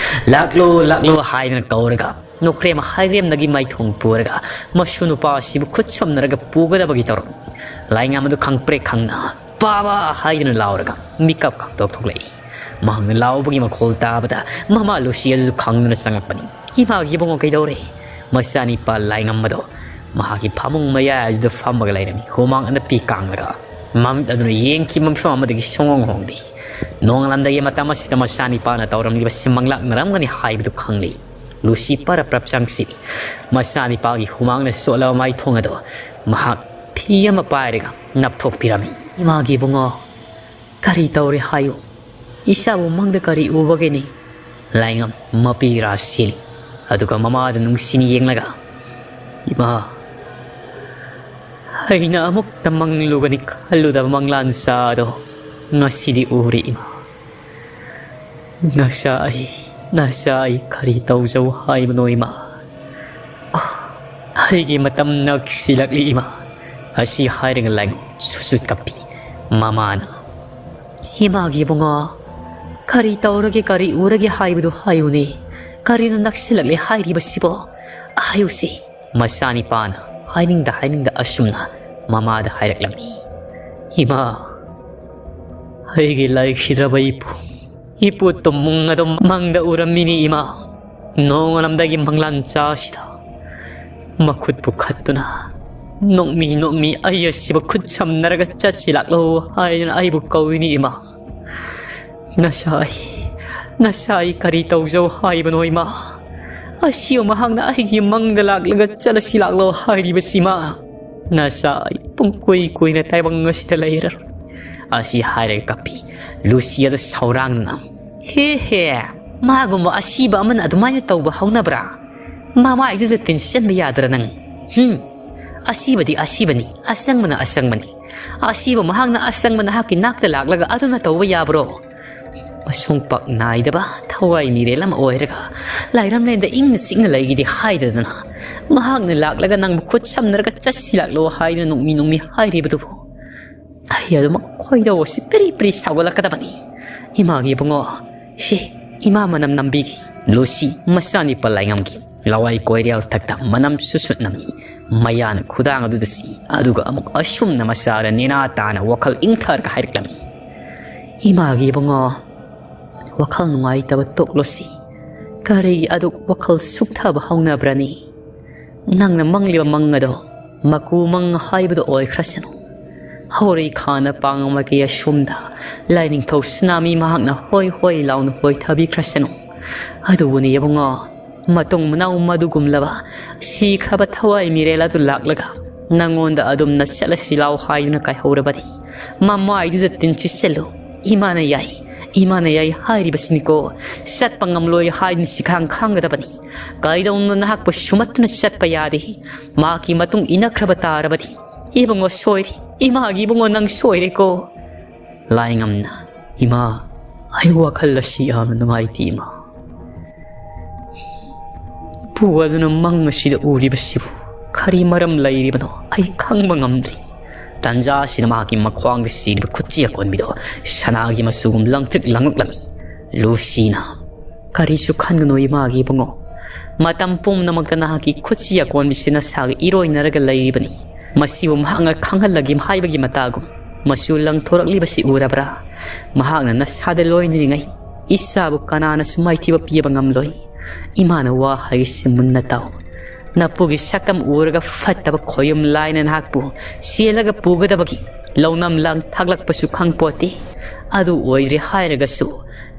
ꯂꯥꯛꯂꯣ, ꯂꯥꯛꯂꯣ" ꯍꯥꯏꯗꯅ ꯀꯧꯔꯒ ꯅꯣꯛꯈ꯭ꯔꯦꯝ ꯍꯥꯏꯔꯦꯝꯗꯒꯤ ꯃꯥꯏꯊꯣꯡ ꯄꯨꯔꯒ ꯃꯁꯨ ꯅꯨꯄꯥ ꯑꯁꯤꯕꯨ ꯈꯨꯠ ꯁꯝꯅꯔꯒ ꯄꯨꯒꯗꯕꯒꯤ ꯇꯧꯔꯝꯃꯤ꯫ ꯂꯥꯏꯉꯝ ꯑꯗꯨ ꯈꯪꯄ꯭ꯔꯦꯛ ꯈꯪꯅ "ꯕꯥꯕꯥ" ꯍꯥꯏꯗꯨꯅ ꯂꯥꯎꯔꯒ ꯃꯤꯀꯞ ꯈꯪꯇꯣꯛ ꯊꯣꯛꯂꯛꯏ꯫ ꯃꯍꯥꯛꯅ ꯂꯥꯎꯕꯒꯤ ꯃꯈꯣꯜ ꯇꯥꯕꯗ ꯃꯃꯥ ꯂꯨꯁꯤ ꯑꯗꯨ ꯈꯪꯗꯨꯅ ꯆꯪꯉꯛꯄꯅꯤ꯫ "ꯏꯃꯥꯒꯤ ꯏꯕꯨꯡꯉꯣ ꯀꯩꯗꯧꯔꯦ?" ꯃꯆꯥꯅꯤꯄꯥ ꯂꯥꯏꯉꯝꯕꯗꯣ ꯃꯍꯥꯛꯀꯤ ꯐꯃꯨꯡ ꯃꯌꯥꯏ ꯑꯗꯨꯗ ꯐꯝꯃꯒ ꯂꯩꯔꯝꯃꯤ꯫ ꯍꯨꯃꯥꯡ ꯑꯅꯞꯄꯤ ꯀꯥꯡꯂꯒ ꯃꯃꯤꯠ ꯑꯗꯨꯅ ꯌꯦꯡꯈꯤꯕ ꯃꯐꯝ ꯑꯃꯗꯒꯤ ꯁꯨꯡꯍꯣꯡ ꯍꯣꯡꯗꯦ꯫ ꯅꯣꯡꯉꯥꯜꯂꯝꯗꯥꯏꯒꯤ ꯃꯇꯝ ꯑꯁꯤꯗ ꯃꯆꯥꯅꯤꯄꯥꯅ ꯇꯧꯔꯝꯂꯤꯕꯁꯤ ꯃꯪꯂꯥꯛꯅꯔꯝꯒꯅꯤ ꯍꯥꯏꯕꯗꯨ ꯈꯪꯂꯤ꯫ ꯂꯨꯁꯤ ꯄꯔꯞ ꯄꯔꯞ ꯆꯪꯁꯤꯜꯂꯤ꯫ ꯃꯆꯥꯅꯤꯄꯥꯒꯤ ꯍꯨꯃꯥꯡꯅ ꯆꯣꯠꯂꯕ ꯃꯥꯏꯊꯣꯡ ꯑꯗꯨ ꯃꯍꯥꯛ ꯐꯤ ꯑꯃ ꯄꯥꯏꯔꯒ ꯅꯞꯊꯣꯛꯄꯤꯔꯝꯃꯤ꯫ "ꯏꯃꯥꯒꯤ ꯏꯕꯨꯡꯉꯣ, ꯀꯔꯤ ꯇꯧꯔꯦ ꯍꯥꯏꯌꯨ?" "ꯏꯆꯥꯕꯨ ꯃꯪꯗ ꯀꯔꯤ ꯎꯕꯒꯦꯅꯦ?" ꯂꯥꯏꯉꯝ ꯃꯄꯤ ꯔꯥꯁꯤꯜ ꯑꯗꯨꯒ ꯃꯃꯥꯗ ꯅꯨꯡꯁꯤꯅ ꯌꯦꯡꯂꯒ, "ꯏꯃꯥ, ꯑꯩꯅ ꯑꯃꯨꯛꯇ ꯃꯪꯂꯨꯒꯅꯤ ꯈꯜꯂꯨꯗꯕ ꯃꯪꯂꯥꯟ ꯆꯥꯗꯣ ꯉꯁꯤꯗꯤ ꯎꯔꯦ ꯏꯃꯥ꯫ ꯅꯆꯥ ꯑꯩ, ꯅꯆꯥ ꯑꯩ ꯀꯔꯤ ꯇꯧꯖꯧ ꯍꯥꯏꯕꯅꯣ ꯏꯃꯥ? ꯑꯥ, ꯑꯩꯒꯤ ꯃꯇꯝ ꯅꯛꯁꯤꯜꯂꯛꯂꯤ ꯏꯃꯥ"꯫ ꯑꯁꯤ ꯍꯥꯏꯔꯒ ꯂꯥꯏꯉꯝ ꯁꯨꯠ ꯁꯨꯠ ꯀꯞꯄꯤ꯫ ꯃꯃꯥꯅ, "ꯏꯃꯥꯒꯤ ꯏꯕꯨꯡꯉꯣ, ꯀꯔꯤ ꯇꯧꯔꯒꯦ, ꯀꯔꯤ ꯎꯔꯒꯦ ꯍꯥꯏꯕꯗꯨ ꯍꯥꯏꯌꯨꯅꯦ꯫ ꯀꯔꯤꯅꯣ ꯅꯛꯁꯤꯜꯂꯛꯂꯦ ꯍꯥꯏꯔꯤꯕꯁꯤꯕꯣ? ꯍꯥꯏꯌꯨꯁꯤ"꯫ ꯃꯆꯥꯅꯤꯄꯥꯅ ꯍꯥꯏꯅꯤꯡꯗ ꯍꯥꯏꯅꯤꯡꯗ ꯑꯁꯨꯝꯅ ꯃꯃꯥꯗ ꯍꯥꯏꯔꯛꯂꯝꯃꯤ꯫ "ꯏꯃꯥ, ꯑꯩꯒꯤ ꯂꯥꯏꯈꯤꯗ꯭ꯔꯕ ꯏꯄꯨ, ꯏꯄꯨ ꯇꯨꯝꯃꯨꯡ ꯑꯗꯨ ꯃꯪꯗ ꯎꯔꯝꯃꯤꯅꯤ ꯏꯃꯥ꯫ ꯅꯣꯡꯉꯥꯜꯂꯝꯗꯥꯏꯒꯤ ꯃꯪꯂꯥꯟ ꯆꯥꯁꯤꯗ ꯃꯈꯨꯠ ꯄꯨꯈꯠꯇꯨꯅ, 'ꯅꯣꯛꯃꯤ, ꯅꯣꯛꯃꯤ, ꯑꯩ ꯑꯁꯤꯕꯨ ꯈꯨꯠ ꯁꯝꯅꯔꯒ ꯆꯠꯁꯤ ꯂꯥꯛꯂꯣ' ꯍꯥꯏꯗꯨꯅ ꯑꯩꯕꯨ ꯀꯧꯏꯅꯤ ꯏꯃꯥ꯫ ꯅꯆꯥ ꯑꯩ, ꯅꯆꯥ ꯑꯩ ꯀꯔꯤ ꯇꯧꯖꯧ ꯍꯥꯏꯕꯅꯣ ꯏꯃꯥ? ꯑꯁꯤꯕꯨ ꯃꯍꯥꯛꯅ ꯑꯩꯒꯤ ꯃꯪꯗ ꯂꯥꯛꯂꯒ 'ꯆꯠꯂꯁꯤ ꯂꯥꯛꯂꯣ' ꯍꯥꯏꯔꯤꯕꯁꯤ ꯏꯃꯥ꯫ ꯅꯆꯥ ꯑꯩ ꯄꯨꯡ ꯀꯨꯏ ꯀꯨꯏꯅ ꯇꯥꯏꯕꯪ ꯑꯁꯤꯗ ꯂꯩꯔꯔꯣꯏ"꯫ ꯑꯁꯤ ꯍꯥꯏꯔꯒ ꯀꯞꯄꯤ꯫ ꯂꯨꯁꯤ ꯑꯗꯨ ꯁꯧꯔꯥꯡꯅ, "ꯍꯦ ꯍꯦ, ꯃꯥꯒꯨꯝꯕ ꯑꯁꯤꯕ ꯑꯃꯅ ꯑꯗꯨꯃꯥꯏꯅ ꯇꯧꯕ ꯍꯧꯅꯕ꯭ꯔꯥ? ꯃꯃꯥꯏꯗꯨꯗ ꯇꯤꯟꯁꯤꯟꯕ ꯌꯥꯗ꯭ꯔꯥ ꯅꯪ? ꯍꯨꯝ, ꯑꯁꯤꯕꯗꯤ ꯑꯁꯤꯕꯅꯤ, ꯑꯆꯪꯕꯅ ꯑꯆꯪꯕꯅꯤ꯫ ꯑꯁꯤꯕ ꯃꯍꯥꯛꯅ ꯑꯆꯪꯕ ꯅꯍꯥꯛꯀꯤ ꯅꯥꯛꯇ ꯂꯥꯛꯂꯒ ꯑꯗꯨꯅ ꯇꯧꯕ ꯌꯥꯕ꯭ꯔꯣ? ꯃꯁꯨꯡ ꯄꯥꯛ ꯅꯥꯏꯗꯕ ꯊꯋꯥꯏ ꯃꯤꯔꯦꯜ ꯑꯃ ꯑꯣꯏꯔꯒ ꯂꯥꯏꯔꯝꯂꯦꯟꯗ ꯏꯪꯅ ꯆꯤꯛꯅ ꯂꯩꯒꯦꯗꯤ ꯍꯥꯏꯗꯗꯅ, ꯃꯍꯥꯛꯅ ꯂꯥꯛꯂꯒ ꯅꯪꯕꯨ ꯈꯨꯠ ꯁꯝꯅꯔꯒ 'ꯆꯠꯁꯤ ꯂꯥꯛꯂꯣ' ꯍꯥꯏꯗꯨꯅ ꯅꯣꯛꯃꯤ ꯅꯣꯛꯃꯤ ꯍꯥꯏꯔꯤꯕꯗꯨꯕꯨ ꯑꯩ ꯑꯗꯨꯃꯛ ꯈꯣꯏꯗꯧ ꯑꯁꯤ ꯄ꯭ꯔꯤ ꯄ꯭ꯔꯤ ꯁꯥꯎꯒꯠꯂꯛꯀꯗꯕꯅꯤ꯫ ꯏꯃꯥꯒꯤ ꯏꯕꯨꯡꯉꯣ, ꯁꯤ ꯏꯃꯥ ꯃꯅꯝ ꯅꯝꯕꯤꯒꯤ"꯫ ꯂꯨꯁꯤ ꯃꯆꯥꯅꯤꯄꯥ ꯂꯥꯏꯉꯝꯒꯤ ꯂꯋꯥꯏ ꯀꯣꯏꯔꯦꯜ ꯊꯛꯇ ꯃꯅꯝ ꯁꯨꯠ ꯁꯨꯠ ꯅꯝꯃꯤ꯫ ꯃꯌꯥꯅ ꯈꯨꯗꯥꯡ ꯑꯗꯨꯗ ꯁꯤ, ꯑꯗꯨꯒ ꯑꯃꯨꯛ ꯑꯁꯨꯝꯅ ꯃꯆꯥꯗ ꯅꯦꯅꯥ ꯇꯥꯅ ꯋꯥꯈꯜ ꯏꯪꯊꯔꯒ ꯍꯥꯏꯔꯛꯂꯝꯃꯤ꯫ "ꯏꯃꯥꯒꯤ ꯏꯕꯨꯡꯉꯣ, ꯋꯥꯈꯜ ꯅꯨꯡꯉꯥꯏꯇꯕ ꯇꯣꯛꯂꯣꯁꯤ꯫ ꯀꯔꯤꯒꯤ ꯑꯗꯨꯛ ꯋꯥꯈꯜ ꯁꯨꯛꯊꯕ ꯍꯧꯅꯕ꯭ꯔꯅꯤ? ꯅꯪꯅ ꯃꯪꯂꯤꯕ ꯃꯪ ꯑꯗꯣ ꯃꯀꯨ ꯃꯪ ꯍꯥꯏꯕꯗꯣ ꯑꯣꯏꯈ꯭ꯔꯁꯅꯨ꯫ ꯍꯧꯔꯩ ꯈꯥꯅ ꯄꯥꯡ ꯑꯃꯒꯤ ꯑꯁꯨꯝꯗ ꯂꯥꯏꯅꯤꯡꯊꯧ ꯁꯅꯥꯃꯤ ꯃꯍꯥꯛꯅ ꯍꯣꯏ ꯍꯣꯏ ꯂꯥꯎꯅ ꯍꯣꯏ ꯊꯥꯕꯤꯈ꯭ꯔꯁꯅꯨ꯫ ꯑꯗꯨꯕꯨꯅꯤ ꯏꯕꯨꯡꯉꯣ, ꯃꯇꯨꯡ ꯃꯅꯥꯎ ꯃꯗꯨꯒꯨꯝꯂꯕ ꯁꯤꯈ꯭ꯔꯕ ꯊꯋꯥꯏ ꯃꯤꯔꯦꯜ ꯑꯗꯨ ꯂꯥꯛꯂꯒ ꯅꯪꯉꯣꯟꯗ ꯑꯗꯨꯝꯅ 'ꯆꯠꯂꯁꯤ ꯂꯥꯎ' ꯍꯥꯏꯗꯨꯅ ꯀꯥꯏꯍꯧꯔꯕꯗꯤ, ꯃꯃꯥꯏꯗꯨꯗ ꯇꯤꯟ ꯆꯤꯠꯁꯤꯜꯂꯨ꯫ ꯏꯃꯥꯅ ꯌꯥꯏ, ꯏꯃꯥꯅ ꯌꯥꯏ ꯍꯥꯏꯔꯤꯕꯁꯤꯅꯤꯀꯣ꯫ ꯆꯠꯄ ꯉꯝꯂꯣꯏ ꯍꯥꯏꯗꯨꯅ ꯁꯤꯈꯥꯡ ꯈꯥꯡꯒꯗꯕꯅꯤ꯫ ꯀꯩꯗꯧꯅꯣ ꯅꯍꯥꯛꯄꯨ ꯁꯨꯝꯃꯠꯇꯨꯅ ꯆꯠꯄ ꯌꯥꯗꯦ꯫ ꯃꯍꯥꯛꯀꯤ ꯃꯇꯨꯡ ꯏꯟꯅꯈ꯭ꯔꯕ ꯇꯥꯔꯕꯗꯤ ꯏꯕꯨꯡꯉꯣ ꯁꯣꯏꯔꯦ꯫ ꯏꯃꯥꯒꯤ ꯏꯕꯨꯡꯉꯣ ꯅꯪ ꯁꯣꯏꯔꯦꯀꯣ꯫ ꯂꯥꯏꯉꯝꯅ, "ꯏꯃꯥ, ꯑꯩ ꯋꯥꯈꯜ ꯑꯁꯤ ꯌꯥꯝꯅ ꯅꯨꯡꯉꯥꯏꯇꯦ ꯏꯃꯥ꯫ ꯏꯄꯨ ꯑꯗꯨꯅ ꯃꯪ ꯑꯁꯤꯗ ꯎꯔꯤꯕꯁꯤꯕꯨ ꯀꯔꯤ ꯃꯔꯝ ꯂꯩꯔꯤꯕꯅꯣ ꯑꯩ ꯈꯪꯕ ꯉꯝꯗ꯭ꯔꯤ꯫" ꯇꯟꯖꯥ ꯑꯁꯤꯗ ꯃꯍꯥꯛꯀꯤ ꯃꯈ꯭ꯋꯥꯡꯗ ꯁꯤꯔꯤꯕ ꯈꯨꯠꯆꯤ ꯑꯀꯣꯟꯕꯤꯗꯣ ꯁꯅꯥꯒꯤ ꯃꯆꯨꯒꯨꯝ ꯂꯪꯇ꯭ꯔꯤꯛ ꯂꯪꯂꯛꯂꯝꯃꯤ꯫ ꯂꯨꯁꯤꯅ, "ꯀꯔꯤꯁꯨ ꯈꯟꯒꯅꯨ ꯏꯃꯥꯒꯤ ꯏꯕꯨꯡꯉꯣ꯫ ꯃꯇꯝ ꯄꯨꯝꯅꯃꯛꯇ ꯅꯍꯥꯛꯀꯤ ꯈꯨꯠꯆꯤ ꯑꯀꯣꯟꯕꯤꯁꯤ ꯅꯁꯥꯒ ꯏꯔꯣꯏꯅꯔꯒ ꯂꯩꯔꯤꯕꯅꯤ꯫ ꯃꯁꯤꯕꯨ ꯃꯍꯥꯛꯅ ꯈꯪꯍꯜꯂꯒꯦ ꯍꯥꯏꯕꯒꯤ ꯃꯇꯥꯒꯨꯝ ꯃꯆꯨ ꯂꯪꯊꯣꯔꯛꯂꯤꯕꯁꯤ ꯎꯔꯕ꯭ꯔꯥ? ꯃꯍꯥꯛꯅ ꯅꯁꯥꯗ ꯂꯣꯏꯅꯔꯤꯉꯩ ꯏꯆꯥꯕꯨ ꯀꯅꯥꯅꯁꯨ ꯃꯥꯏꯊꯤꯕ ꯄꯤꯕ ꯉꯝꯂꯣꯏ꯫" ꯏꯃꯥꯅ ꯋꯥ ꯍꯥꯏꯔꯤꯁꯤ ꯃꯨꯟꯅ ꯇꯥꯎ꯫ ꯅꯄꯨꯒꯤ ꯁꯛꯇꯝ ꯎꯔꯒ ꯐꯠꯇꯕ ꯈꯣꯌꯨꯝ ꯂꯥꯏꯅ ꯅꯍꯥꯛꯄꯨ ꯆꯦꯜꯂꯒ ꯄꯨꯒꯗꯕꯒꯤ ꯂꯧꯅꯝ ꯂꯥꯡ ꯊꯥꯛꯂꯛꯄꯁꯨ ꯈꯪꯄꯣꯠꯇꯦ꯫ ꯑꯗꯨ ꯑꯣꯏꯗ꯭ꯔꯦ ꯍꯥꯏꯔꯒꯁꯨ,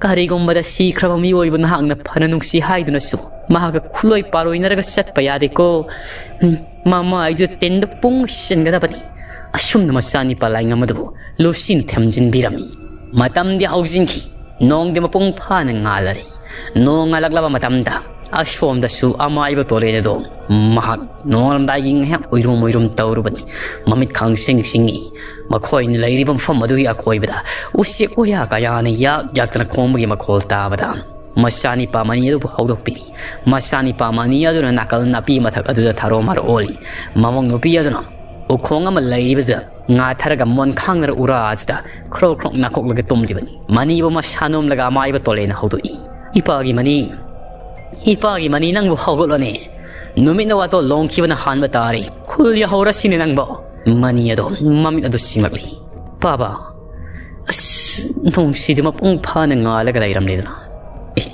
ꯀꯔꯤꯒꯨꯝꯕꯗ ꯁꯤꯈ꯭ꯔꯕ ꯃꯤꯑꯣꯏꯕ ꯅꯍꯥꯛꯅ ꯐꯅ ꯅꯨꯡꯁꯤ ꯍꯥꯏꯗꯨꯅꯁꯨ ꯃꯍꯥꯛꯀ ꯈꯨꯂꯣꯏ ꯄꯥꯔꯣꯏꯅꯔꯒ ꯆꯠꯄ ꯌꯥꯗꯦꯀꯣ꯫ ꯎꯝ, ꯃꯃꯥꯏꯗꯨ ꯇꯤꯟꯗ ꯄꯨꯡ ꯁꯤꯟꯒꯗꯕꯅꯤ꯫ ꯑꯁꯨꯝꯅ ꯃꯆꯥꯅꯤꯄꯥ ꯂꯥꯏꯉꯝ ꯑꯗꯨꯕꯨ ꯂꯨꯁꯤꯅ ꯊꯦꯝꯖꯤꯟꯕꯤꯔꯝꯃꯤ꯫ ꯃꯇꯝꯗꯤ ꯍꯧꯖꯤꯟꯈꯤ꯫ ꯅꯣꯡꯗꯤ ꯃꯄꯨꯡ ꯐꯥꯅ ꯉꯥꯜꯂꯔꯦ꯫ ꯅꯣꯡ ꯉꯥꯜꯂꯛꯂꯕ ꯃꯇꯝꯗ ꯑꯁꯣꯝꯗꯁꯨ ꯑꯃꯥꯏꯕ ꯇꯣꯂꯦꯟ ꯑꯗꯣ ꯃꯍꯥꯛ ꯅꯣꯡꯉꯥꯜꯂꯝꯗꯥꯏꯒꯤ ꯉꯥꯏꯍꯥꯛ ꯎꯏꯔꯨꯝ ꯎꯏꯔꯨꯝ ꯇꯧꯔꯨꯕꯅꯤ꯫ ꯃꯃꯤꯠ ꯈꯥꯡꯁꯤꯡ ꯁꯤꯡꯏ꯫ ꯃꯈꯣꯏꯅ ꯂꯩꯔꯤꯕ ꯃꯐꯝ ꯑꯗꯨꯒꯤ ꯑꯀꯣꯏꯕꯗ ꯎꯆꯦꯛ ꯋꯥꯌꯥ ꯀꯌꯥꯅ ꯌꯥꯛ ꯌꯥꯛꯇꯅ ꯈꯣꯡꯕꯒꯤ ꯃꯈꯣꯜ ꯇꯥꯕꯗ ꯃꯆꯥꯅꯤꯄꯥ ꯃꯅꯤ ꯑꯗꯨꯕꯨ ꯍꯧꯗꯣꯛꯄꯤꯔꯤ꯫ ꯃꯆꯥꯅꯤꯄꯥ ꯃꯅꯤ ꯑꯗꯨꯅ ꯅꯥꯀꯜ ꯅꯥꯄꯤ ꯃꯊꯛ ꯑꯗꯨꯗ ꯊꯥꯔꯣ ꯃꯥꯔꯣ ꯑꯣꯜꯂꯤ꯫ ꯃꯃꯧ ꯅꯨꯄꯤ ꯑꯗꯨꯅ ꯎꯈꯣꯡ ꯑꯃ ꯂꯩꯔꯤꯕꯗꯨꯗ ꯉꯥꯊꯔꯒ ꯃꯣꯟ ꯈꯥꯡꯅꯔ ꯎꯔꯥ ꯑꯗꯨꯗ ꯈ꯭ꯔꯣꯛ ꯈ꯭ꯔꯣꯛ ꯅꯥꯀꯣꯛꯂꯒ ꯇꯨꯝꯂꯤꯕꯅꯤ꯫ ꯃꯅꯤꯕꯨ ꯃꯁꯥ ꯅꯣꯝꯂꯒ ꯑꯃꯥꯏꯕ ꯇꯣꯂꯦꯅ ꯍꯧꯗꯣꯛꯏ꯫ "ꯏꯄꯥꯒꯤ ꯃꯅꯤ, ꯏꯄꯥꯒꯤ ꯃꯅꯤ, ꯅꯪꯕꯨ ꯍꯧꯒꯠꯂꯣꯅꯦ꯫ ꯅꯨꯃꯤꯠꯅ ꯋꯥꯇꯣ ꯂꯣꯡꯈꯤꯕꯅ ꯍꯥꯟꯕ ꯇꯥꯔꯦ꯫ ꯈꯨꯜ ꯌꯥꯍꯧꯔꯁꯤꯅꯦ ꯅꯪꯕꯣ꯫" ꯃꯅꯤ ꯑꯗꯣ ꯃꯃꯤꯠ ꯑꯗꯨ ꯁꯤꯡꯂꯛꯂꯤ꯫ "ꯄꯥꯕ, ꯑꯁ, ꯅꯣꯡꯁꯤꯗꯤ ꯃꯄꯨꯡ ꯐꯥꯅ ꯉꯥꯜꯂꯒ ꯂꯩꯔꯝꯂꯦꯗꯅ꯫ ꯑꯦ,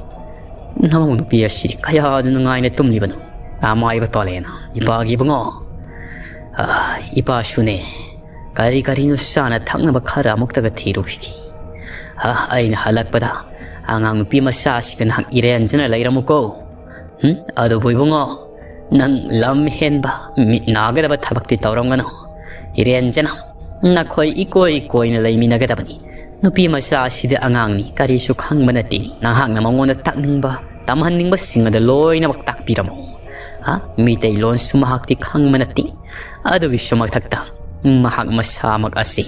ꯅꯃꯧ ꯅꯨꯄꯤ ꯑꯁꯤꯗꯤ ꯀꯌꯥꯗ ꯅꯨꯡꯉꯥꯏꯅ ꯇꯨꯝꯂꯤꯕꯅꯣ?" ꯑꯃꯥꯏꯕ ꯇꯣꯂꯦꯅ, "ꯏꯄꯥꯒꯤ ꯏꯕꯨꯡꯉꯣ, ꯑ, ꯏꯄꯥꯁꯨꯅꯦ, ꯀꯔꯤ ꯀꯔꯤꯅꯣ ꯆꯥꯅ ꯊꯛꯅꯕ ꯈꯔ ꯑꯃꯨꯛꯇꯒ ꯊꯤꯔꯨꯈꯤꯒꯦ꯫ ꯑ, ꯑꯩꯅ ꯍꯜꯂꯛꯄꯗ ꯑꯉꯥꯡ ꯅꯨꯄꯤ ꯃꯆꯥꯁꯤꯒ ꯅꯍꯥꯛ ꯏꯔꯦꯟꯖꯅ ꯂꯩꯔꯝꯃꯨꯀꯣ꯫ ꯎꯝ, ꯑꯗꯨꯕꯨ ꯏꯕꯨꯡꯉꯣ, ꯅꯪ ꯂꯝ ꯍꯦꯟꯕ, ꯃꯤꯠ ꯅꯥꯒꯗꯕ ꯊꯕꯛꯇꯤ ꯇꯧꯔꯝꯒꯅꯨ꯫ ꯏꯔꯦꯟꯖꯅ ꯅꯈꯣꯏ ꯏꯀꯣꯏ ꯀꯣꯏꯅ ꯂꯩꯃꯤꯟꯅꯒꯗꯕꯅꯤ꯫ ꯅꯨꯄꯤ ꯃꯆꯥ ꯑꯁꯤꯗꯤ ꯑꯉꯥꯡꯅꯤ, ꯀꯔꯤꯁꯨ ꯈꯪꯕ ꯅꯠꯇꯦ꯫ ꯅꯍꯥꯛꯅ ꯃꯉꯣꯟꯗ ꯇꯥꯛꯅꯤꯡꯕ, ꯇꯝꯍꯟꯅꯤꯡꯕꯁꯤꯡ ꯑꯗꯨ ꯂꯣꯏꯅꯃꯛ ꯇꯥꯛꯄꯤꯔꯝꯃꯨ꯫ ꯍꯥ? ꯃꯤꯇꯩꯂꯣꯟꯁꯨ ꯃꯍꯥꯛꯇꯤ ꯈꯪꯕ ꯅꯠꯇꯦ꯫ ꯑꯗꯨꯒꯤꯁꯨ ꯃꯊꯛꯇ ꯃꯍꯥꯛ ꯃꯁꯥꯃꯛ ꯑꯁꯤ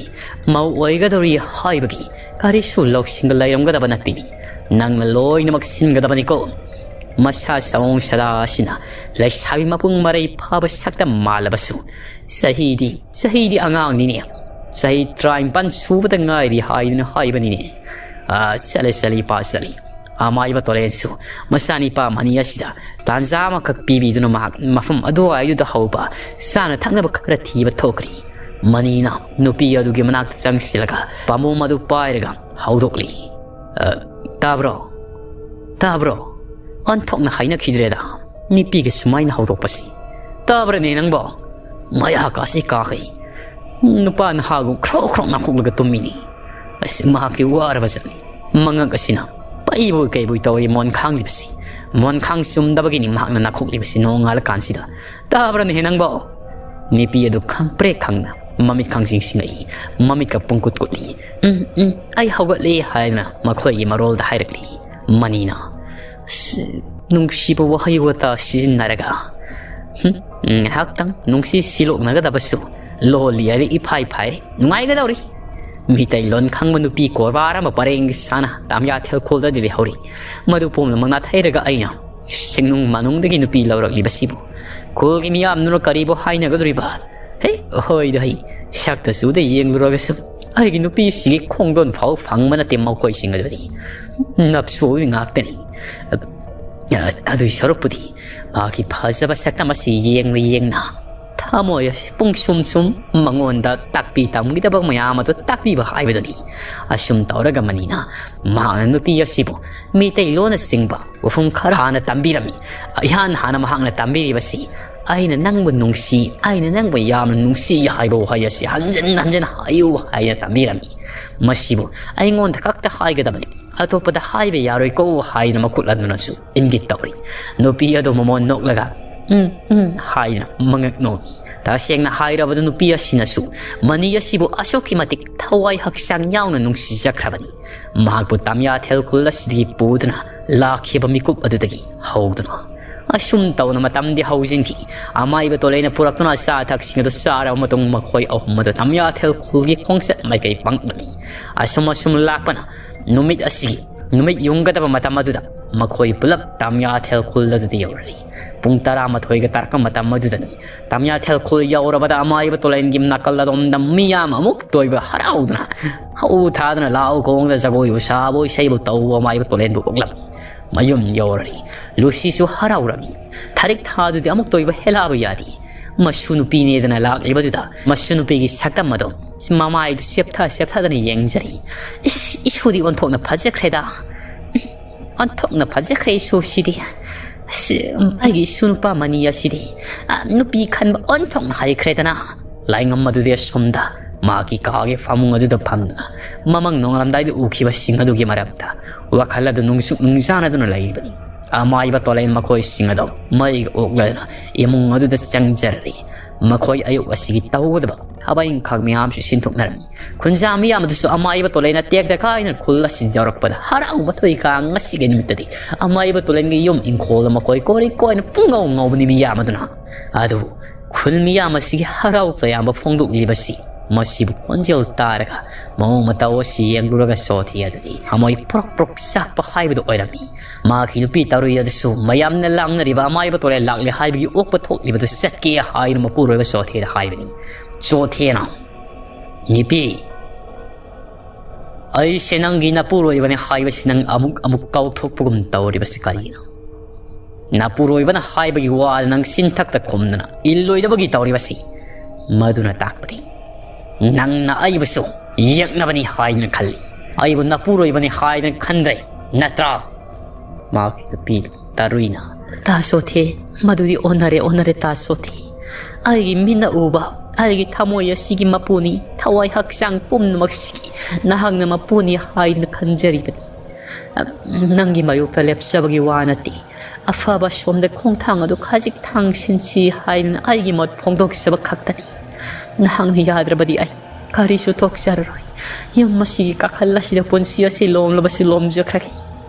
ꯃꯧ ꯑꯣꯏꯒꯗꯧꯔꯤ ꯍꯥꯏꯕꯒꯤ ꯀꯔꯤꯁꯨ ꯂꯧꯁꯤꯡꯒ ꯂꯩꯔꯝꯒꯗꯕ ꯅꯠꯇꯦ꯫ ꯅꯪꯅ ꯂꯣꯏꯅꯃꯛ ꯁꯤꯟꯒꯗꯕꯅꯤꯀꯣ꯫ ꯃꯁꯥ ꯁꯑꯣꯡ ꯁꯥꯗꯥ ꯑꯁꯤꯅ ꯂꯩꯁꯥꯕꯤ ꯃꯄꯨꯡ ꯃꯔꯩ ꯐꯥꯕ ꯁꯛꯇꯝ ꯃꯥꯜꯂꯕꯁꯨ, ꯆꯍꯤꯗꯤ, ꯆꯍꯤꯗꯤ ꯑꯉꯥꯡꯅꯤꯅꯦ꯫ ꯆꯍꯤ ꯇꯔꯥꯅꯤꯄꯥꯟ ꯁꯨꯕꯗ ꯉꯥꯏꯔꯤ ꯍꯥꯏꯗꯨꯅ ꯍꯥꯏꯕꯅꯤꯅꯦ꯫ ꯑꯥ, ꯆꯠꯂꯦ, ꯆꯠꯂꯦ, ꯏꯄꯥ, ꯆꯠꯂꯦ꯫ ꯑꯃꯥꯏꯕ ꯇꯣꯂꯦꯟꯁꯨ ꯃꯆꯥꯅꯤꯄꯥ ꯃꯅꯤ ꯑꯁꯤꯗ ꯇꯥꯟꯖꯥ ꯑꯃꯈꯛ ꯄꯤꯕꯤꯗꯨꯅ ꯃꯍꯥꯛ ꯃꯐꯝ ꯑꯗꯨꯋꯥꯏꯗꯨꯗ ꯍꯧꯕ ꯆꯥꯅ ꯊꯛꯅꯕ ꯈꯔ ꯊꯤꯕ ꯊꯣꯛꯈ꯭ꯔꯤ꯫ ꯃꯅꯤꯅ ꯅꯨꯄꯤ ꯑꯗꯨꯒꯤ ꯃꯅꯥꯛꯇ ꯆꯪꯁꯤꯜꯂꯒ ꯄꯥꯝꯕꯣꯝ ꯑꯗꯨ ꯄꯥꯏꯔꯒ ꯍꯧꯗꯣꯛꯂꯤ꯫ "ꯑ, ꯇꯥꯕ꯭ꯔꯣ? ꯇꯥꯕ꯭ꯔꯣ?" ꯑꯣꯟꯊꯣꯛꯅ ꯍꯥꯏꯅꯈꯤꯗ꯭ꯔꯦꯗ, ꯅꯨꯄꯤꯒ ꯁꯨꯃꯥꯏꯅ ꯍꯧꯗꯣꯛꯄꯁꯤ꯫ "ꯇꯥꯕ꯭ꯔꯅꯦ ꯅꯪꯕꯣ?" ꯃꯌꯥ ꯀꯥꯁꯤ ꯀꯥꯈꯩ ꯅꯨꯄꯥ ꯅꯍꯥꯒꯨꯝ ꯈ꯭ꯔꯣꯛ ꯈ꯭ꯔꯣꯛ ꯅꯥꯈꯣꯛꯂꯒ ꯇꯨꯝꯃꯤꯅꯤ꯫ ꯑꯁ, ꯃꯍꯥꯛꯀꯤ ꯋꯥꯔꯕ ꯖꯥꯠꯅꯤ꯫ ꯃꯉꯛ ꯑꯁꯤꯅ ꯄꯩꯕꯣꯏ ꯀꯩꯕꯣꯏ ꯇꯧꯏ ꯃꯣꯟꯈꯥꯡꯂꯤꯕꯁꯤ꯫ ꯃꯣꯟꯈꯥꯡ ꯆꯨꯝꯗꯕꯒꯤꯅꯤ ꯃꯍꯥꯛꯅ ꯅꯥꯈꯣꯛꯂꯤꯕꯁꯤ ꯅꯣꯡꯉꯥꯜꯂꯀꯥꯟꯁꯤꯗ꯫ "ꯇꯥꯕ꯭ꯔꯅꯦꯍꯦ ꯅꯪꯕꯣ?" ꯅꯨꯄꯤ ꯑꯗꯨ ꯈꯪꯄ꯭ꯔꯦꯛ ꯈꯪꯅ ꯃꯃꯤꯠ ꯈꯪꯁꯤꯡ ꯁꯤꯡꯉꯛꯏ꯫ ꯃꯃꯤꯠꯀ ꯄꯨꯡꯀꯨꯠ ꯀꯨꯠꯂꯤ꯫ "ꯎꯝ, ꯎꯝ, ꯑꯩ ꯍꯧꯒꯠꯂꯦ" ꯍꯥꯏꯗꯅ ꯃꯈꯣꯏꯒꯤ ꯃꯔꯣꯜꯗ ꯍꯥꯏꯔꯛꯂꯤ꯫ ꯃꯅꯤꯅ, "ꯑꯁ, ꯅꯨꯡꯁꯤꯕ ꯋꯥꯍꯩ ꯋꯥꯇꯥ ꯁꯤꯖꯤꯟꯅꯔꯒ, ꯍꯨꯝ, ꯉꯥꯏꯍꯥꯛꯇꯪ ꯅꯨꯡꯁꯤ ꯁꯤꯂꯣꯛꯅꯒꯗꯕꯁꯨ ꯂꯣꯜꯂꯤ ꯍꯥꯏꯔꯦ ꯏꯐꯥꯏ ꯐꯥꯏꯔꯦ꯫ ꯅꯨꯡꯉꯥꯏꯒꯗꯧꯔꯤ꯫ ꯃꯤꯇꯩꯂꯣꯟ ꯈꯪꯕ ꯅꯨꯄꯤ ꯀꯣꯔꯕꯥꯔ ꯑꯃ ꯄꯔꯦꯡ ꯁꯥꯅ ꯇꯥꯃꯤꯌꯥ ꯊꯦꯜꯈꯣꯜꯗꯗꯤ ꯂꯩꯍꯧꯔꯤ꯫ ꯃꯗꯨ ꯄꯨꯝꯅꯃꯛ ꯅꯥꯊꯩꯔꯒ ꯑꯩꯅ ꯁꯤꯡꯅꯨꯡ ꯃꯅꯨꯡꯗꯒꯤ ꯅꯨꯄꯤ ꯂꯧꯔꯛꯂꯤꯕꯁꯤꯕꯨ ꯈꯨꯜꯒꯤ ꯃꯤꯌꯥꯝꯗꯨꯅ ꯀꯔꯤꯕꯨ ꯍꯥꯏꯅꯒꯗꯧꯔꯤꯕ? ꯍꯦ, ꯍꯣꯏꯗ ꯍꯩ, ꯁꯛꯇ ꯆꯨꯗ ꯌꯦꯡꯂꯨꯔꯒꯁꯨ ꯑꯩꯒꯤ ꯅꯨꯄꯤꯁꯤꯡꯒꯤ ꯈꯣꯡꯗꯣꯟ ꯐꯥꯎ ꯐꯪꯕ ꯅꯠꯇꯦ ꯃꯈꯣꯏꯁꯤꯡ ꯑꯗꯨꯗꯤ꯫ ꯅꯞꯁꯨ ꯉꯥꯛꯇꯅꯤ꯫ ꯑ-, ꯑꯗꯨꯏ ꯁꯔꯨꯛꯄꯨꯗꯤ ꯃꯥꯒꯤ ꯐꯖꯕ ꯁꯛꯇꯝ ꯑꯁꯤ ꯌꯦꯡꯅ ꯌꯦꯡꯅ ꯊꯃꯣꯏ ꯑꯁꯤ ꯄꯨꯡꯁꯨꯝ ꯁꯨꯝ ꯃꯉꯣꯟꯗ ꯇꯥꯛꯄꯤ ꯇꯝꯒꯗꯕ ꯃꯌꯥꯝ ꯑꯗꯨ ꯇꯥꯛꯄꯤꯕ ꯍꯥꯏꯕꯗꯨꯅꯤ꯫ ꯑꯁꯨꯝ ꯇꯧꯔꯒ ꯃꯅꯤꯅ ꯃꯍꯥꯛꯅ ꯅꯨꯄꯤ ꯑꯁꯤꯕꯨ ꯃꯤꯇꯩꯂꯣꯟꯅꯆꯤꯡꯕ ꯋꯥꯐꯝ ꯈꯔ ꯍꯥꯟꯅ ꯇꯝꯕꯤꯔꯝꯃꯤ꯫ ꯏꯍꯥꯟ ꯍꯥꯟꯅ ꯃꯍꯥꯛꯅ ꯇꯝꯕꯤꯔꯤꯕꯁꯤ, "ꯑꯩꯅ ꯅꯪꯕꯨ ꯅꯨꯡꯁꯤ, ꯑꯩꯅ ꯅꯪꯕꯨ ꯌꯥꯝꯅ ꯅꯨꯡꯁꯤ" ꯍꯥꯏꯕ ꯋꯥꯍꯩ ꯑꯁꯤ ꯍꯟꯖꯤꯟ ꯍꯟꯖꯤꯟ ꯍꯥꯏꯌꯨ ꯍꯥꯏꯅ ꯇꯝꯕꯤꯔꯝꯃꯤ꯫ ꯃꯁꯤꯕꯨ ꯑꯩꯉꯣꯟꯗ ꯈꯛꯇ ꯍꯥꯏꯒꯗꯕꯅꯤ, ꯑꯇꯣꯞꯄꯗ ꯍꯥꯏꯕ ꯌꯥꯔꯣꯏꯀꯣ ꯍꯥꯏꯅ ꯃꯈꯨꯠ ꯑꯗꯨꯅꯁꯨ ꯏꯪꯒꯤꯠ ꯇꯧꯔꯤ꯫ ꯅꯨꯄꯤ ꯑꯗꯨ ꯃꯃꯣꯟ ꯅꯣꯛꯂꯒ, "ꯎꯝ, ꯎꯝ" ꯍꯥꯏꯗꯨꯅ ꯃꯉꯛ ꯅꯣꯝꯃꯤ꯫ ꯇꯁꯦꯡꯅ ꯍꯥꯏꯔꯕꯗ ꯅꯨꯄꯤ ꯑꯁꯤꯅꯁꯨ ꯃꯅꯤ ꯑꯁꯤꯕꯨ ꯑꯁꯨꯛꯀꯤ ꯃꯇꯤꯛ ꯊꯋꯥꯏ ꯍꯛꯆꯥꯡ ꯌꯥꯎꯅ ꯅꯨꯡꯁꯤꯖꯈ꯭ꯔꯕꯅꯤ꯫ ꯃꯍꯥꯛꯄꯨ ꯇꯝꯌꯥꯊꯦꯜ ꯈꯨꯜ ꯑꯁꯤꯗꯒꯤ ꯄꯨꯗꯨꯅ ꯂꯥꯛꯈꯤꯕ ꯃꯤꯀꯨꯞ ꯑꯗꯨꯗꯒꯤ ꯍꯧꯗꯨꯅ ꯑꯁꯨꯝ ꯇꯧꯅ ꯃꯇꯝꯗꯤ ꯍꯧꯖꯤꯟꯈꯤ꯫ ꯑꯃꯥꯏꯕ ꯇꯣꯂꯩꯅ ꯄꯨꯔꯛꯇꯨꯅ ꯑꯆꯥ ꯑꯊꯛꯁꯤꯡ ꯑꯗꯨ ꯆꯥꯔꯕ ꯃꯇꯨꯡ ꯃꯈꯣꯏ ꯑꯍꯨꯝ ꯑꯗꯨ ꯇꯝꯌꯥꯊꯦꯜ ꯈꯨꯜꯒꯤ ꯈꯣꯡꯆꯠ ꯃꯥꯏꯀꯩ ꯄꯥꯡꯂꯝꯃꯤ꯫ ꯑꯁꯨꯝ ꯑꯁꯨꯝ ꯂꯥꯛꯄꯅ ꯅꯨꯃꯤꯠ ꯑꯁꯤꯒꯤ ꯅꯨꯃꯤꯠ ꯌꯨꯡꯒꯗꯕ ꯃꯇꯝ ꯑꯗꯨꯗ ꯃꯈꯣꯏ ꯄꯨꯂꯞ ꯇꯝꯌꯥꯊꯦꯜ ꯈꯨꯜ ꯑꯗꯨꯗ ꯌꯧꯔꯛꯏ꯫ ꯄꯨꯡ ꯇꯔꯥꯃꯥꯊꯣꯏꯒ ꯇꯥꯔꯛꯄ ꯃꯇꯝ ꯑꯗꯨꯗꯅꯤ꯫ ꯇꯝꯌꯥꯊꯦꯜ ꯈꯨꯜ ꯌꯧꯔꯕꯗ ꯑꯃꯥꯏꯕ ꯇꯣꯂꯩꯟꯒꯤ ꯅꯥꯀꯜ ꯑꯗꯣꯝꯗ ꯃꯤꯌꯥꯝ ꯑꯃꯨꯛ ꯇꯣꯏꯕ ꯍꯔꯥꯎꯗꯨꯅ ꯍꯧ ꯊꯥꯗꯨꯅ ꯂꯥꯎ ꯈꯣꯡꯗ ꯖꯒꯣꯏꯕꯨ ꯁꯥꯕ ꯏꯁꯩꯕꯨ ꯇꯧꯕ ꯑꯃꯥꯏꯕ ꯇꯣꯂꯩꯟꯕꯨ ꯑꯣꯛꯂꯝꯃꯤ꯫ ꯃꯌꯨꯝ ꯌꯧꯔꯔꯤ꯫ ꯂꯨꯁꯤꯁꯨ ꯍꯔꯥꯎꯔꯝꯃꯤ꯫ ꯊꯥꯔꯤꯛ ꯊꯥꯗꯨꯗꯤ ꯑꯃꯨꯛ ꯇꯣꯏꯕ ꯍꯦꯜꯂꯛꯑꯕ ꯌꯥꯗꯦ꯫ ꯃꯁꯨ ꯅꯨꯄꯤꯅꯦꯗꯅ ꯂꯥꯛꯂꯤꯕꯗꯨꯗ ꯃꯁꯨ ꯅꯨꯄꯤꯒꯤ ꯁꯛꯇꯝ ꯑꯗꯣ ꯃꯃꯥꯏꯗꯨ ꯆꯦꯞꯊ ꯆꯦꯞꯊꯗꯅ ꯌꯦꯡꯖꯔꯤ꯫ "ꯏꯁ, ꯏꯁꯨꯗꯤ ꯑꯣꯟꯊꯣꯛꯅ ꯐꯖꯈ꯭ꯔꯦꯗ꯫ ꯑꯣꯟꯊꯣꯛꯅ ꯐꯖꯈ꯭ꯔꯦ ꯏꯁꯨꯁꯤꯗꯤ꯫ ꯑꯁ, ꯑꯩꯒꯤ ꯏꯁꯨ ꯅꯨꯄꯥ ꯃꯅꯤ ꯑꯁꯤꯗꯤ, ꯑ, ꯅꯨꯄꯤ ꯈꯟꯕ ꯑꯣꯟꯊꯣꯛꯅ ꯍꯩꯈ꯭ꯔꯦꯗꯅ"꯫ ꯂꯥꯏꯉꯝ ꯑꯗꯨꯗꯤ ꯑꯁꯣꯝꯗ ꯃꯍꯥꯛꯀꯤ ꯀꯥꯒꯤ ꯐꯃꯨꯡ ꯑꯗꯨꯗ ꯐꯝꯗꯨꯅ ꯃꯃꯪ ꯅꯣꯡꯉꯥꯜꯂꯝꯗꯥꯏꯗ ꯎꯈꯤꯕꯁꯤꯡ ꯑꯗꯨꯒꯤ ꯃꯔꯝꯗ ꯋꯥꯈꯜ ꯑꯗꯨ ꯅꯨꯡꯁꯨꯛ ꯅꯨꯡꯖꯥꯅꯗꯨꯅ ꯂꯩꯔꯤꯕꯅꯤ꯫ ꯑꯃꯥꯏꯕ ꯇꯣꯂꯩꯟ ꯃꯈꯣꯏꯁꯤꯡ ꯑꯗꯣ ꯃꯩꯒ ꯑꯣꯛꯂꯗꯨꯅ ꯏꯃꯨꯡ ꯑꯗꯨꯗ ꯆꯪꯖꯔꯔꯤ꯫ ꯃꯈꯣꯏ ꯑꯌꯨꯛ ꯑꯁꯤꯒꯤ ꯇꯧꯒꯗꯕ ꯊꯕꯛ ꯏꯪꯈꯥꯡ ꯃꯌꯥꯝꯁꯨ ꯁꯤꯟꯊꯣꯛꯅꯔꯝꯃꯤ꯫ ꯈꯨꯟꯖꯥ ꯃꯤꯌꯥꯝ ꯑꯗꯨꯁꯨ ꯑꯃꯥꯏꯕ ꯇꯣꯂꯩꯅ ꯇꯦꯛꯇ ꯀꯥꯏꯅ ꯈꯨꯜ ꯑꯁꯤꯗ ꯌꯧꯔꯛꯄꯗ ꯍꯔꯥꯎꯕ ꯊꯣꯛꯏ꯫ ꯀꯥꯡ ꯉꯁꯤꯒꯤ ꯅꯨꯃꯤꯠꯇꯗꯤ ꯑꯃꯥꯏꯕ ꯇꯣꯂꯩꯟꯒꯤ ꯌꯨꯝ ꯏꯪꯈꯣꯜꯗ ꯃꯈꯣꯏ ꯀꯣꯔꯤ ꯀꯣꯏꯅ ꯄꯨꯡꯉꯧ ꯉꯧꯕꯅꯤ ꯃꯤꯌꯥꯝ ꯑꯗꯨꯅ꯫ ꯑꯗꯨꯕꯨ ꯈꯨꯜ ꯃꯤꯌꯥꯝ ꯑꯁꯤꯒꯤ ꯍꯔꯥꯎ ꯇꯌꯥꯝꯕ ꯐꯣꯡꯗꯣꯛꯂꯤꯕꯁꯤ ꯃꯁꯤꯕꯨ ꯈꯣꯟꯖꯦꯜ ꯇꯥꯔꯒ ꯃꯑꯣꯡ ꯃꯇꯧ ꯑꯁꯤ ꯌꯦꯡꯂꯨꯔꯒ ꯆꯣꯊꯦ ꯑꯗꯨꯗꯤ ꯊꯃꯣꯏ ꯄ꯭ꯔꯣꯛ ꯄ꯭ꯔꯣꯛ ꯆꯥꯛꯄ ꯍꯥꯏꯕꯗꯨ ꯑꯣꯏꯔꯝꯃꯤ꯫ ꯃꯍꯥꯛꯀꯤ ꯅꯨꯄꯤ ꯇꯔꯨꯏ ꯑꯗꯨꯁꯨ ꯃꯌꯥꯝꯅ ꯂꯥꯡꯅꯔꯤꯕ ꯑꯃꯥꯏꯕ ꯇꯣꯂꯩꯟ ꯂꯥꯛꯂꯦ ꯍꯥꯏꯕꯒꯤ ꯑꯣꯛꯄ ꯊꯣꯛꯂꯤꯕꯗꯨ ꯆꯠꯀꯦ ꯍꯥꯏꯅ ꯃꯄꯨꯔꯣꯏꯕ ꯆꯣꯊꯦꯗ ꯍꯥꯏꯕꯅꯤ꯫ ꯆꯣꯊꯦꯅ, "ꯅꯨꯄꯤ, ꯑꯩꯁꯦ ꯅꯪꯒꯤ ꯅꯄꯨꯔꯣꯏꯕꯅꯤ ꯍꯥꯏꯕꯁꯤ ꯅꯪ ꯑꯃꯨꯛ ꯑꯃꯨꯛ ꯀꯥꯎꯊꯣꯛꯄꯒꯨꯝ ꯇꯧꯔꯤꯕꯁꯤ ꯀꯔꯤꯒꯤꯅꯣ? ꯅꯄꯨꯔꯣꯏꯕꯅ ꯍꯥꯏꯕꯒꯤ ꯋꯥꯗ ꯅꯪ ꯆꯤꯟꯊꯛꯇ ꯈꯨꯝꯗꯅ ꯏꯜꯂꯣꯏꯗꯕꯒꯤ ꯇꯧꯔꯤꯕꯁꯤ ꯃꯗꯨꯅ ꯇꯥꯛꯄꯗꯤ ꯅꯪꯅ ꯑꯩꯕꯨꯁꯨ ꯌꯦꯛꯅꯕꯅꯤ ꯍꯥꯏꯗꯅ ꯈꯜꯂꯤ꯫ ꯑꯩꯕꯨ ꯅꯄꯨꯔꯣꯏꯕꯅꯤ ꯍꯥꯏꯗꯅ ꯈꯟꯗ꯭ꯔꯦ ꯅꯠꯇ꯭ꯔꯥ?" ꯃꯍꯥꯛꯀꯤ ꯅꯨꯄꯤ ꯇꯔꯨꯏꯅ, "ꯇꯥ ꯆꯣꯊꯦ, ꯃꯗꯨꯗꯤ ꯑꯣꯟꯅꯔꯦ, ꯑꯣꯟꯅꯔꯦ ꯇꯥ ꯆꯣꯊꯦ꯫ ꯑꯩꯒꯤ ꯃꯤꯠꯅ ꯎꯕ, ꯑꯩꯒꯤ ꯊꯃꯣꯏ ꯑꯁꯤꯒꯤ ꯃꯄꯨꯅꯤ, ꯊꯋꯥꯏ ꯍꯛꯆꯥꯡ ꯄꯨꯝꯅꯃꯛꯁꯤꯒꯤ ꯅꯍꯥꯛꯅ ꯃꯄꯨꯅꯤ ꯍꯥꯏꯗꯨꯅ ꯈꯟꯖꯔꯤꯕꯅꯤ꯫ ꯅꯪꯒꯤ ꯃꯥꯌꯣꯛꯇ ꯂꯦꯞꯆꯕꯒꯤ ꯋꯥ ꯅꯠꯇꯦ, ꯑꯐꯕ ꯁꯣꯝꯗ ꯈꯣꯡꯊꯥꯡ ꯑꯗꯨ ꯈꯖꯤꯛ ꯊꯥꯡꯁꯤꯟꯁꯤ ꯍꯥꯏꯗꯨꯅ ꯑꯩꯒꯤ ꯃꯣꯠ ꯐꯣꯡꯗꯣꯛꯆꯕ ꯈꯛꯇꯅꯤ꯫ ꯅꯍꯥꯛꯅ ꯌꯥꯗ꯭ꯔꯕꯗꯤ ꯑꯩ ꯀꯔꯤꯁꯨ ꯊꯣꯛꯆꯔꯔꯣꯏ꯫ ꯌꯨꯝ ꯑꯁꯤꯒꯤ ꯀꯥꯈꯜ ꯑꯁꯤꯗ ꯄꯨꯟꯁꯤ ꯑꯁꯤ ꯂꯣꯝꯂꯕꯁꯨ ꯂꯣꯝꯖꯈ꯭ꯔꯒꯦ꯫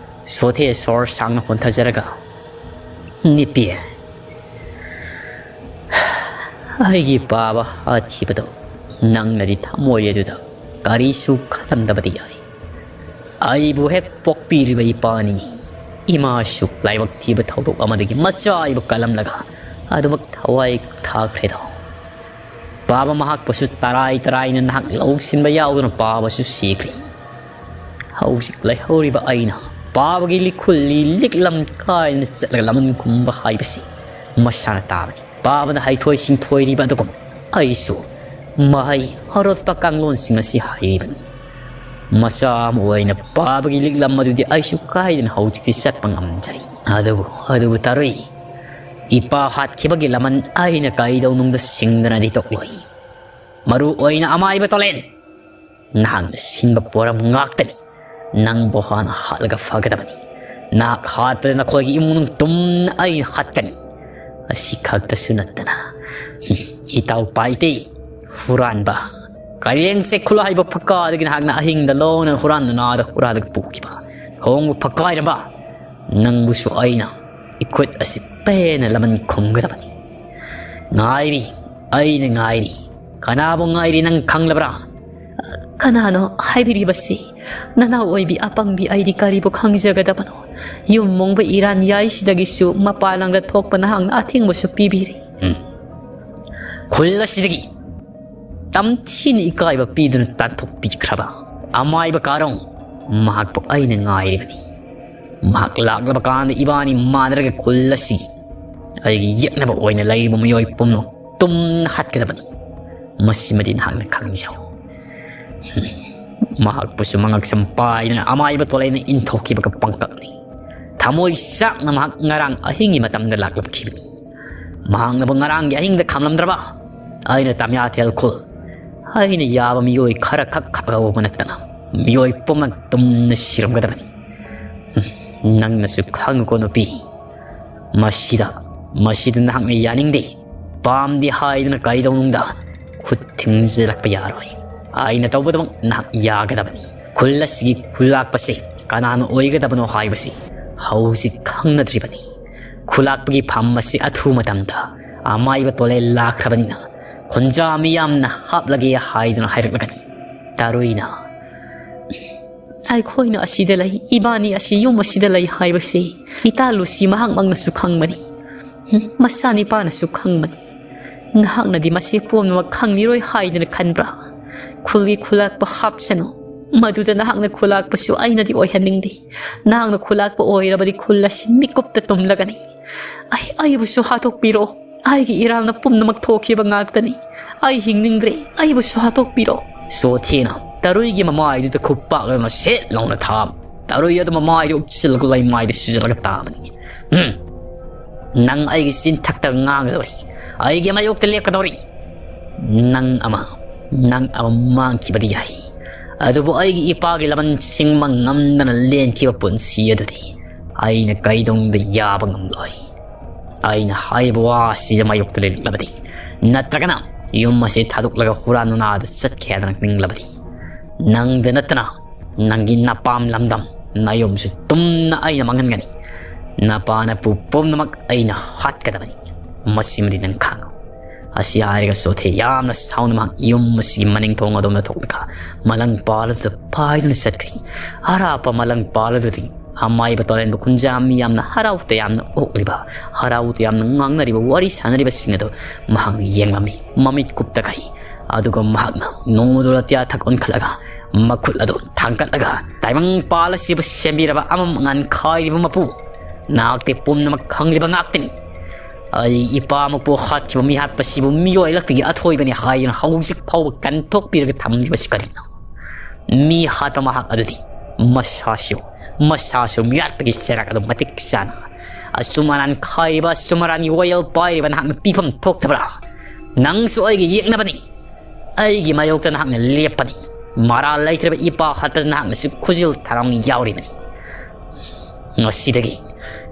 ꯁꯣꯊꯦ ꯁꯣꯔ ꯁꯥꯡꯅ ꯍꯣꯟꯊꯖꯔꯒ, ꯅꯤꯄꯤ, ꯑꯩꯒꯤ ꯄꯥꯕ ꯍꯥꯠꯈꯤꯕꯗꯣ ꯅꯪꯅꯗꯤ ꯊꯃꯣꯏ ꯑꯗꯨꯗ ꯀꯔꯤꯁꯨ ꯈꯜꯂꯝꯗꯕꯗꯤ ꯌꯥꯏ꯫ ꯑꯩꯕꯨ ꯍꯦꯛ ꯄꯣꯛꯄꯤꯔꯤꯕ ꯏꯄꯥꯅꯤ꯫ ꯏꯃꯥꯁꯨ ꯂꯥꯏꯕꯛ ꯊꯤꯕ ꯊꯧꯗꯣꯛ ꯑꯃꯗꯒꯤ ꯃꯆꯥ ꯑꯩꯕꯨ ꯀꯜꯂꯝꯂꯒ ꯑꯗꯨꯃꯛ ꯊꯋꯥꯏ ꯊꯥꯈ꯭ꯔꯦꯗꯣ꯫ ꯄꯥꯕ ꯃꯍꯥꯛꯄꯨꯁꯨ ꯇꯔꯥꯏ ꯇꯔꯥꯏꯅ ꯅꯍꯥꯛ ꯂꯧꯁꯤꯟꯕ ꯌꯥꯎꯗꯨꯅ ꯄꯥꯕꯁꯨ ꯁꯤꯈ꯭ꯔꯦ꯫ ꯍꯧꯖꯤꯛ ꯂꯩꯍꯧꯔꯤꯕ ꯑꯩꯅ ꯄꯥꯕꯒꯤ ꯂꯤꯈꯨꯜꯂꯤ ꯂꯤꯛꯂꯝ ꯀꯥꯏꯅ ꯆꯠꯂꯒ ꯂꯃꯟ ꯈꯨꯝꯕ ꯍꯥꯏꯕꯁꯤ ꯃꯁꯥꯅ ꯇꯥꯕꯅꯤ꯫ ꯄꯥꯕꯅ ꯍꯩꯊꯣꯏ ꯁꯤꯡꯊꯣꯏꯔꯤꯕ ꯑꯗꯨꯒꯨꯝ ꯑꯩꯁꯨ ꯃꯍꯩ ꯑꯔꯣꯠꯄ ꯀꯥꯡꯂꯣꯟꯁꯤꯡ ꯑꯁꯤ ꯍꯩꯕꯅꯤ꯫ ꯃꯆꯥ ꯑꯃ ꯑꯣꯏꯅ ꯄꯥꯕꯒꯤ ꯂꯤꯛꯂꯝ ꯑꯗꯨꯗꯤ ꯑꯩꯁꯨ ꯀꯥꯏꯗꯅ ꯍꯧꯖꯤꯛꯇꯤ ꯆꯠꯄ ꯉꯝꯖꯔꯤ꯫ ꯑꯗꯨꯕꯨ, ꯑꯗꯨꯕꯨ ꯇꯔꯨꯏ, ꯏꯄꯥ ꯍꯥꯠꯈꯤꯕꯒꯤ ꯂꯃꯟ ꯑꯩꯅ ꯀꯩꯗꯧꯅꯨꯡꯗ ꯁꯤꯡꯗꯅꯗꯤ ꯇꯣꯛꯂꯣꯏ꯫ ꯃꯔꯨ ꯑꯣꯏꯅ ꯑꯃꯥꯏꯕ ꯇꯣꯂꯦꯟ, ꯅꯍꯥꯛꯅ ꯁꯤꯟꯕ ꯄꯣꯔꯝ ꯉꯥꯛꯇꯅꯤ꯫ ꯅꯪꯕꯨ ꯍꯥꯟꯅ ꯍꯥꯠꯂꯒ ꯐꯒꯗꯕꯅꯤ꯫ ꯅꯍꯥꯛ ꯍꯥꯠꯄꯗ ꯅꯈꯣꯏꯒꯤ ꯏꯃꯨꯡ ꯃꯅꯨꯡ ꯇꯨꯝꯅ ꯑꯩ ꯍꯥꯠꯀꯅꯤ꯫ ꯑꯁꯤ ꯈꯛꯇꯁꯨ ꯅꯠꯇꯅ, ꯏꯇꯥꯎ ꯄꯥꯏꯇꯦ, ꯍꯨꯔꯥꯟꯕ, ꯀꯥꯏꯔꯦꯡ ꯆꯦꯛꯈꯨꯂ ꯍꯥꯏꯕ ꯐꯛꯀꯥꯗꯒꯤ ꯅꯍꯥꯛꯅ ꯑꯍꯤꯡꯗ ꯂꯣꯟꯅ ꯍꯨꯔꯥꯟꯗꯨꯅ ꯑꯥꯗ ꯍꯨꯔꯥꯜꯂꯒ ꯄꯨꯈꯤꯕ ꯊꯣꯡꯕ ꯐꯛꯀꯥꯏꯔꯝꯕ, ꯅꯪꯕꯨꯁꯨ ꯑꯩꯅ ꯏꯈꯨꯠ ꯑꯁꯤ ꯄꯦꯟꯅ ꯂꯃꯟ ꯈꯨꯝꯒꯗꯕꯅꯤ꯫ ꯉꯥꯏꯔꯤ, ꯑꯩꯅ ꯉꯥꯏꯔꯤ꯫ ꯀꯅꯥꯕꯨ ꯉꯥꯏꯔꯤ ꯅꯪ ꯈꯪꯂꯕ꯭ꯔꯥ? ꯀꯅꯥꯅꯣ ꯍꯥꯏꯕꯤꯔꯤꯕꯁꯤ? ꯅꯅꯥꯎ ꯑꯣꯏꯕꯤ ꯑꯄꯪꯕꯤ ꯑꯩꯗꯤ ꯀꯔꯤꯕꯨ ꯈꯪꯖꯒꯗꯕꯅꯣ? ꯌꯨꯝ ꯃꯣꯡꯕ ꯏꯔꯥꯟ ꯌꯥꯏꯁꯤꯗꯒꯤꯁꯨ ꯃꯄꯥꯟ ꯂꯝꯗ ꯊꯣꯛꯄ ꯅꯍꯥꯛꯅ ꯑꯊꯤꯡꯕꯁꯨ ꯄꯤꯕꯤꯔꯤ꯫ ꯎꯝ꯫ ꯈꯨꯜ ꯑꯁꯤꯗꯒꯤ ꯇꯝꯊꯤꯅ ꯏꯀꯥꯏꯕ ꯄꯤꯗꯨꯅ ꯇꯥꯟꯊꯣꯛꯄꯤꯈ꯭ꯔꯕ ꯑꯃꯥꯏꯕ ꯀꯥꯔꯣꯡ, ꯃꯍꯥꯛꯄꯨ ꯑꯩꯅ ꯉꯥꯏꯔꯤꯕꯅꯤ꯫ ꯃꯍꯥꯛ ꯂꯥꯛꯂꯕ ꯀꯥꯟꯗ ꯏꯕꯥꯅꯤ ꯃꯥꯟꯅꯔꯒ ꯈꯨꯜ ꯑꯁꯤꯒꯤ ꯑꯩꯒꯤ ꯌꯦꯛꯅꯕ ꯑꯣꯏꯅ ꯂꯩꯔꯤꯕ ꯃꯤꯑꯣꯏ ꯄꯨꯝꯅꯃꯛ ꯇꯨꯝꯅ ꯍꯥꯠꯀꯗꯕꯅꯤ꯫ ꯃꯁꯤꯃꯗꯤ ꯅꯍꯥꯛꯅ ꯈꯪꯖꯧ꯫ ꯃꯍꯥꯛꯄꯨꯁꯨ ꯃꯉꯛꯁꯝ ꯄꯥꯏꯗꯨꯅ ꯑꯃꯥꯏꯕ ꯇꯣꯂꯩꯅ ꯏꯟꯊꯣꯛꯈꯤꯕꯒ ꯄꯪꯀꯛꯅꯤ꯫ ꯊꯃꯣꯏ ꯆꯥꯛꯅ ꯃꯍꯥꯛ ꯉꯔꯥꯡ ꯑꯍꯤꯡꯒꯤ ꯃꯇꯝꯗ ꯂꯥꯛꯂꯛꯈꯤꯕꯅꯤ꯫ ꯃꯍꯥꯛꯅꯕꯨ ꯉꯔꯥꯡꯒꯤ ꯑꯍꯤꯡꯗ ꯈꯥꯝꯂꯝꯗ꯭ꯔꯕ? ꯑꯩꯅ ꯇꯥꯃꯤꯌꯥꯊꯦꯜ ꯈꯨꯜ, ꯑꯩꯅ ꯌꯥꯕ ꯃꯤꯑꯣꯏ ꯈꯔ ꯈꯛ ꯍꯥꯠꯍꯧꯕ ꯅꯠꯇꯅ ꯃꯤꯑꯣꯏ ꯄꯨꯝꯅꯃꯛ ꯇꯨꯝꯅ ꯁꯤꯔꯝꯒꯗꯕꯅꯤ꯫ ꯅꯪꯅꯁꯨ ꯈꯪꯉꯨꯀꯣ ꯅꯨꯄꯤ, ꯃꯁꯤꯗ, ꯃꯁꯤꯗ ꯅꯍꯥꯛꯅ ꯌꯥꯅꯤꯡꯗꯦ, ꯄꯥꯝꯗꯦ ꯍꯥꯏꯗꯨꯅ ꯀꯩꯗꯧꯅꯨꯡꯗ ꯈꯨꯠ ꯊꯤꯡꯖꯤꯜꯂꯛꯄ ꯌꯥꯔꯣꯏ꯫ ꯑꯩꯅ ꯇꯧꯕꯗꯃꯛ ꯅꯍꯥꯛ ꯌꯥꯒꯗꯕꯅꯤ꯫ ꯈꯨꯜ ꯑꯁꯤꯒꯤ ꯈꯨꯜꯂꯥꯛꯄꯁꯤ ꯀꯅꯥꯅ ꯑꯣꯏꯒꯗꯕꯅꯣ ꯍꯥꯏꯕꯁꯤ ꯍꯧꯖꯤꯛ ꯈꯪꯅꯗ꯭ꯔꯤꯕꯅꯤ꯫ ꯈꯨꯜꯂꯥꯛꯄꯒꯤ ꯐꯝ ꯑꯁꯤ ꯑꯊꯨꯕ ꯃꯇꯝꯗ ꯑꯃꯥꯏꯕ ꯇꯣꯂꯦ ꯂꯥꯛꯈ꯭ꯔꯕꯅꯤꯅ ꯈꯨꯟꯖꯥ ꯃꯤꯌꯥꯝꯅ ꯍꯥꯞꯂꯒꯦ ꯍꯥꯏꯗꯨꯅ ꯍꯥꯏꯔꯛꯂꯒꯅꯤ꯫ ꯇꯔꯨꯏꯅ, "ꯑꯩꯈꯣꯏꯅ ꯑꯁꯤꯗ ꯂꯩ, ꯏꯕꯥꯅꯤ ꯑꯁꯤ ꯌꯨꯝ ꯑꯁꯤꯗ ꯂꯩ ꯍꯥꯏꯕꯁꯤ ꯏꯇꯥ ꯂꯨꯁꯤ ꯃꯍꯥꯛꯃꯛꯅꯁꯨ ꯈꯪꯕꯅꯤ, ꯃꯆꯥꯅꯤꯄꯥꯅꯁꯨ ꯈꯪꯕꯅꯤ꯫ ꯅꯍꯥꯛꯅꯗꯤ ꯃꯁꯤ ꯄꯨꯝꯅꯃꯛ ꯈꯪꯂꯤꯔꯣꯏ ꯍꯥꯏꯗꯨꯅ ꯈꯟꯕ꯭ꯔꯥ? ꯈꯨꯜꯒꯤ ꯈꯨꯜꯂꯥꯛꯄ ꯍꯥꯞꯁꯅꯨ꯫ ꯃꯗꯨꯗ ꯅꯍꯥꯛꯅ ꯈꯨꯜꯂꯥꯛꯄꯁꯨ ꯑꯩꯅꯗꯤ ꯑꯣꯏꯍꯟꯅꯤꯡꯗꯦ꯫ ꯅꯍꯥꯛꯅ ꯈꯨꯜꯂꯥꯛꯄ ꯑꯣꯏꯔꯕꯗꯤ ꯈꯨꯜ ꯑꯁꯤ ꯃꯤꯀꯨꯞꯇ ꯇꯨꯝꯂꯒꯅꯤ꯫ ꯑꯩ, ꯑꯩꯕꯨꯁꯨ ꯍꯥꯠꯇꯣꯛꯄꯤꯔꯣ꯫ ꯑꯩꯒꯤ ꯏꯔꯥꯜꯅ ꯄꯨꯝꯅꯃꯛ ꯊꯣꯛꯈꯤꯕ ꯉꯥꯛꯇꯅꯤ꯫ ꯑꯩ ꯍꯤꯡꯅꯤꯡꯗ꯭ꯔꯦ꯫ ꯑꯩꯕꯨꯁꯨ ꯍꯥꯠꯇꯣꯛꯄꯤꯔꯣ꯫" ꯁꯣꯊꯦꯅ ꯇꯔꯨꯏꯒꯤ ꯃꯃꯥꯏꯗꯨꯗ ꯈꯨꯄꯥꯛ ꯑꯃ ꯁꯦꯠ ꯂꯥꯎꯅ ꯊꯥꯕ꯫ ꯇꯔꯨꯏ ꯑꯗꯨ ꯃꯃꯥꯏꯗꯨ ꯎꯞꯁꯤꯜꯂꯒ ꯂꯩꯃꯥꯏꯗ ꯁꯨꯖꯜꯂꯒ ꯇꯥꯕꯅꯤ꯫ "ꯎꯝ, ꯅꯪ ꯑꯩꯒꯤ ꯆꯤꯟꯊꯛꯇ ꯉꯥꯡꯒꯗꯧꯔꯤ, ꯑꯩꯒꯤ ꯃꯥꯌꯣꯛꯇ ꯂꯦꯞꯀꯗꯧꯔꯤ꯫ ꯅꯪ ꯑꯃ, ꯅꯪ ꯑꯃ ꯃꯥꯡꯈꯤꯕꯗꯤ ꯌꯥꯏ, ꯑꯗꯨꯕꯨ ꯑꯩꯒꯤ ꯏꯄꯥꯒꯤ ꯂꯃꯟ ꯁꯤꯡꯕ ꯉꯝꯗꯅ ꯂꯦꯟꯈꯤꯕ ꯄꯨꯟꯁꯤ ꯑꯗꯨꯗꯤ ꯑꯩꯅ ꯀꯩꯗꯧꯅꯨꯡꯗ ꯌꯥꯕ ꯉꯝꯂꯣꯏ꯫ ꯑꯩꯅ ꯍꯥꯏꯕ ꯋꯥ ꯑꯁꯤꯗ ꯃꯥꯌꯣꯛꯇ ꯂꯦꯞꯂꯕꯗꯤ, ꯅꯠꯇ꯭ꯔꯒꯅ ꯌꯨꯝ ꯑꯁꯤ ꯊꯥꯗꯣꯛꯂꯒ ꯍꯨꯔꯥꯟ ꯅꯨꯅꯥꯗ ꯆꯠꯀꯦ ꯍꯥꯏꯗꯅ ꯅꯤꯡꯂꯕꯗꯤ, ꯅꯪꯗ ꯅꯠꯇꯅ ꯅꯪꯒꯤ ꯅꯄꯥꯝ ꯂꯝꯗꯝ ꯅꯥꯌꯣꯝꯁꯨ ꯇꯨꯝꯅ ꯑꯩꯅ ꯃꯥꯡꯍꯟꯒꯅꯤ꯫ ꯅꯄꯥ ꯅꯄꯨ ꯄꯨꯝꯅꯃꯛ ꯑꯩꯅ ꯍꯥꯠꯀꯗꯕꯅꯤ꯫ ꯃꯁꯤꯃꯗꯤ ꯅꯪ ꯈꯪꯉꯨ꯫" ꯑꯁꯤ ꯍꯥꯏꯔꯒ ꯁꯣꯊꯦ ꯌꯥꯝꯅ ꯁꯥꯎꯅ ꯃꯍꯥꯛ ꯌꯨꯝ ꯑꯁꯤꯒꯤ ꯃꯅꯤꯡ ꯊꯣꯡ ꯑꯗꯣꯝꯗ ꯊꯣꯛꯂꯒ ꯃꯂꯪ ꯄꯥꯜ ꯑꯗꯨꯗ ꯄꯥꯏꯗꯨꯅ ꯆꯠꯈ꯭ꯔꯦ꯫ ꯑꯔꯥꯞꯄ ꯃꯂꯪ ꯄꯥꯜ ꯑꯗꯨꯗꯒꯤ ꯑꯃꯥꯏꯕ ꯇꯣꯂꯦꯟꯕ ꯈꯨꯟꯖꯥ ꯃꯤ ꯌꯥꯝꯅ ꯍꯔꯥꯎ ꯇꯌꯥꯝꯅ ꯑꯣꯛꯂꯤꯕ, ꯍꯔꯥꯎ ꯇꯌꯥꯝꯅ ꯉꯥꯡꯅꯔꯤꯕ, ꯋꯥꯔꯤ ꯁꯥꯟꯅꯔꯤꯕꯁꯤꯡ ꯑꯗꯨ ꯃꯍꯥꯛꯅ ꯌꯦꯡꯂꯝꯃꯤ꯫ ꯃꯃꯤꯠ ꯀꯨꯞꯇ ꯀꯩ꯫ ꯑꯗꯨꯒ ꯃꯍꯥꯛꯅ ꯅꯣꯡꯃꯗꯣ ꯑꯇꯤꯌꯥ ꯊꯛ ꯑꯣꯟꯈꯠꯂꯒ ꯃꯈꯨꯠ ꯑꯗꯨ ꯊꯥꯡꯒꯠꯂꯒ, "ꯇꯥꯏꯕꯪ ꯄꯥꯜ ꯑꯁꯤꯕꯨ ꯁꯦꯝꯕꯤꯔꯕ ꯑꯃꯝ ꯑꯉꯥꯟ ꯈꯥꯏꯔꯤꯕ ꯃꯄꯨ, ꯅꯍꯥꯛꯇꯤ ꯄꯨꯝꯅꯃꯛ ꯈꯪꯂꯤꯕ ꯉꯥꯛꯇꯅꯤ꯫ ꯑꯩ ꯏꯄꯥꯃꯛꯄꯨ ꯍꯥꯠꯈꯤꯕ ꯃꯤꯍꯥꯠꯄꯁꯤꯕꯨ ꯃꯤꯑꯣꯏ ꯂꯛꯇꯒꯤ ꯑꯊꯣꯏꯕꯅꯤ ꯍꯥꯏꯗꯨꯅ ꯍꯧꯖꯤꯛ ꯐꯥꯎꯕ ꯀꯟꯊꯣꯛꯄꯤꯔꯒ ꯊꯝꯂꯤꯕꯁꯤ ꯀꯔꯤꯅꯣ? ꯃꯤ ꯍꯥꯠꯄ ꯃꯍꯥꯛ ꯑꯗꯨꯗꯤ ꯃꯁꯥꯁꯨ, ꯃꯁꯥꯁꯨ ꯃꯤꯍꯥꯠꯄꯒꯤ ꯆꯩꯔꯥꯛ ꯑꯗꯨ ꯃꯇꯤꯛ ꯆꯥꯅ ꯑꯆꯨꯝ ꯑꯔꯥꯟ ꯈꯥꯏꯔꯤꯕ, ꯑꯆꯨꯝ ꯑꯔꯥꯟꯒꯤ ꯋꯥꯌꯦꯜ ꯄꯥꯏꯔꯤꯕ ꯅꯍꯥꯛꯅ ꯄꯤꯐꯝ ꯊꯣꯛꯇꯕ꯭ꯔꯥ? ꯅꯪꯁꯨ ꯑꯩꯒꯤ ꯌꯦꯛꯅꯕꯅꯤ꯫ ꯑꯩꯒꯤ ꯃꯥꯌꯣꯛꯇ ꯅꯍꯥꯛꯅ ꯂꯦꯞꯄꯅꯤ꯫ ꯃꯔꯥꯜ ꯂꯩꯇ꯭ꯔꯕ ꯏꯄꯥ ꯍꯥꯠꯄꯗ ꯅꯍꯥꯛꯅꯁꯨ ꯈꯨꯖꯤꯜ ꯊꯥꯔꯝ ꯌꯥꯎꯔꯤꯕꯅꯤ꯫ ꯉꯁꯤꯗꯒꯤ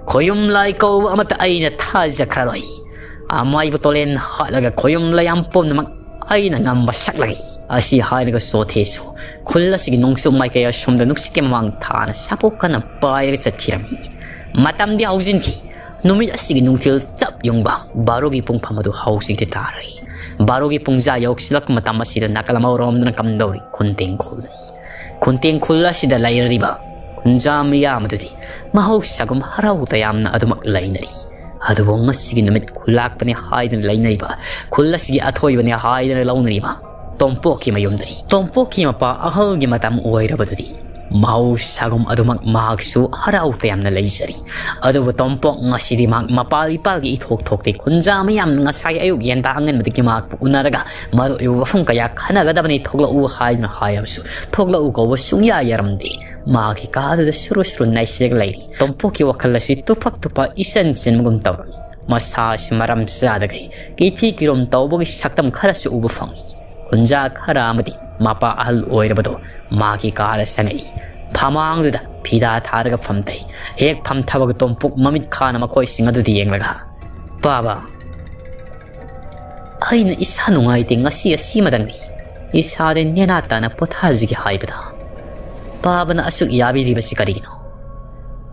ꯈꯣꯌꯨꯝ ꯂꯥꯏ ꯀꯧꯕ ꯑꯃꯠꯇ ꯑꯩꯅ ꯊꯥꯖꯈ꯭ꯔꯔꯣꯏ꯫ ꯑꯃꯥꯏꯕ ꯇꯣꯂꯦꯟ ꯍꯥꯠꯂꯒ ꯈꯣꯌꯨꯝ ꯂꯥꯏꯌꯥꯝ ꯄꯨꯝꯅꯃꯛ ꯑꯩꯅ ꯉꯝꯕ ꯁꯛꯂꯒꯦ꯫ ꯑꯁꯤ ꯍꯥꯏꯔꯒ ꯆꯣꯊꯦꯁꯨ ꯈꯨꯜ ꯑꯁꯤꯒꯤ ꯅꯣꯡꯆꯨꯞ ꯃꯥꯏꯀꯩ ꯑꯁꯣꯝꯗ ꯅꯨꯡꯁꯤꯠꯀꯤ ꯃꯃꯥꯡ ꯊꯥꯅ ꯁꯥꯄꯣꯛ ꯀꯟꯅ ꯄꯥꯏꯔꯒ ꯆꯠꯈꯤꯔꯝꯃꯤ꯫ ꯃꯇꯝꯗꯤ ꯍꯧꯖꯤꯟꯈꯤ꯫ ꯅꯨꯃꯤꯠ ꯑꯁꯤꯒꯤ ꯅꯨꯡꯊꯤꯜ ꯆꯞ ꯌꯨꯡꯕ ꯕꯥꯔꯣꯒꯤ ꯄꯨꯡꯐꯝ ꯑꯗꯨ ꯍꯧꯖꯤꯛꯇꯤ ꯇꯥꯔꯦ꯫ ꯕꯥꯔꯣꯒꯤ ꯄꯨꯡꯖꯥ ꯌꯧꯁꯤꯜꯂꯛꯄ ꯃꯇꯝ ꯑꯁꯤꯗ ꯅꯥꯀꯜ ꯑꯃꯔꯣꯝꯗꯅ ꯀꯝꯗꯧꯔꯤ? ꯈꯨꯟꯇꯦꯡ ꯈꯨꯜꯅꯤ꯫ ꯈꯨꯟꯇꯦꯡ ꯈꯨꯜ ꯑꯁꯤꯗ ꯂꯩꯔꯤꯕ ꯈꯨꯟꯖꯥ ꯃꯤꯌꯥꯝ ꯑꯗꯨꯗꯤ ꯃꯍꯧꯁꯥꯒꯨꯝ ꯍꯔꯥꯎ ꯇꯌꯥꯝꯅ ꯑꯗꯨꯃꯛ ꯂꯩꯅꯔꯤ꯫ ꯑꯗꯨꯕꯨ ꯉꯁꯤꯒꯤ ꯅꯨꯃꯤꯠ ꯈꯨꯜꯂꯥꯛꯄꯅꯤ ꯍꯥꯏꯗꯨꯅ ꯂꯩꯅꯔꯤꯕ, ꯈꯨꯜ ꯑꯁꯤꯒꯤ ꯑꯊꯣꯏꯕꯅꯤ ꯍꯥꯏꯗꯨꯅ ꯂꯧꯅꯔꯤꯕ ꯇꯣꯝꯄꯣꯛꯀꯤ ꯃꯌꯨꯝꯗꯅꯤ꯫ ꯇꯣꯝꯄꯣꯛꯀꯤ ꯃꯄꯥ ꯑꯍꯜꯒꯤ ꯃꯇꯝ ꯑꯣꯏꯔꯕꯗꯨꯗꯤ ꯃꯍꯧꯁꯥꯒꯨꯝ ꯑꯗꯨꯃꯛ ꯃꯍꯥꯛꯁꯨ ꯍꯔꯥꯎ ꯇꯌꯥꯝꯅ ꯂꯩꯖꯔꯤ꯫ ꯑꯗꯨꯕꯨ ꯇꯣꯝꯄꯣꯛ ꯉꯁꯤꯗꯤ ꯃꯍꯥꯛ ꯃꯄꯥꯜ ꯏꯄꯥꯜꯒꯤ ꯏꯊꯣꯛ ꯊꯣꯛꯇꯦ꯫ ꯈꯨꯟꯖꯥ ꯃꯌꯥꯝ ꯉꯁꯥꯏ ꯑꯌꯨꯛ ꯌꯦꯟꯗꯥ ꯑꯉꯟꯕꯗꯒꯤ ꯃꯍꯥꯛꯄꯨ ꯎꯅꯔꯒ ꯃꯔꯨ ꯑꯣꯏꯕ ꯋꯥꯐꯝ ꯀꯌꯥ ꯈꯟꯅꯒꯗꯕꯅꯤ, ꯊꯣꯛꯂꯛꯎ ꯍꯥꯏꯗꯨꯅ ꯍꯥꯏꯔꯕꯁꯨ ꯊꯣꯛꯂꯛꯎ ꯀꯧꯕ ꯁꯨꯡꯌꯥ ꯌꯥꯔꯝꯗꯦ꯫ ꯃꯍꯥꯛꯀꯤ ꯀꯥꯗꯨꯗ ꯁꯨꯔꯨ ꯁꯨꯔꯨ ꯅꯩꯁꯤꯜꯂꯒ ꯂꯩꯔꯤ꯫ ꯇꯣꯝꯄꯣꯛꯀꯤ ꯋꯥꯈꯜ ꯑꯁꯤ ꯇꯨꯐꯛ ꯇꯨꯐꯛ ꯏꯆꯟ ꯆꯟꯕꯒꯨꯝ ꯇꯧꯔꯝꯃꯤ꯫ ꯃꯁꯥ ꯑꯁꯤ ꯃꯔꯝ ꯆꯥꯗꯈꯩ ꯀꯤꯊꯤ ꯀꯤꯔꯣꯝ ꯇꯧꯕꯒꯤ ꯁꯛꯇꯝ ꯈꯔꯁꯨ ꯎꯕ ꯐꯪꯏ꯫ ꯈꯨꯟꯖꯥ ꯈꯔ ꯑꯃꯗꯤ ꯃꯄꯥ ꯑꯍꯜ ꯑꯣꯏꯔꯕꯗꯣ ꯃꯥꯒꯤ ꯀꯥꯗ ꯆꯪꯉꯛꯏ꯫ ꯐꯃꯥꯡꯗꯨꯗ ꯐꯤꯗꯥ ꯊꯥꯔꯒ ꯐꯝꯊꯩ꯫ ꯍꯦꯛ ꯐꯝꯊꯕꯒ ꯇꯣꯝꯄꯣꯛ ꯃꯃꯤꯠ ꯈꯥꯅ ꯃꯈꯣꯏꯁꯤꯡ ꯑꯗꯨꯗ ꯌꯦꯡꯂꯒ, "ꯄꯥꯕ, ꯑꯩꯅ ꯏꯁꯥ ꯅꯨꯡꯉꯥꯏꯇꯦ, ꯉꯁꯤ ꯑꯁꯤꯃꯗꯪꯅꯤ꯫ ꯏꯁꯥꯗ ꯅꯦꯅꯥ ꯇꯥꯅ ꯄꯣꯊꯥꯖꯒꯦ ꯍꯥꯏꯕꯗ ꯄꯥꯕꯅ ꯑꯁꯨꯛ ꯌꯥꯕꯤꯔꯤꯕꯁꯤ ꯀꯔꯤꯒꯤꯅꯣ?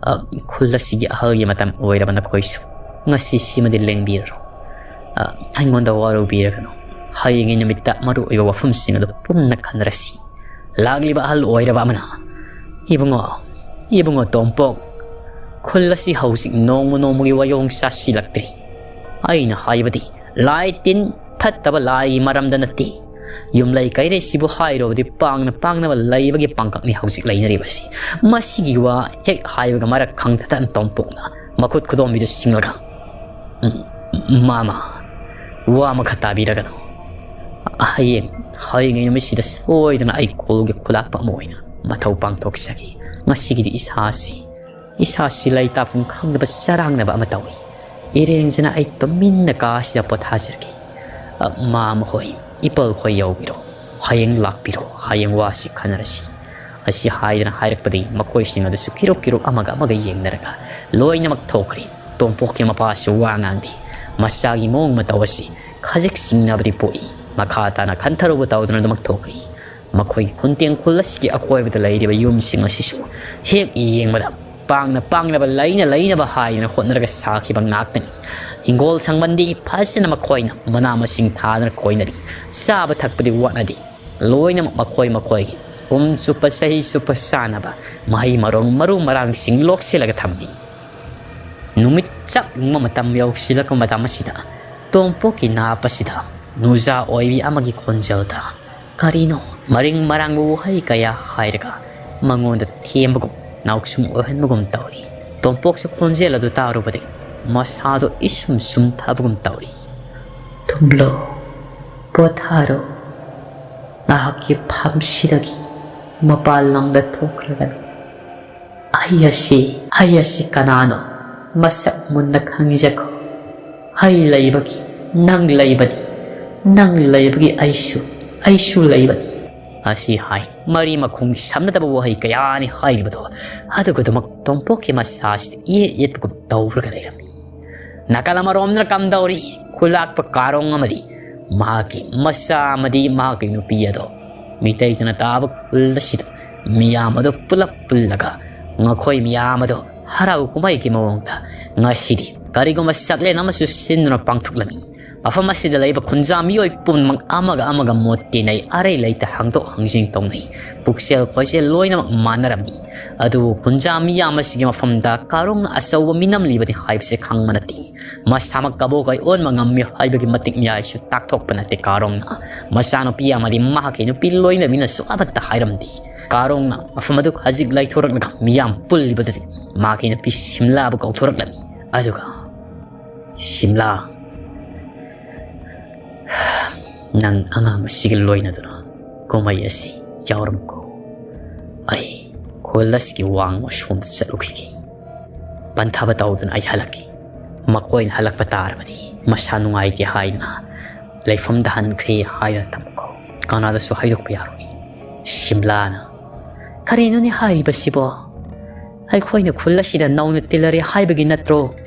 ꯑ, ꯈꯨꯜ ꯑꯁꯤꯒꯤ ꯑꯍꯜꯒꯤ ꯃꯇꯝ ꯑꯣꯏꯔꯕ ꯅꯈꯣꯏꯁꯨ ꯉꯁꯤ ꯁꯤꯃꯗꯤ ꯂꯦꯡꯕꯤꯔꯔꯣ꯫ ꯑ, ꯑꯩꯉꯣꯟꯗ ꯋꯥꯔꯧꯕꯤꯔꯒꯅꯨ꯫ ꯍꯌꯦꯡꯒꯤ ꯅꯨꯃꯤꯠꯇ ꯃꯔꯨ ꯑꯣꯏꯕ ꯋꯥꯐꯝꯁꯤꯡ ꯑꯗꯨ ꯄꯨꯟꯅ ꯈꯟꯅꯔꯁꯤ꯫ ꯂꯥꯛꯂꯤꯕ ꯑꯍꯜ ꯑꯣꯏꯔꯕ ꯑꯃꯅ, ꯏꯕꯨꯡꯉꯣ, ꯏꯕꯨꯡꯉꯣ ꯇꯣꯝꯄꯣꯛ, ꯈꯨꯜ ꯑꯁꯤ ꯍꯧꯖꯤꯛ ꯅꯣꯡꯃ ꯅꯣꯡꯃꯒꯤ ꯋꯥꯌꯣꯡ ꯆꯥꯁꯤꯜꯂꯛꯇ꯭ꯔꯤ꯫ ꯑꯩꯅ ꯍꯥꯏꯕꯗꯤ, ꯂꯥꯏ ꯇꯤꯟ ꯐꯠꯇꯕ ꯂꯥꯏꯒꯤ ꯃꯔꯝꯗ ꯅꯠꯇꯦ꯫ ꯌꯨꯝꯂꯩ ꯀꯩꯔꯩꯁꯤꯕꯨ ꯍꯥꯏꯔꯨꯕꯗꯤ ꯄꯥꯡꯅ ꯄꯥꯡꯅꯕ ꯂꯩꯕꯒꯤ ꯄꯥꯡꯀꯛꯅꯤ ꯍꯧꯖꯤꯛ ꯂꯩꯅꯔꯤꯕꯁꯤ꯫ ꯃꯁꯤꯒꯤ ꯋꯥ ꯍꯦꯛ ꯍꯥꯏꯕꯒ ꯃꯔꯛ ꯈꯪꯗꯗꯅ ꯇꯣꯝꯄꯣꯛꯅ ꯃꯈꯨꯠ ꯈꯨꯗꯣꯝꯕꯤꯗꯨ ꯁꯤꯡꯂꯒ, "ꯎꯝ, ꯃꯥꯃ, ꯋꯥ ꯑꯃꯈꯛ ꯇꯥꯕꯤꯔꯒꯅꯨ꯫ ꯍꯌꯦꯡ, ꯍꯌꯦꯡꯒꯤ ꯅꯨꯃꯤꯠꯁꯤꯗ ꯁꯣꯏꯗꯅ ꯑꯩ ꯈꯨꯜꯒꯤ ꯈꯨꯂꯥꯛꯄ ꯑꯃ ꯑꯣꯏꯅ ꯃꯊꯧ ꯄꯥꯡꯊꯣꯛꯆꯒꯦ꯫ ꯉꯁꯤꯒꯤꯗꯤ ꯏꯁꯥꯁꯤ, ꯏꯁꯥꯁꯤ ꯂꯩꯇꯥꯐꯝ ꯈꯪꯗꯕ ꯆꯔꯥꯡꯅꯕ ꯑꯃ ꯇꯧꯏ꯫ ꯏꯔꯦꯟꯖꯅ ꯑꯩ ꯇꯨꯃꯤꯟꯅ ꯀꯥꯁꯤꯗ ꯄꯣꯊꯥꯖꯔꯒꯦ꯫ ꯑ, ꯃꯥꯃ ꯍꯣꯏ, ꯏꯄꯜ ꯍꯣꯏ ꯌꯧꯕꯤꯔꯣ꯫ ꯍꯌꯦꯡ ꯂꯥꯛꯄꯤꯔꯣ꯫ ꯍꯌꯦꯡ ꯋꯥꯁꯤ ꯈꯟꯅꯔꯁꯤ꯫ ꯑꯁꯤ ꯍꯥꯏꯗꯅ ꯍꯥꯏꯔꯛꯄꯗꯒꯤ ꯃꯈꯣꯏꯁꯤꯡ ꯑꯗꯨꯁꯨ ꯀꯤꯔꯨꯛ ꯀꯤꯔꯨꯛ ꯑꯃꯒ ꯑꯃꯒ ꯌꯦꯡꯅꯔꯒ ꯂꯣꯏꯅꯃꯛ ꯊꯣꯛꯈ꯭ꯔꯦ꯫ ꯇꯣꯝꯄꯣꯛꯀꯤ ꯃꯄꯥꯁꯨ ꯋꯥ ꯉꯥꯡꯗꯦ꯫ ꯃꯆꯥꯒꯤ ꯃꯑꯣꯡ ꯃꯇꯧ ꯑꯁꯤ ꯈꯖꯤꯛ ꯆꯤꯡꯅꯕꯗꯤ ꯄꯣꯛꯏ꯫ ꯃꯈꯥ ꯇꯥꯅ ꯈꯟꯊꯔꯨꯕ ꯇꯧꯗꯅ ꯑꯗꯨꯃꯛ ꯊꯣꯛꯈ꯭ꯔꯦ꯫ ꯃꯈꯣꯏꯒꯤ ꯈꯨꯟꯇꯦꯡ ꯈꯨꯜ ꯑꯁꯤꯒꯤ ꯑꯀꯣꯏꯕꯗ ꯂꯩꯔꯤꯕ ꯌꯨꯝꯁꯤꯡ ꯑꯁꯤꯁꯨ ꯍꯦꯛ ꯌꯦꯡꯕꯗ ꯄꯥꯡꯅ ꯄꯥꯡꯅꯕ, ꯂꯩꯅ ꯂꯩꯅꯕ ꯍꯥꯏꯗꯅ ꯍꯣꯠꯅꯔꯒ ꯁꯥꯈꯤꯕ ꯉꯥꯛꯇꯅꯤ꯫ ꯍꯤꯡꯒꯣꯜ ꯁꯪꯕꯟꯗꯤ ꯐꯖꯅ ꯃꯈꯣꯏꯅ ꯃꯅꯥ ꯃꯁꯤꯡ ꯊꯥꯗꯅ ꯀꯣꯏꯅꯔꯤ꯫ ꯆꯥꯕ ꯊꯛꯄꯗꯤ ꯋꯥꯠꯅꯗꯦ꯫ ꯂꯣꯏꯅꯃꯛ ꯃꯈꯣꯏ ꯃꯈꯣꯏꯒꯤ ꯀꯨꯝ ꯆꯨꯞꯄ ꯆꯍꯤ ꯆꯨꯞꯄ ꯆꯥꯅꯕ ꯃꯍꯩ ꯃꯔꯣꯡ ꯃꯔꯨ ꯃꯔꯥꯡꯁꯤꯡ ꯂꯣꯛꯁꯤꯜꯂꯒ ꯊꯝꯃꯤ꯫ ꯅꯨꯃꯤꯠ ꯆꯞ ꯌꯨꯡꯕ ꯃꯇꯝ ꯌꯧꯁꯤꯜꯂꯛꯄ ꯃꯇꯝ ꯑꯁꯤꯗ ꯇꯣꯝꯄꯣꯛꯀꯤ ꯅꯥꯞ ꯑꯁꯤꯗ ꯅꯨꯖꯥ ꯑꯣꯏꯕꯤ ꯑꯃꯒꯤ ꯈꯣꯟꯖꯦꯜꯗ ꯀꯔꯤꯅꯣ ꯃꯔꯤꯡ ꯃꯔꯥꯡꯕ ꯋꯥꯍꯩ ꯀꯌꯥ ꯍꯥꯏꯔꯒ ꯃꯉꯣꯟꯗ ꯊꯦꯝꯕꯒꯨꯝ ꯅꯥꯎꯁꯨꯝ ꯑꯣꯏꯍꯟꯕꯒꯨꯝ ꯇꯧꯔꯤ꯫ ꯇꯣꯝꯄꯣꯛꯁꯨ ꯈꯣꯟꯖꯦꯜ ꯑꯗꯨ ꯇꯥꯔꯨꯕꯗꯒꯤ ꯃꯁꯥꯗꯣ ꯏꯁꯨꯝ ꯁꯨꯝꯊꯕꯒꯨꯝ ꯇꯧꯔꯤ꯫ "ꯇꯨꯝꯂꯣ, ꯄꯣꯊꯥꯔꯣ꯫ ꯅꯍꯥꯛꯀꯤ ꯐꯝꯁꯤꯗꯒꯤ ꯃꯄꯥꯟ ꯂꯝꯗ ꯊꯣꯛꯈ꯭ꯔꯒꯅꯤ꯫ ꯑꯩ ꯑꯁꯤ, ꯑꯩ ꯑꯁꯤ ꯀꯅꯥꯅꯣ? ꯃꯁꯛ ꯃꯨꯟꯅ ꯈꯪꯖꯈꯣ꯫ ꯑꯩ ꯂꯩꯕꯒꯤ ꯅꯪ ꯂꯩꯕꯅꯤ, ꯅꯪ ꯂꯩꯕꯒꯤ ꯑꯩꯁꯨ, ꯑꯩꯁꯨ ꯂꯩꯕꯅꯤ"꯫ ꯑꯁꯤ ꯍꯥꯏ ꯃꯔꯤ ꯃꯈꯣꯡ ꯁꯝꯅꯗꯕ ꯋꯥꯍꯩ ꯀꯌꯥꯅꯤ ꯍꯥꯏꯔꯤꯕꯗꯣ꯫ ꯑꯗꯨꯒꯤꯗꯃꯛ ꯇꯣꯝꯄꯣꯛꯀꯤ ꯃꯁꯥꯁꯤꯗ ꯏꯌꯦꯠ ꯏꯌꯦꯠꯄꯒꯨꯝ ꯇꯧꯔꯒ ꯂꯩꯔꯝꯃꯤ꯫ ꯅꯥꯀꯜ ꯑꯃꯔꯣꯝꯗꯅ ꯀꯝꯗꯧꯔꯤ? ꯈꯨꯂꯥꯛꯄ ꯀꯥꯔꯣꯡ ꯑꯃꯗꯤ ꯃꯍꯥꯛꯀꯤ ꯃꯆꯥ ꯑꯃꯗꯤ ꯃꯍꯥꯛꯀꯤ ꯅꯨꯄꯤ ꯑꯗꯣ ꯃꯤꯇꯩꯇꯅ ꯇꯥꯕ ꯈꯨꯜ ꯑꯁꯤꯗ ꯃꯤꯌꯥꯝ ꯑꯗꯨ ꯄꯨꯂꯞ ꯄꯨꯜꯂꯒ ꯃꯈꯣꯏ ꯃꯤꯌꯥꯝ ꯑꯗꯨ ꯍꯔꯥꯎ ꯀꯨꯝꯍꯩꯒꯤ ꯃꯑꯣꯡꯗ ꯉꯁꯤꯗꯤ ꯀꯔꯤꯒꯨꯝꯕ ꯆꯥꯛꯂꯦꯟ ꯑꯃꯁꯨ ꯁꯤꯟꯗꯨꯅ ꯄꯥꯡꯊꯣꯛꯂꯝꯃꯤ꯫ ꯃꯐꯝ ꯑꯁꯤꯗ ꯂꯩꯕ ꯈꯨꯟꯖꯥ ꯃꯤꯑꯣꯏ ꯄꯨꯝꯅꯃꯛ ꯑꯃꯒ ꯑꯃꯒ ꯃꯣꯠ ꯇꯤꯟꯅꯩ, ꯑꯔꯩ ꯂꯩꯇ ꯍꯥꯡꯗꯣꯛ ꯍꯥꯡꯖꯤꯟ ꯇꯧꯅꯩ, ꯄꯨꯛꯆꯦꯜ ꯈꯣꯏꯖꯦꯜ ꯂꯣꯏꯅꯃꯛ ꯃꯥꯟꯅꯔꯝꯃꯤ꯫ ꯑꯗꯨꯕꯨ ꯈꯨꯟꯖꯥ ꯃꯤꯌꯥꯝ ꯑꯁꯤꯒꯤ ꯃꯐꯝꯗ ꯀꯥꯔꯣꯡꯅ ꯑꯆꯧꯕ ꯃꯤꯅꯝ ꯂꯤꯕꯅꯤ ꯍꯥꯏꯕꯁꯤ ꯈꯪꯕ ꯅꯠꯇꯦ꯫ ꯃꯁꯥꯃꯛ ꯀꯕꯣꯛ ꯀꯩ ꯑꯣꯟꯕ ꯉꯝꯃꯤ ꯍꯥꯏꯕꯒꯤ ꯃꯇꯤꯛ ꯃꯌꯥꯏꯁꯨ ꯇꯥꯛꯊꯣꯛꯄ ꯅꯠꯇꯦ ꯀꯥꯔꯣꯡꯅ꯫ ꯃꯆꯥꯅꯨꯄꯤ ꯑꯃꯗꯤ ꯃꯍꯥꯛꯀꯤ ꯅꯨꯄꯤ ꯂꯣꯏꯅꯕꯤꯅꯁꯨ ꯑꯃꯠꯇ ꯍꯥꯏꯔꯝꯗꯦ꯫ ꯀꯥꯔꯣꯡꯅ ꯃꯐꯝ ꯑꯗꯨ ꯍꯧꯖꯤꯛ ꯂꯩꯊꯣꯔꯛꯂꯒ ꯃꯤꯌꯥꯝ ꯄꯨꯜꯂꯤꯕꯗꯨꯗꯤ ꯃꯍꯥꯛꯀꯤ ꯅꯨꯄꯤ ꯁꯤꯝꯂꯥꯕꯨ ꯀꯧꯊꯣꯔꯛꯂꯝꯃꯤ꯫ ꯑꯗꯨꯒ, "ꯁꯤꯝꯂꯥ, ꯅꯪ ꯑꯉꯥꯡ ꯑꯁꯤꯒ ꯂꯣꯏꯅꯗꯨꯅ ꯀꯨꯝꯍꯩ ꯑꯁꯤ ꯌꯥꯎꯔꯝꯀꯣ꯫ ꯑꯩ ꯈꯨꯜ ꯑꯁꯤꯒꯤ ꯋꯥꯡꯃ ꯁꯣꯝꯗ ꯆꯠꯂꯨꯈꯤꯒꯦ꯫ ꯄꯟꯊꯕ ꯇꯧꯗꯨꯅ ꯑꯩ ꯍꯜꯂꯛꯀꯦ꯫ ꯃꯈꯣꯏꯅ ꯍꯜꯂꯛꯄ ꯇꯥꯔꯕꯗꯤ ꯃꯁꯥ ꯅꯨꯡꯉꯥꯏꯇꯦ ꯍꯥꯏꯗꯨꯅ ꯂꯩꯐꯝꯗ ꯍꯟꯈ꯭ꯔꯦ ꯍꯥꯏꯗꯨꯅ ꯊꯝꯃꯨꯀꯣ꯫ ꯀꯅꯥꯗꯁꯨ ꯍꯥꯏꯗꯣꯛꯄ ꯌꯥꯔꯣꯏ"꯫ ꯁꯤꯝꯂꯥꯅ "ꯀꯔꯤꯅꯣꯅꯦ ꯍꯥꯏꯔꯤꯕꯁꯤꯕꯣ? ꯑꯩꯈꯣꯏꯅ ꯈꯨꯜ ꯑꯁꯤꯗ ꯅꯧꯅ ꯇꯤꯜꯂꯔꯦ ꯍꯥꯏꯕꯒꯤ ꯅꯠꯇ꯭ꯔꯣ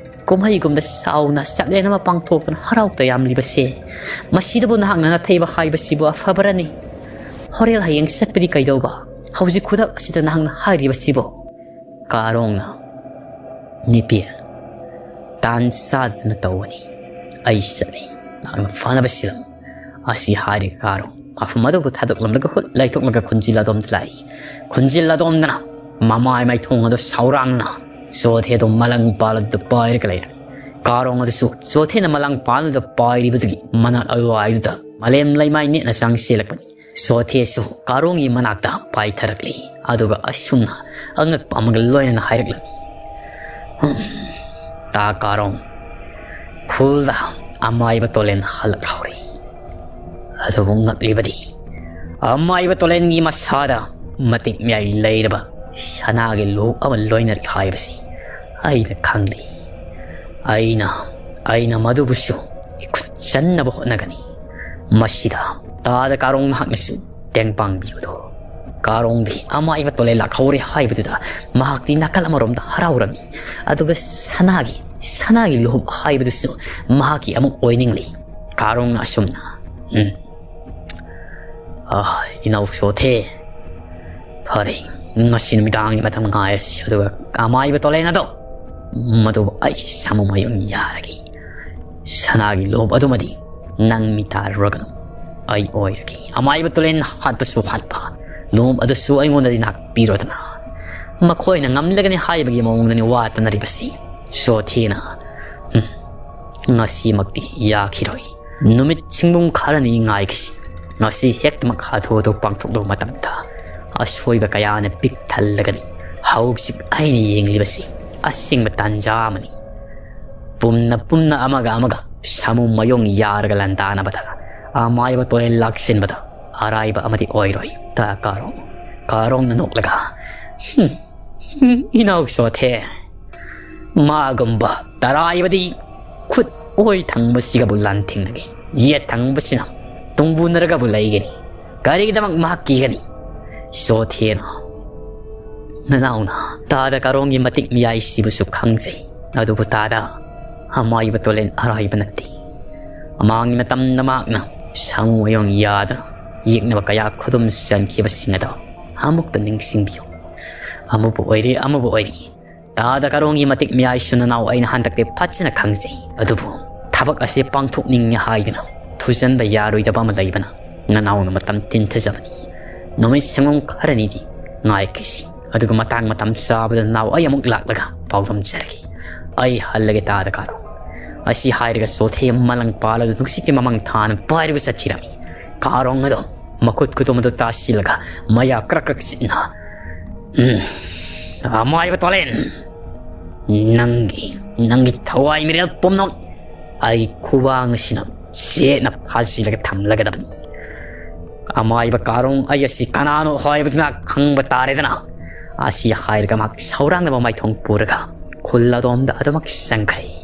ꯀꯨꯝꯍꯩꯒꯨꯝꯕ ꯆꯥꯎꯅ ꯆꯥꯛꯂꯦꯟ ꯑꯃ ꯄꯥꯡꯊꯣꯛꯇꯨꯅ ꯍꯔꯥꯎ ꯇꯌꯥꯝꯂꯤꯕꯁꯦ? ꯃꯁꯤꯗꯕꯨ ꯅꯍꯥꯛꯅ ꯅꯥꯊꯩꯕ ꯍꯥꯏꯕꯁꯤꯕꯨ ꯑꯐꯕꯔꯅꯤ? ꯍꯣꯔꯦꯟ ꯍꯌꯦꯡ ꯆꯠꯄꯗꯤ ꯀꯩꯗꯧꯕ? ꯍꯧꯖꯤꯛ ꯈꯨꯗꯛ ꯑꯁꯤꯗ ꯅꯍꯥꯛꯅ ꯍꯥꯏꯔꯤꯕꯁꯤꯕꯨ?" ꯀꯥꯔꯣꯡꯅ, "ꯅꯨꯄꯤ, ꯇꯥꯟ ꯆꯥꯗꯅ ꯇꯧꯕꯅꯤ꯫ ꯑꯩ ꯆꯠꯂꯤ꯫ ꯅꯍꯥꯛꯅ ꯐꯅꯕ ꯁꯤꯜꯂꯝꯃꯨ꯫" ꯑꯁꯤ ꯍꯥꯏꯔꯒ ꯀꯥꯔꯣꯡ ꯃꯐꯝ ꯑꯗꯨꯕꯨ ꯊꯥꯗꯣꯛꯂꯝꯂꯒ ꯍꯨꯠ ꯂꯩꯊꯣꯛꯂꯒ ꯈꯨꯟꯖꯤꯜ ꯑꯗꯣꯝꯗ ꯂꯥꯛꯏ꯫ ꯈꯨꯟꯖꯤꯜ ꯑꯗꯣꯝꯗꯅ ꯃꯃꯥꯏ ꯃꯥꯏꯊꯣꯡ ꯑꯗꯨ ꯁꯥꯎꯔꯥꯡꯅ ꯆꯣꯊꯦ ꯑꯗꯨ ꯃꯂꯪ ꯄꯥꯜꯂꯗꯨꯗ ꯄꯥꯏꯔꯒ ꯂꯩꯔꯝꯃꯤ꯫ ꯀꯥꯔꯣꯡ ꯑꯗꯨꯁꯨ ꯆꯣꯊꯦꯅ ꯃꯂꯪ ꯄꯥꯜꯂꯗꯨꯗ ꯄꯥꯏꯔꯤꯕꯗꯨꯒꯤ ꯃꯅꯥꯛ ꯑꯗꯨꯋꯥꯏꯗꯨꯗ ꯃꯥꯂꯦꯝ ꯂꯩꯃꯥꯏ ꯅꯦꯠꯅ ꯆꯪꯁꯤꯜꯂꯛꯄꯅꯤ꯫ ꯆꯣꯊꯦꯁꯨ ꯀꯥꯔꯣꯡꯒꯤ ꯃꯅꯥꯛꯇ ꯄꯥꯏꯊꯔꯛꯂꯤ꯫ ꯑꯗꯨꯒ ꯑꯁꯨꯝꯅ ꯑꯉꯛꯄ ꯑꯃꯒ ꯂꯣꯏꯅꯅ ꯍꯥꯏꯔꯛꯂꯝꯃꯤ, "ꯍꯝ, ꯇꯥ ꯀꯥꯔꯣꯡ, ꯈꯨꯜꯗ ꯑꯃꯥꯏꯕ ꯇꯣꯂꯦꯟ ꯍꯜꯂꯛꯍꯧꯔꯦ꯫ ꯑꯗꯨꯕꯨ ꯉꯛꯂꯤꯕꯗꯤ ꯑꯃꯥꯏꯕ ꯇꯣꯂꯦꯟꯒꯤ ꯃꯁꯥꯗ ꯃꯇꯤꯛ ꯃꯌꯥꯏ ꯂꯩꯔꯕ ꯁꯅꯥꯒꯤ ꯂꯨꯍꯨꯞ ꯑꯃ ꯂꯣꯏꯅꯔꯤ ꯍꯥꯏꯕꯁꯤ ꯑꯩꯅ ꯈꯪꯂꯤ꯫ ꯑꯩꯅ, ꯑꯩꯅ ꯃꯗꯨꯕꯨꯁꯨ ꯏꯈꯨꯠ ꯆꯟꯅꯕ ꯍꯣꯠꯅꯒꯅꯤ꯫ ꯃꯁꯤꯗ ꯇꯥꯗ ꯀꯥꯔꯣꯡ ꯅꯍꯥꯛꯅꯁꯨ ꯇꯦꯡ ꯄꯥꯡꯕꯤꯌꯨꯗꯣ꯫" ꯀꯥꯔꯣꯡꯗꯤ ꯑꯃꯥꯏꯕ ꯇꯣꯂꯦꯟ ꯂꯥꯛꯍꯧꯔꯦ ꯍꯥꯏꯕꯗꯨꯗ ꯃꯍꯥꯛꯇꯤ ꯅꯥꯀꯜ ꯑꯃꯔꯣꯝꯗ ꯍꯔꯥꯎꯔꯝꯃꯤ꯫ ꯑꯗꯨꯒ ꯁꯅꯥꯒꯤ, ꯁꯅꯥꯒꯤ ꯂꯨꯍꯨꯞ ꯍꯥꯏꯕꯗꯨꯁꯨ ꯃꯍꯥꯛꯀꯤ ꯑꯃꯨꯛ ꯑꯣꯏꯅꯤꯡꯂꯤ꯫ ꯀꯥꯔꯣꯡꯅ ꯑꯁꯨꯝꯅ, "ꯎꯝ, ꯑꯥ, ꯏꯅꯥꯎ ꯆꯣꯊꯦ, ꯐꯔꯦ, ꯉꯁꯤ ꯅꯨꯃꯤꯗꯥꯡꯒꯤ ꯃꯇꯝ ꯉꯥꯏꯔꯁꯤ꯫ ꯑꯗꯨꯒ ꯑꯃꯥꯏꯕ ꯇꯣꯂꯦꯟ ꯑꯗꯣ, ꯃꯗꯨꯕꯨ ꯑꯩ ꯁꯥꯃꯨ ꯃꯌꯨꯡ ꯌꯥꯔꯒꯦ꯫ ꯁꯅꯥꯒꯤ ꯂꯨꯍꯨꯞ ꯑꯗꯨꯃꯗꯤ ꯅꯪ ꯃꯤ ꯇꯥꯔꯨꯔꯒꯅꯨ, ꯑꯩ ꯑꯣꯏꯔꯒꯦ꯫ ꯑꯃꯥꯏꯕ ꯇꯣꯂꯦꯟ ꯍꯥꯠꯄꯁꯨ ꯍꯥꯠꯄ, ꯂꯨꯍꯨꯞ ꯑꯗꯨꯁꯨ ꯑꯩꯉꯣꯟꯗꯗꯤ ꯅꯥꯛꯄꯤꯔꯣꯗꯅ꯫" ꯃꯈꯣꯏꯅ ꯉꯝꯂꯒꯅꯤ ꯍꯥꯏꯕꯒꯤ ꯃꯑꯣꯡꯗꯅꯤ ꯋꯥ ꯇꯥꯅꯔꯤꯕꯁꯤ꯫ ꯆꯣꯊꯦꯅ, "ꯎꯝ, ꯉꯁꯤꯃꯛꯇꯤ ꯌꯥꯈꯤꯔꯣꯏ꯫ ꯅꯨꯃꯤꯠ ꯁꯤꯡꯕꯨꯡ ꯈꯔꯅꯤ ꯉꯥꯏꯈꯤꯁꯤ꯫ ꯉꯁꯤ ꯍꯦꯛꯇꯃꯛ ꯍꯥꯊꯨ ꯍꯥꯊꯨ ꯄꯥꯡꯊꯣꯛꯂꯨꯕ ꯃꯇꯝꯗ ꯑꯁꯣꯏꯕ ꯀꯌꯥꯅ ꯄꯤꯛ ꯊꯜꯂꯒꯅꯤ꯫ ꯍꯧꯖꯤꯛ ꯑꯩꯅ ꯌꯦꯡꯂꯤꯕꯁꯤ ꯑꯁꯦꯡꯕ ꯇꯥꯟꯖꯥ ꯑꯃꯅꯤ꯫ ꯄꯨꯝꯅ ꯄꯨꯝꯅ ꯑꯃꯒ ꯑꯃꯒ ꯁꯥꯃꯨ ꯃꯌꯣꯡ ꯌꯥꯔꯒ ꯂꯥꯟꯗꯥꯅꯕꯗ ꯑꯃꯥꯏꯕ ꯇꯣꯂꯦꯟ ꯂꯥꯛꯁꯤꯟꯕꯗ ꯑꯔꯥꯏꯕ ꯑꯃꯗꯤ ꯑꯣꯏꯔꯣꯏ꯫ ꯇꯥ ꯀꯥꯔꯣꯡ꯫" ꯀꯥꯔꯣꯡꯅ ꯅꯣꯛꯂꯒ, "ꯍꯝ, ꯍꯝ, ꯏꯅꯥꯎ ꯆꯣꯊꯦ, ꯃꯥꯒꯨꯝꯕ ꯇꯔꯥꯏꯕꯗꯤ ꯈꯨꯠ ꯑꯣꯏ ꯊꯪꯕꯁꯤꯒꯕꯨ ꯂꯥꯟꯊꯦꯡꯅꯒꯅꯤ, ꯌꯦꯠ ꯊꯪꯕꯁꯤꯅ ꯇꯨꯡꯕꯨꯅꯔꯒꯕꯨ ꯂꯩꯒꯅꯤ꯫ ꯀꯔꯤꯒꯤꯗꯃꯛ ꯃꯍꯥꯛ ꯀꯤꯒꯅꯤ?" ꯆꯣꯊꯦꯅ ꯅꯅꯥꯎꯅ ꯇꯥꯗ ꯀꯥꯔꯣꯡꯒꯤ ꯃꯇꯤꯛ ꯃꯌꯥꯏꯁꯤꯕꯨꯁꯨ ꯈꯪꯖꯩ꯫ ꯑꯗꯨꯕꯨ ꯇꯥꯗ, ꯑꯃꯥꯏꯕ ꯇꯣꯂꯦꯟ ꯑꯔꯥꯏꯕ ꯅꯠꯇꯦ꯫ ꯃꯃꯥꯡꯒꯤ ꯃꯇꯝꯗ ꯃꯍꯥꯛꯅ ꯁꯥꯃꯨ ꯃꯌꯣꯡ ꯌꯥꯗꯨꯅ ꯌꯦꯛꯅꯕ ꯀꯌꯥ ꯈꯨꯗꯨꯝ ꯆꯟꯈꯤꯕꯁꯤꯡ ꯑꯗꯣ ꯑꯃꯨꯛꯇ ꯅꯤꯡꯁꯤꯡꯕꯤꯌꯨ꯫ ꯑꯃꯕꯨ ꯑꯣꯏꯔꯤ, ꯑꯃꯕꯨ ꯑꯣꯏꯔꯤ, ꯇꯥꯗ ꯀꯥꯔꯣꯡꯒꯤ ꯃꯇꯤꯛ ꯃꯌꯥꯏꯁꯨ ꯅꯅꯥꯎ ꯑꯩꯅ ꯍꯟꯗꯛꯇꯤ ꯐꯖꯅ ꯈꯪꯖꯩ꯫ ꯑꯗꯨꯕꯨ ꯊꯕꯛ ꯑꯁꯤ ꯄꯥꯡꯊꯣꯛꯅꯤꯡꯉꯦ ꯍꯥꯏꯗꯨꯅ ꯊꯨꯖꯟꯕ ꯌꯥꯔꯣꯏꯗꯕ ꯑꯃ ꯂꯩꯕꯅ ꯅꯅꯥꯎꯅ ꯃꯇꯝ ꯇꯤꯟꯊꯖꯕꯅꯤ꯫ ꯅꯨꯃꯤꯠ ꯁꯪꯒꯣꯝ ꯈꯔꯅꯤꯗꯤ ꯉꯥꯏꯈꯤꯁꯤ꯫ ꯑꯗꯨꯒ ꯃꯇꯥꯡ ꯃꯇꯝ ꯆꯥꯕꯗ ꯅꯅꯥꯎ ꯑꯩ ꯑꯃꯨꯛ ꯂꯥꯛꯂꯒ ꯄꯥꯎꯗꯝꯖꯔꯒꯦ꯫ ꯑꯩ ꯍꯜꯂꯒꯦ ꯇꯥꯗ ꯀꯥꯔꯣꯡ꯫ ꯑꯁꯤ ꯍꯥꯏꯔꯒ ꯆꯣꯊꯦ ꯃꯂꯪ ꯄꯥꯜꯂꯗꯨ ꯅꯨꯡꯁꯤꯠꯀꯤ ꯃꯃꯪ ꯊꯥꯅ ꯄꯥꯏꯔꯒ ꯆꯠꯈꯤꯔꯝꯃꯤ꯫ ꯀꯥꯔꯣꯡ ꯑꯗꯣ ꯃꯈꯨꯠ ꯈꯨꯇꯨꯝ ꯑꯗꯨ ꯇꯥꯁꯤꯜꯂꯒ ꯃꯌꯥ ꯀ꯭ꯔꯛ ꯀ꯭ꯔꯛ ꯆꯤꯛꯅ, "ꯎꯝ, ꯑꯃꯥꯏꯕ ꯇꯣꯂꯦꯟ, ꯅꯪꯒꯤ, ꯅꯪꯒꯤ ꯊꯋꯥꯏ ꯃꯤꯔꯦꯜ ꯄꯨꯝꯅꯃꯛ ꯑꯩ ꯈꯨꯕꯥꯡ ꯑꯁꯤꯅ ꯆꯦꯠꯅ ꯐꯥꯖꯤꯜꯂꯒ ꯊꯝꯂꯒꯗꯕꯅꯤ꯫ ꯑꯃꯥꯏꯕ ꯀꯥꯔꯣꯡ ꯑꯩ ꯑꯁꯤ ꯀꯅꯥꯅꯣ ꯍꯥꯏꯕꯗꯨꯅ ꯈꯪꯕ ꯇꯥꯔꯦꯗꯅ꯫" ꯑꯁꯤ ꯍꯥꯏꯔꯒ ꯃꯍꯥꯛ ꯁꯧꯔꯥꯡꯅꯕ ꯃꯥꯏꯊꯣꯡ ꯄꯨꯔꯒ ꯈꯨꯜ ꯑꯗꯣꯝꯗ ꯑꯗꯨꯃꯛ ꯆꯪꯈ꯭ꯔꯦ꯫